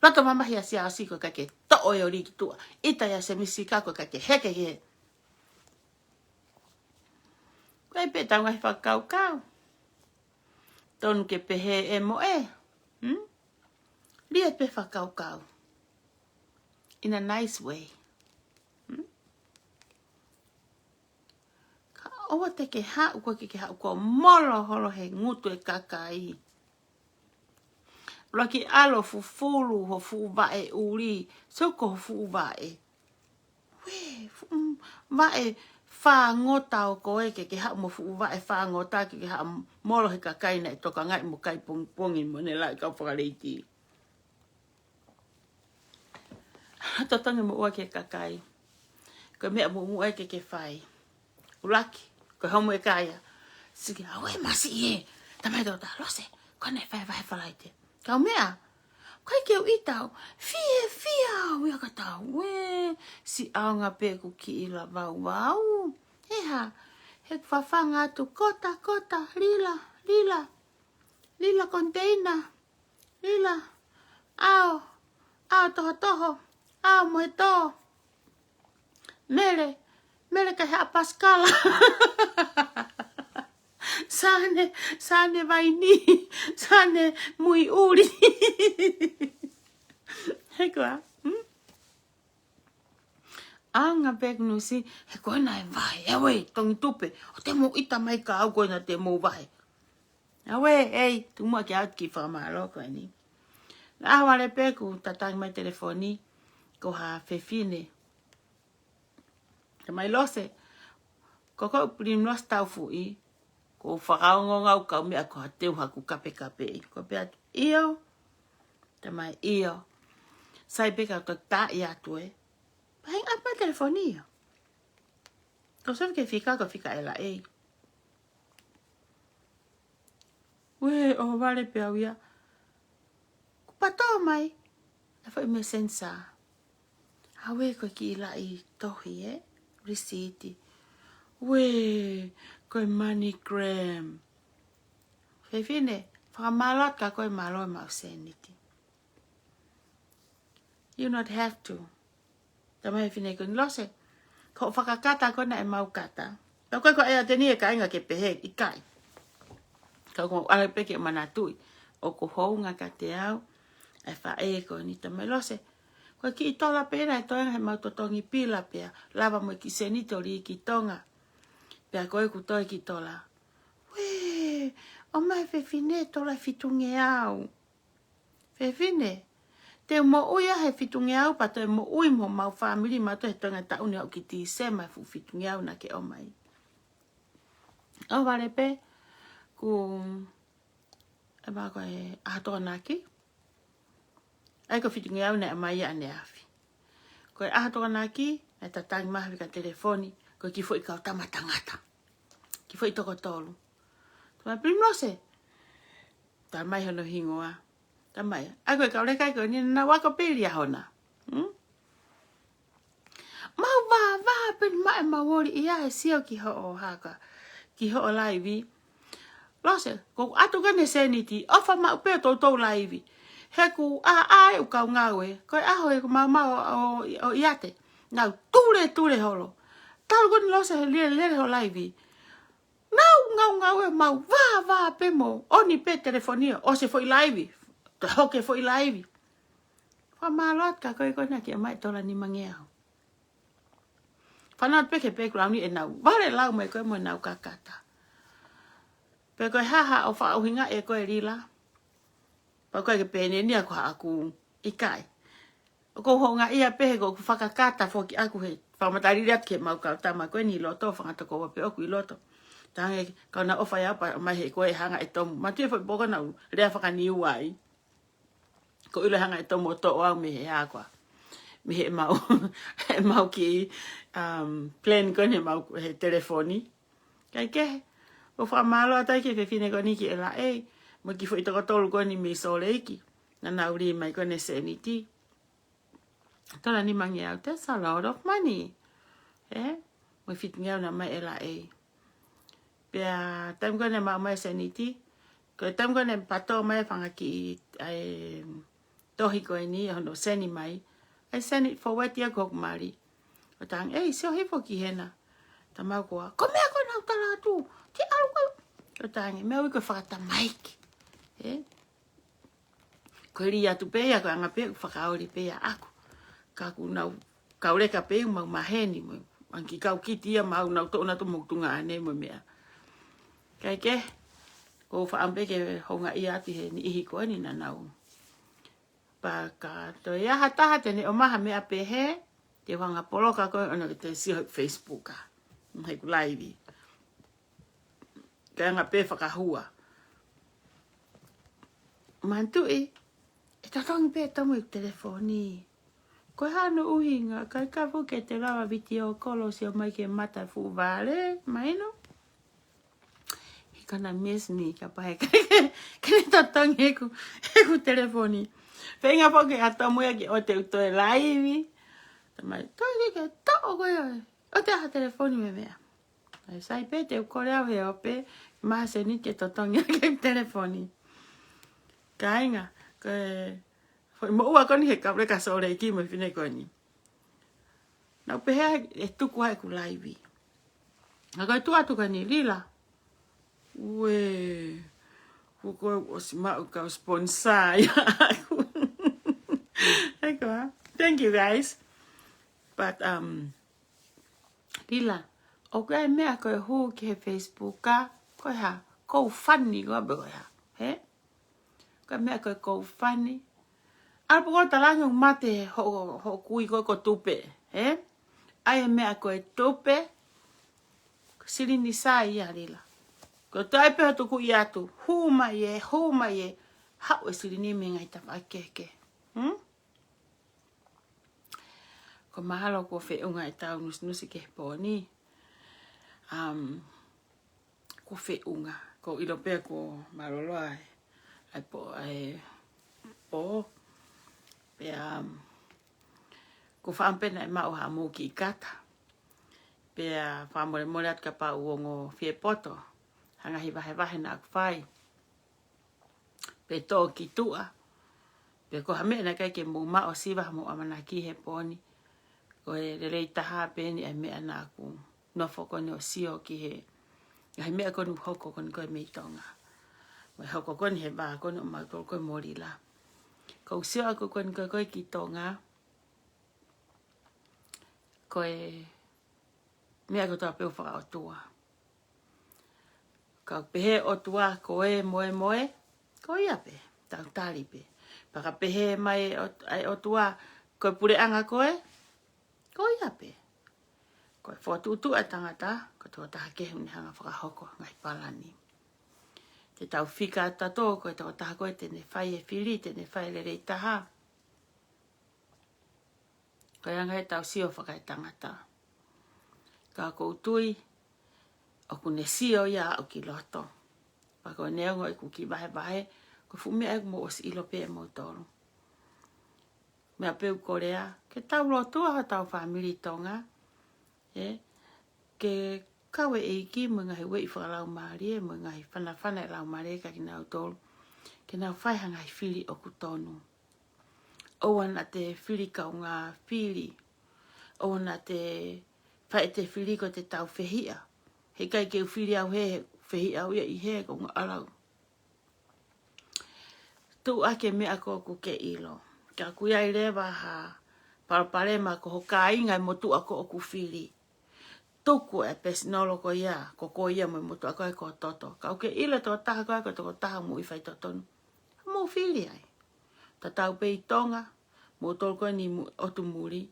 Loto mamahi ʻa Siaosi ko e ʻikai ke toʻo e oli ki tuʻa. ʻIta ia se misika ko e ʻikai ke heke he. Ko e pē tau ngaahi fakakaukau. Tonu ke pehē ʻe mo ē. Hmm? Lia pē fakakaukau. in a nice way. Hmm? Ka ʻoua te ke haʻu, ko e ke, ke haʻu ko molo holo he ngutu e kakai. Laki alo fufulu ho fuʻu vaʻe ʻuli, so ko ho fuʻu vaʻe. Uē, fuʻu vaʻe fāngota ʻo koe ke ke haʻu mo fuʻu vaʻe fāngota ke ke haʻu molo he kakai naʻe tokangaʻi mo kai pongipongi mo ne laʻi kau fakaleiti. Totongi mo ua ke kakai. Ko e meʻa mo ua ke ke fai. ʻUluaki, ko e homo e kaia. Siki, a uē masi e. Tamai tau ta lose, ko ne fai vahe falaite. Kau meʻa, kai ke u itau, fie, fie au ia ka tau. Uē, si aonga pē ku ki ila vau vau. He ha, he fafanga atu kota, kota, lila, lila. Lila konteina. Lila. ʻAo. ʻAo tohotoho. ʻAo mo e tō. Mele. Mele kai haʻa pasikala. Sane. Sane vaini. Sane mui ʻuli. He koa. Hmm? Anga pek nusi, he ko ena e vahe, e we, tongi tupe, ʻo te mo ita mai ka au ko ena te mo vahe. A we, ei, tu mua ke au ki fakamalo ko eni. Na a wale pe ku tatangi mai telefoni, ko ha fefine. Tamai lose, ko ko plim los tau fuʻi, ko fakaongo ngau kau meʻa ko ha teu haku kape kape. Ko pe atu, io, tamai io. Sai pe ka ka ta i atu e. Pahinga apa telefoni io. Ko so ke fika, ko fika ela e. Uē, ʻo vale pe au ia. Ku pato mai. Na fai me sensa. A we ko e ki ila i tohi e. Risiti. Uē, ko e MoneyGram. Fefine, fakamalo atu ka ko e malo e mau seniti. You not have to. Tamai fine ko ni lose. Ko fakakata ko na e mau kata. Ka ko e ko e ateni e kainga ke pehe, i kai. Ka ko ala pe ke manatui. ʻO ko hounga ka te au. E fa e ko ni tamai lose. Ko ki i tola pena e toenga he mau totongi pila pea. Lava mo ki seni toli ki tonga. Pea ko e ku toe ki tola. Uē, ʻo mai fefine tola fitunge au. Fefine, te moʻui a he fitunge au, pa te moʻui mo mau family, ma to he tonga taʻu ni au ki Tīsema fu fitunge au na ke ʻo mai. ʻO vale pe, ku, e ma ko e ato naki. Ai ko fitunge au na e mai a ne afi. Ko e ato naki, na e tatangi maha vika telefoni, ko ki foʻi kau tama tangata. Ki foʻi toko tolu. Tama primrose, tamai hono hingoa. Tamai. Ai ko e kau lekai ko ni na wako peli a hona. Hmm? Mau vā, vā, peni mai mau ori ia e sio ki hoʻo haka. Ki hoʻo laivi. Lose, ko atu ka ne seniti, ofa mau pe tou tou laivi. He ku a a e u kau ngau e. Ko e aho e ku mau mau o, o, o iate. Nau tule, tule holo. Talu ko ni lose he lele, lele ho laivi. Nau ngau ngau e mau vā vā pe mo. Oni pe telefonia. O se foʻi laivi. Te hoke foʻi laivi. Fa malot ka koe koe na ki a mai tola ni mangeau. Fanat pe ke pe kulauni e nau. Vale lau mai koe mo nau kakata. Pe koe haha o fa uhinga e koe lila. Pa koe ke pene ni a ko haku. Ikai. ʻO ko hounga ia pe he ko ku fakakata foki aku he. Fakamatali atu ke mau kau tama koe ni loto fanga toko ua pe ʻoku i loto. Tange kau na ofa ia pa mai he koe hanga e tomu. Matu e foki poko na u lea fakaniu ai. Ko ʻilo hanga e tomu o toʻo au me he hā koa. Me he mau, he mau ki, um, plan koe he mau he telefoni. Kai ke, ko fakamalo atai ke fefine koe ni ki e la e, mo ki foʻi toko tolu koe ni me i Sōleiki. Na na uri mai koe ne seniti. Tola ni mangeau, that's a lot of money. He? Mo fitungeau na mai e la e. Pea, taim koe ne mau mai seniti. Ko taim koe ne pato mai fanga ki ai tohi koe ni, hono seni mai. Ai seni forward ia ko hoku mali. ʻO tang, ei, sio hifo ki hena. Tamau koa, ko mea koe nau tala atu. Ti au koe. ʻO tang, mea ui koe fakatamaiki. He? Ko e li atu pe ia, ko e anga pe, fakaoli pe ia aku. Ka ʻoku nau kauleka pē ʻemau maheni mo e ʻangi kau kiti ia mau nau toʻo nautolu mo tuʻunga ʻanai mo e meʻa. Kae kehe, ʻoku ou faʻa ʻamu pē ke houngaʻia atu he niʻihi ko eni naʻa nau. Pea ka toe ʻi ai ha taha te ne ʻomai ha meʻa pehē, te u hanga poloka koe ʻo ne ke te sio he Facebook ʻa. He ʻoku laivi. Kae ʻoua pē fakahua. Manatuʻi, ʻe totongi pē ʻe Tomu ʻeku telefoni. Ko e hā hono ʻuhinga, ʻikai ke fuʻu ke te lava video call ʻo sio mai ki he mata fuʻu vale, mahino? He gonna miss me, kapau he ʻikai ke, ke ne totongi ʻeku, ʻeku telefoni. Feinga foki ʻa Tomu ia ke ʻoua te u toe laivi. Talamai, toe ke ke toʻo koe ʻo, ʻoua te ha telefoni mo e meʻa. ʻAi sai pē te u kole au he ope, mahalo ʻe niʻihi ke totongi ʻeku telefoni. Kāinga, ko e, foʻi moʻua ko eni he kauleka Sōleki mo e fefine ko eni. Naʻa ku pehē ʻe tuku ai ʻeku laivi. Naʻa ku tuʻu atu ko eni Lila. Uē, ʻoku ʻosi maʻu kau sponsor ia ʻaʻaku. Ē koā. Thank you guys. But, um, Lila, ʻoku ʻi ai e meʻa ko e hū ki he Facebook ʻa, ko e hā, GoFundMe ko ā pē ko e hā, hē? Ko e meʻa ko e GoFundMe. ʻAlu pē koe ʻo talaange ʻoku mate hoʻo, hoʻo kui ko ē ko Tupe, hē? ʻAi e meʻa ko e Tupe, silini sai ia Lila. Ko e toe ʻai pē hoʻo tukuʻi atu, hū mai ē, hū mai ē, haʻu e silini mei he ngaahi tafaʻaki kehekehe. Hmm? Ko e mahalo kuo feʻunga ʻetau nusinusi ki he pō ni. Um, kuo feʻunga, ʻoku ou ʻilo pē kuo mālōlō ai ʻa e pō, ʻa e pō. Pea, um, ʻoku ou faʻa ʻamu pē naʻe maʻu ha mou kiʻi kata. Pea fakamolemole atu kapau ʻoku ongo fiepoto ha ngaahi vahevahe naʻa ku fai. Pe tō ki tuʻa. Pe ko ha meʻa naʻe ʻikai ke mou maʻu ʻo siva ha mou ʻamanaki he pō ni. Ko e lelei taha pē eni ʻa e meʻa naʻa ku nofo ko eni ʻo sio ki he ngaahi meʻa ko eni ʻoku hoko ko eni ko ē mei Tonga. Mo e hoko ko eni he vā ko eni ʻo mautolu ko ē mo Lila. ʻOku ou sio ʻaku ko eni ko ē ko ē ki Tonga. Ko e meʻa kotoa pē ʻoku fakaʻotua. Ka pehē ʻOtua ko e moemoe, ko ia pē, tau tali pē. Pea ka pehē mai ʻe ʻOt-, ʻa e ʻOtua ko e puleʻanga ko ē, ko ia pē. Ko e fokotuʻutuʻu ʻa e tangata, ko e tokotaha kehe ʻoku ne hanga ʻo fakahoko ngaahi palani. Te tau fika atu tautolu ko e tokotaha ko ē te ne fai e fili, te ne fai e lelei taha. Ko e anga ʻetau sio fakaetangata. Ka ʻoku ou tui, ʻoku ne sio ia ʻo aʻu ki loto. Pea ko e neongo ʻeku kiʻi vahevahe, ko e fuʻu meʻa ʻoku mou ʻosi ʻilo pē ʻe moutolu. Meʻa pē ʻoku ou kole, ke tau lotua hotau fāmili Tonga. Ē, ke kau e ʻEiki mo e ngaahi ueʻi fakalaumālie, mo e ngaahi fanafana ʻa e Laumālie kia kinautolu. Ke nau fai ha ngaahi fili ʻoku tonu. ʻOua naʻa te fili kaungā fili. ʻOua naʻa te fai ʻete fili ko ʻete tāufehiʻa. He ʻikai ke u fili au hē, fehiʻa au ia ʻi hē ko ngā ʻalu. Tuʻu ʻaki e meʻa ko ē ʻoku ke ʻilo. Ka ʻoku ʻi ai leva ha palopalema ko ho kāinga ʻi he motuʻa ko ē ʻoku fili. Tuku e personal ko ia, ko koe ia mo e motuʻa ko ē ko ho toto. Ka ʻoku ke ʻilo e tokotaha ko ē ko e tokotaha mou ʻi faitotonu. Mou fili ai. Tatau pē ʻi Tonga, moutolu ko eni mo e ʻotu muli.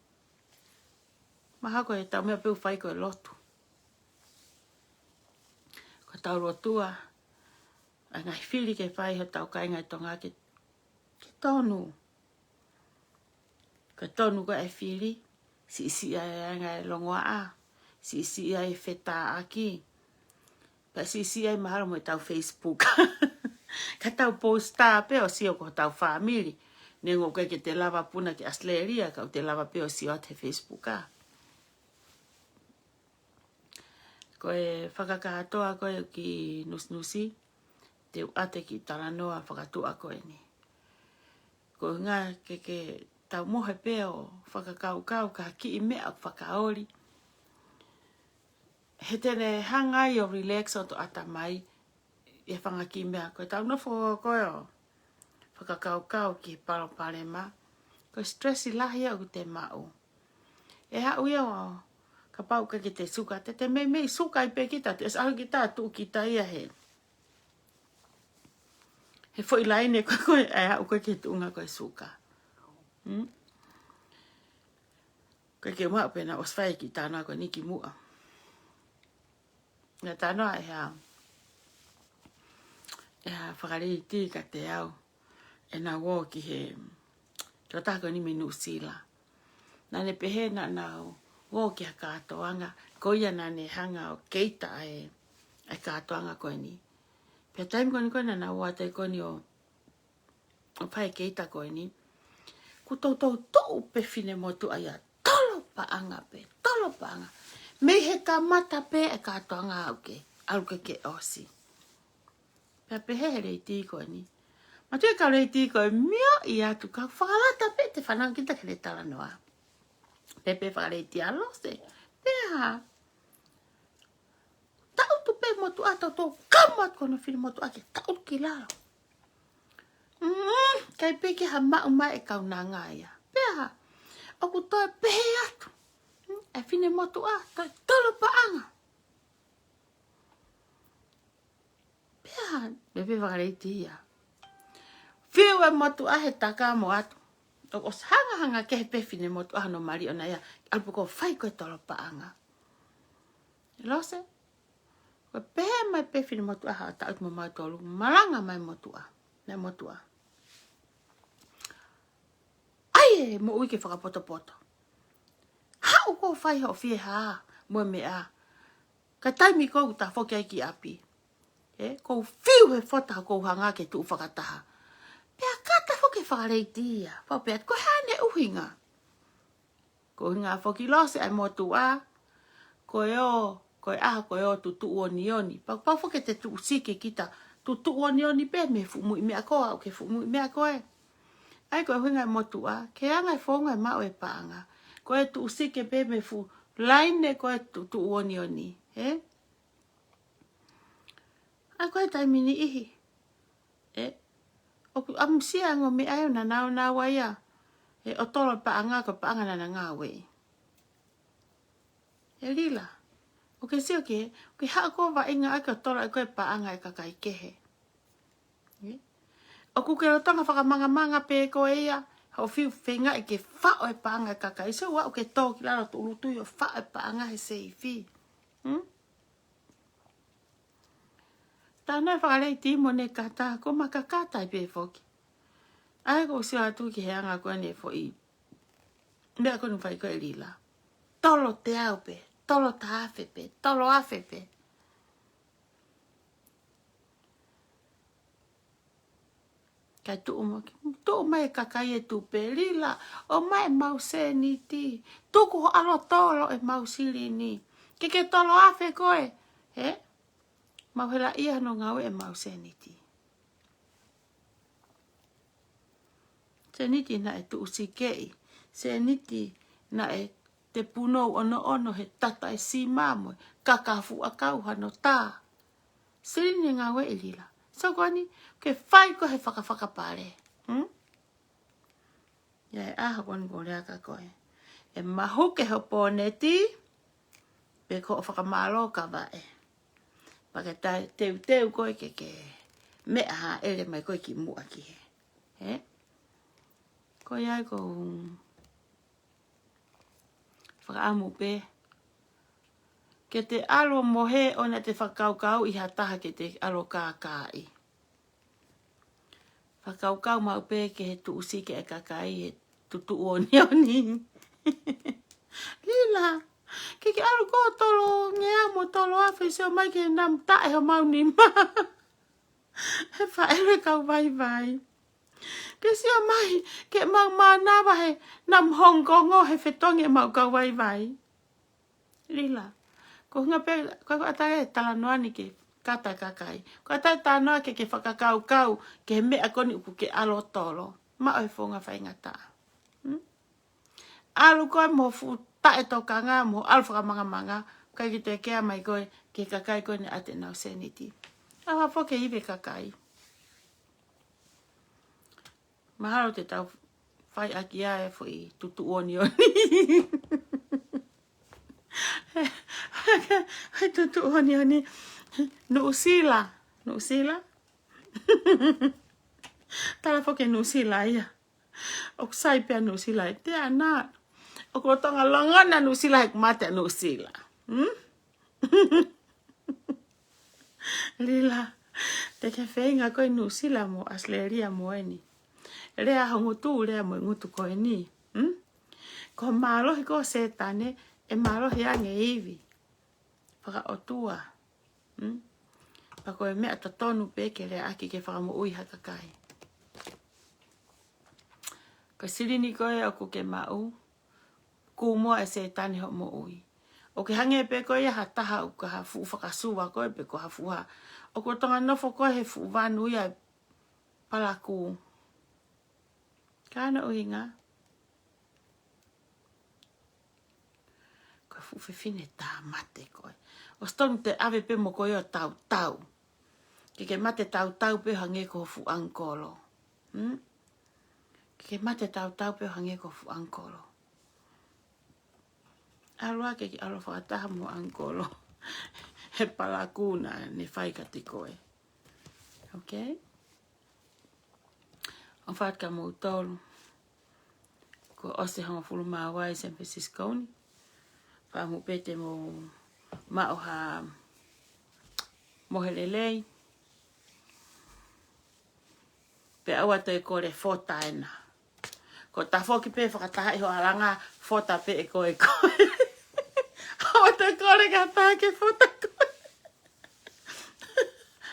Mahalo ko ʻetau meʻa pē ʻoku fai ko e lotu. Ko ʻetau lotua, ʻa e ngaahi fili ke fai hotau kāinga ʻi Tonga ke, ke tonu. Ko e tonu ko ē e fili, siʻisiʻi ai e anga e longoaʻa, siʻisiʻi ai e fetāʻaki. Pea siʻisiʻi ai mahalo mo ʻetau Facebook. Ka tau post pē ʻo sio ko hotau fāmili. Neongo ʻoku ʻikai ke te lava puna ki Australia, ka ʻoku te lava pē ʻo sio atu he Facebook ʻa. Ko e fakakātoa ko ē ʻeku kiʻi nusinusi, te u ʻoatu e kiʻi talanoa fakatuʻa ko eni. Ko e ʻuhinga ke, ke tau mohe pē ʻo fakakaukau ki ha kiʻi meʻa ʻoku fakaoli. He te ne hanga ai ʻo relax hoto ʻatamai, ʻi he fanga kiʻi meʻa ko ē tau nofo ko ē ʻo fakakaukau ki he palopalema, Ko e stress lahi ia ʻoku te maʻu. ʻE haʻu ia ʻo kapau ʻoku ʻikai ke te suka, te te meimei suka ai pē kita, te ʻosi ʻalu kita ʻo tuʻu kita ia he, he foʻi laine ko ē, ko ē ʻe haʻu ko ē ki he tuʻunga ko e suka. Hmm? Ko e ke maʻu pē naʻa ʻosi fai e kiʻi talanoa ko eni kimuʻa. Naʻe talanoa ʻe ha, ʻe ha fakaleiti kiate au, ʻenau ō ki he, ki he taha ko eni mei Nuʻusila. Naʻa ne pehē naʻa nau ō ki ha kātoanga, ko ia naʻa ne hanga ʻo keita ʻa e, ʻa e kātoanga ko eni. Pea taimi ko eni ko ē naʻa nau ō atu ai ko eni ʻo, ʻo fai e keita ko eni, kuo toutou tuʻu pē finemotuʻa ia, tolo paʻanga pē, tolo paʻanga. Mei he kamata pē e kātoanga ʻo aʻu ki he, ʻalu ki he ʻosi. Pea pehē he leiti ko eni. Mātuʻa e kau leiti ko ē, mioʻi atu, ka fakalata pē ʻete fanongo kita ki heʻene talanoa. Pehē pē fakaleiti ʻa Lose, pea taʻutu pē motuʻa, toutou kama atu ko hono finemotuʻa ke taʻutu ki lalo. Mm, ʻikai pē ke ha maʻu mai e kaunanga ia. Pea ʻoku toe pehē atu. Mm, e finemotuʻa, toe tolo paʻanga. Pea, pehē pē fakaleiti ia. Fiu e motuʻa he taka mo atu. ʻO, ʻosi hangahanga kehe pē finemotuʻa hono mali ʻona ia, ʻalu pē ko ē ʻo fai ko ē tolo paʻanga. Lose, ko e pehē mai pē finemotuʻa haʻo taʻutu mo mautolu, malanga mai motuʻa. Naʻe motuʻa. ʻAi e moʻui ke fakapotopoto. Haʻu ko ē ʻo fai hoʻo fiehā mo e meʻa. Ka taimi ko ē ʻoku ta foki ai ki ʻapi, ē, ʻoku ou fiu he fota ʻoku ou hanga ke tuʻu fakataha. Pea kata foki e fakaleiti ia. Pau pē atu ko e hā ʻene ʻuhinga. Ko e ʻuhinga foki Lose ʻa e motuʻa, ko e ō, ko e ʻaho ko ē ʻo tutuʻu onioni. Pau, pau foki te tuʻu sike kita, tutuʻu onioni pē mei he fuʻu muiʻi meʻa ko ē, aʻu ki he fuʻu muiʻi meʻa ko ē. ʻAi ko e ʻuhinga e motuʻa, ke anga e founga e maʻu e paʻanga. Ko e tuʻu sike pē mei he fuʻu laine ko ē tutuʻu onioni, ē? ʻAi ko e taimi niʻihi, ē, ʻoku ʻamusia e ongo meʻa ʻe ʻo nāunau ai ia. Ē, ʻo tolo paʻanga ko e paʻanga naʻa na ngāueʻi. ʻE Lila, ʻoku ke sio ki he, ʻoku ke haʻu ko ē ʻo vaʻinga ʻaki ʻo tolo ʻaki ko ē paʻanga e kakai kehe. Ē? ʻOku ke lolotonga fakamangamanga pē ko ē ia, hoʻo fiu feingaʻi ke faʻo e paʻanga e kakai. So, ʻoua ʻoku ke tō ki lalo tuʻulutui ʻo faʻo e paʻanga he seifi. Hmm? Talanoa e fakaleiti mo ʻene kata, ko ma kakata ai pē foki. ʻAi ko u sio atu ki he anga ko eni e foʻi meʻa ko eni ʻoku fai ko ē ʻe Lila. Tolo teau pē, tolo taha afe pē, tolo afe pē. Kae tuʻu mai, tuʻu mai e kakai e tupe, Lila, ʻomai ʻemau sēniti, tuku hoʻo ʻalu ʻo tolo ʻemau silini. Ke ke tolo afe koe, ē? Mau helaʻia hono ngāue ʻemau sēniti. Sēniti naʻe tuʻu sikeʻi. Sēniti naʻe te punou ʻonoʻono he tata e sima mo e kakafu ʻakau hano tā. Silini e ngāue ʻe Lila. So ko eni, ke fai ko ē he fakafakapale. Hmm? ʻI ai e ʻaho ko eni ʻoku ou lea kia koe. ʻE mahuke ho pōneti, pe ko hoʻo fakamālō ka vaʻe. Pea ke taʻe teuteu koe ke ke meʻa hāʻele mai koe ki muʻa ki hē. Ē? Ko ia ai ʻoku ou fakaʻamu pē ke te ʻalu ʻo mohe ʻo naʻa te fakakaukauʻi ha taha ke te ʻalu ʻo kākaaʻi. Fakakaukau maʻu pē ki he tuʻu sikeʻi e kakai he tutuʻu onioni. Lila, ke ke ʻalu koe ʻo tolo ngeau mo tolo afe, sio mai ki he namu taʻe homau nima he faʻele kau vaivai. Ke sio mai ke mau mānava he namu Hong Kong ʻo he fetongi ʻemau kau vaivai. Lila, ko e ʻuhinga pē, ko e ʻatā e talanoa ni ke kata e kakai. Ko e ʻatā e talanoa ke ke fakakaukau ki he meʻa ko eni ʻoku ke ʻalu ʻo tolo. Maʻu e founga faingataʻa. Hmm? ʻAlu koe mo fuʻu taʻetokanga, mo ʻalu fakamangamanga, ʻikai ke te kea mai koe ki he kakai ko eni ʻa ʻenau sēniti. ʻAlu hafo ke ivi e kakai. Mahalo te tau fai ʻaki ʻa e foʻi tutuʻoniʻoni. Foʻi tutuʻoniʻoni. Nuʻusila. Nuʻusila. Tala foki Nuʻusila ia. ʻOku sai pē ʻa Nuʻusila ʻi he ʻana. ʻOku lolotonga longona Nuʻusila he ʻoku mate ʻa Nuʻusila. Hmm? Lila, te ke feinga koe Nuʻusila mo ʻAositelēlia mo eni. Lea ho ngutu, lea mo e ngutu ko eni. Hmm? Ko e mālohi ko Sētane, ʻe mālohi ange ivi fakaʻotua. Hmm? Pea ko e meʻa totonu pē ke lea ʻaki ke fakamoʻui ha kakai. Ko e silini ko ē ʻoku ke maʻu, kū muʻa ʻe Sētane hoʻo moʻui. ʻOku ke hangē pē ko ia ha taha ʻoku ka ha fuʻu fakasuva ko ē pe ko ha fuʻu ha. ʻOku ke tonga nofo ko ē he fuʻu vanu ia palakū. Ka na ʻuhinga. Ko e fuʻu fefine tāmate ko ē. ʻOsi tonu te ʻave pē mo ko ē ʻo tautau. Ke ke mate tautau pē hangē ko ho fuʻu ʻangikolo. Hmm? Ke ke mate tautau pē hangē ko ho fuʻu ʻangikolo. ʻAlu ā ke ke ʻalu fakataha mo ʻangikolo. He palakū naʻa ne fai kiate koe. Okay? ʻOfa atu kia moutolu. Kuo ʻosi hongofulu mā ua ʻi San Francisco ni. Fakaʻamu pē te mou maʻu ha mohe lelei. Pea ʻoua toe kole fota ena. Ko e tafoki pē fakataha ʻi ho alanga fota pē ʻe koe ʻe koe. ʻOua toe kole ki ha taha ke fota koe.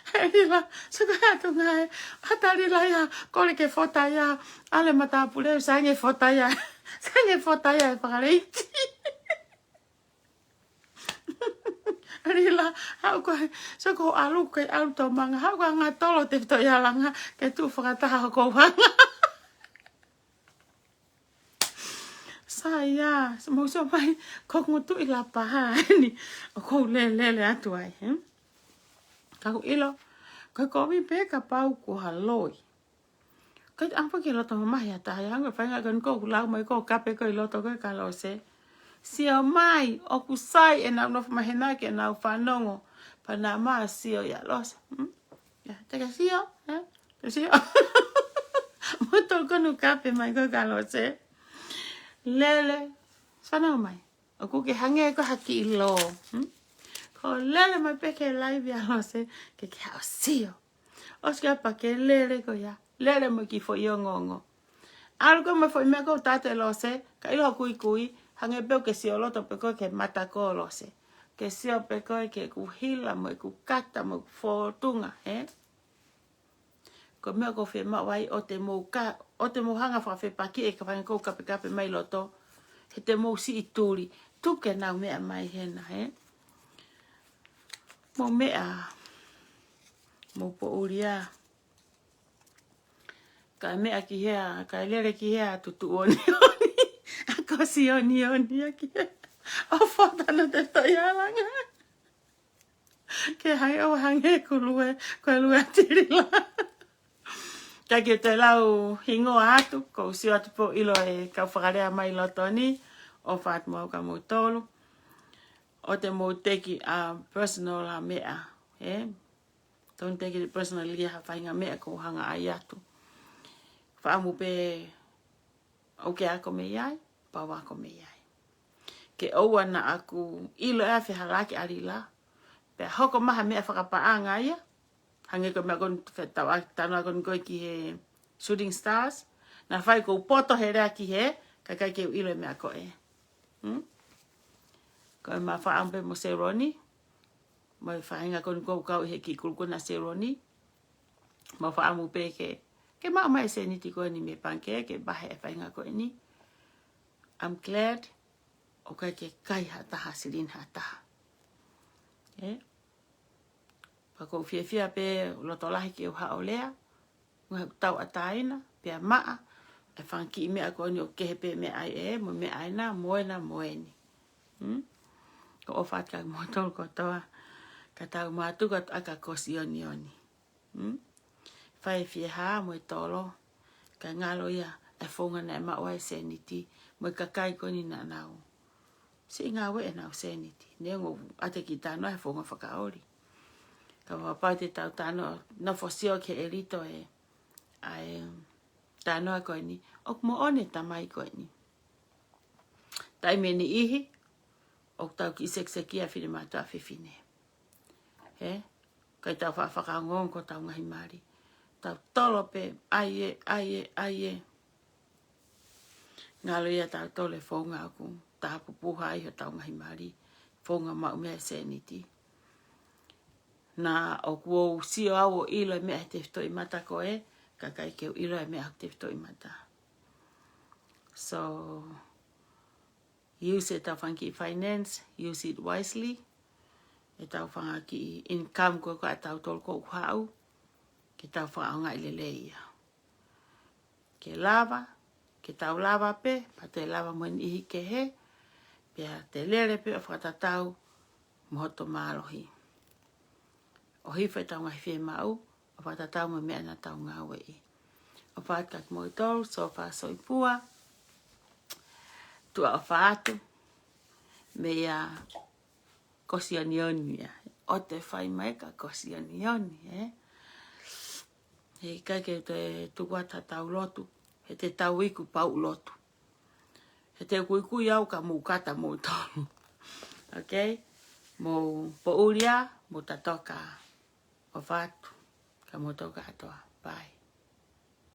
He Lila, sio ko e atu ngāue. ʻAta Lila ia, kole ke fota ia. ʻAle matāpule, sai ange fota ia. Sai ange fota ia ʻe fakaleiti. Lila, haʻu ko ē, sio ko e ʻalu ko ē ʻalu tō manga. Haʻu ko e anga tolo te fito ia langa, ke tuʻu fakataha ho kouhanga. Sai ia, mou sio mai, ko e ngutu ʻi Lapaha eni, ʻoku ou lele atu ai, hmm? Ka ʻoku ʻilo, ko e kovi pē kapau ko ha loi. Ka ʻi ʻapo ke loto mamahi ʻa taha ia, hanga fainga ka nuko ʻoku lau mai ko e kape ko ē ʻi loto ko ē kia Lose. Sio mai, ʻoku sai ʻenau nofo mai hena ke nau fanongo, pea naʻa ma sio ia Lose. Hmm? Ia, te ke sio, eh? Ke sio. Mo tokonu kape mai ko ē kia Lose. Lele, fanongo mai. ʻOku ke hangē ko ha kiʻi lō. Hmm? Ko e lele mai pē ki he laivi ʻa Lose, ke ke haʻu ʻo sio. ʻOsi ke pā ke lele ko ia. Lele mo e kiʻi foʻi ongoongo. ʻAlu ko ē mo e foʻi meʻa ko ē ʻoku tala atu ʻe Lose, ka ʻilo ho kuikui, hangē pē ʻoku ke sio loto pē ko ē ki he mata ko ē ʻo Lose. Ke sio pē ko ē ki heʻeku hila mo ʻeku kata mo ʻeku fōtunga, eh? Ko e meʻa ʻoku ou fiemaʻu ai ʻoua te mou ka, ʻoua te mou hanga fakafepakiʻi e ka fainga ko ē ʻoku kapekape mai loto. He te mou siʻi tuli. Tuku ʻenau meʻa mai hena, eh? Mou meʻa. Mou poʻuli ā. Kae meʻa ki hea, kae lele ki hea, tutuʻoniʻoni. ʻA ko e sionioni ā ki hea. ʻOfa atu naʻa te fito ia langa. Ke hangē ʻo hangē ko e lue, ko e lue ʻa Tilila. Ka ke te lau hingoa atu, ʻoku ou sio atu pē ʻo ʻilo e kau fakalea mai loto ni, ʻofa atu mo au kia moutolu. ʻOua te mou take it personal ha meʻa, eh? Don't take it personally ha faʻahinga meʻa ʻoku ou hanga ʻai atu. Fakaʻamu pē ʻoku ke ako mei ai, pea u ako mei ai. Ke ʻoua naʻa ku ʻilo ʻa e fehālaaki ʻa Lila. Pea hoko mai ha meʻa fakapaʻanga ia. Hangē ko e meʻa ko eni fetau ʻaki tanu ako ni ko ē ki he Shooting Stars. Naʻe fai ʻoku ou poto he lea ki hē, kae ʻikai ke u ʻilo e meʻa ko ē. Hmm? Ko e ma fakaʻamu pē mo Seloni. Mo e faʻahinga ko eni ʻoku ou kau ʻi he kiʻi kulukuna Seloni. Mo fakaʻamu pē ke, ke maʻu mai e sēniti ko eni mei he pangikē, ke vahe e faʻahinga ko eni. I'm glad, ʻoku ʻikai ke kai ha taha, silini ha taha. Eh? Pea ʻoku ou fiefia pē loto lahi ke u haʻu ʻo lea, ngaahi tauʻatāina, pea maʻa, e fanga kiʻi meʻa ko eni ʻoku kehe pē meʻa ai ē, mo meʻa ai na, mo ena, mo eni. Hmm? ʻOku ou ʻofa atu kia moutolu kotoa, ka tau mātuku atu ʻaki ʻa e sionioni. Hmm? Fai e fiehā mo e tolo, kae ngalo ia, ʻa e founga naʻe maʻu ai e sēniti, mo e kakai ko eni naʻa nau siʻi ngāueʻi ʻenau sēniti. Neongo ʻa e kiʻi talanoa he founga fakaoli. Ka kapau te tau talanoa, nofo ʻo sio ki he ʻelito ē, ʻa e talanoa ko eni, ʻoku moʻoni e tamai ko eni. Taimi ʻe niʻihi, ʻoku tau kiʻi sekiseki ʻa e finemātuʻa fefine. He? ʻIkai tau faʻa fakaongoongo ko ʻetau ngaahi mali. Tau tolo pē, ʻai ē, ʻai ē, ʻai ē. Ngalo ia tautolu e founga ʻoku tāpupuha ai hotau ngaahi mali. Founga maʻu mei ai e sēniti. Naʻa ʻoku ou sio au ʻo ʻilo e meʻa he tefitoʻi mata ko ē, ka ʻikai ke u ʻilo e meʻa he tefitoʻi mata. So, use ʻetau fanga kiʻi finance, use it wisely. ʻEtau fanga kiʻi income ko ē ʻa tautolu ʻoku haʻu, ke tau fakaʻaongaʻi lelei ia. Ke lava, ke tau lava pē, pea toe lava mo e niʻihi kehe, pea te lele pē ʻo fakatatau mo hoto mālohi. ʻO hifo ʻetau ngaahi fiemaʻu, ʻo fakatatau mo e meʻa naʻa tau ngāueʻi. ʻOfa atu kiate kimoutolu, so far so fua, tuʻa ʻofa atu, meʻa ko e sionioni ia. ʻOua te fai mai ka ko e sionioni, ē? He ʻikai ke te tuku atu haʻatau lotu, he te tau iku pea u lotu. He te u ikuiku au ka mou kata moutolu. Okay? Mou poʻuli ā, mou tatoka. ʻOfa atu, ka mou toka atu ā. Bye.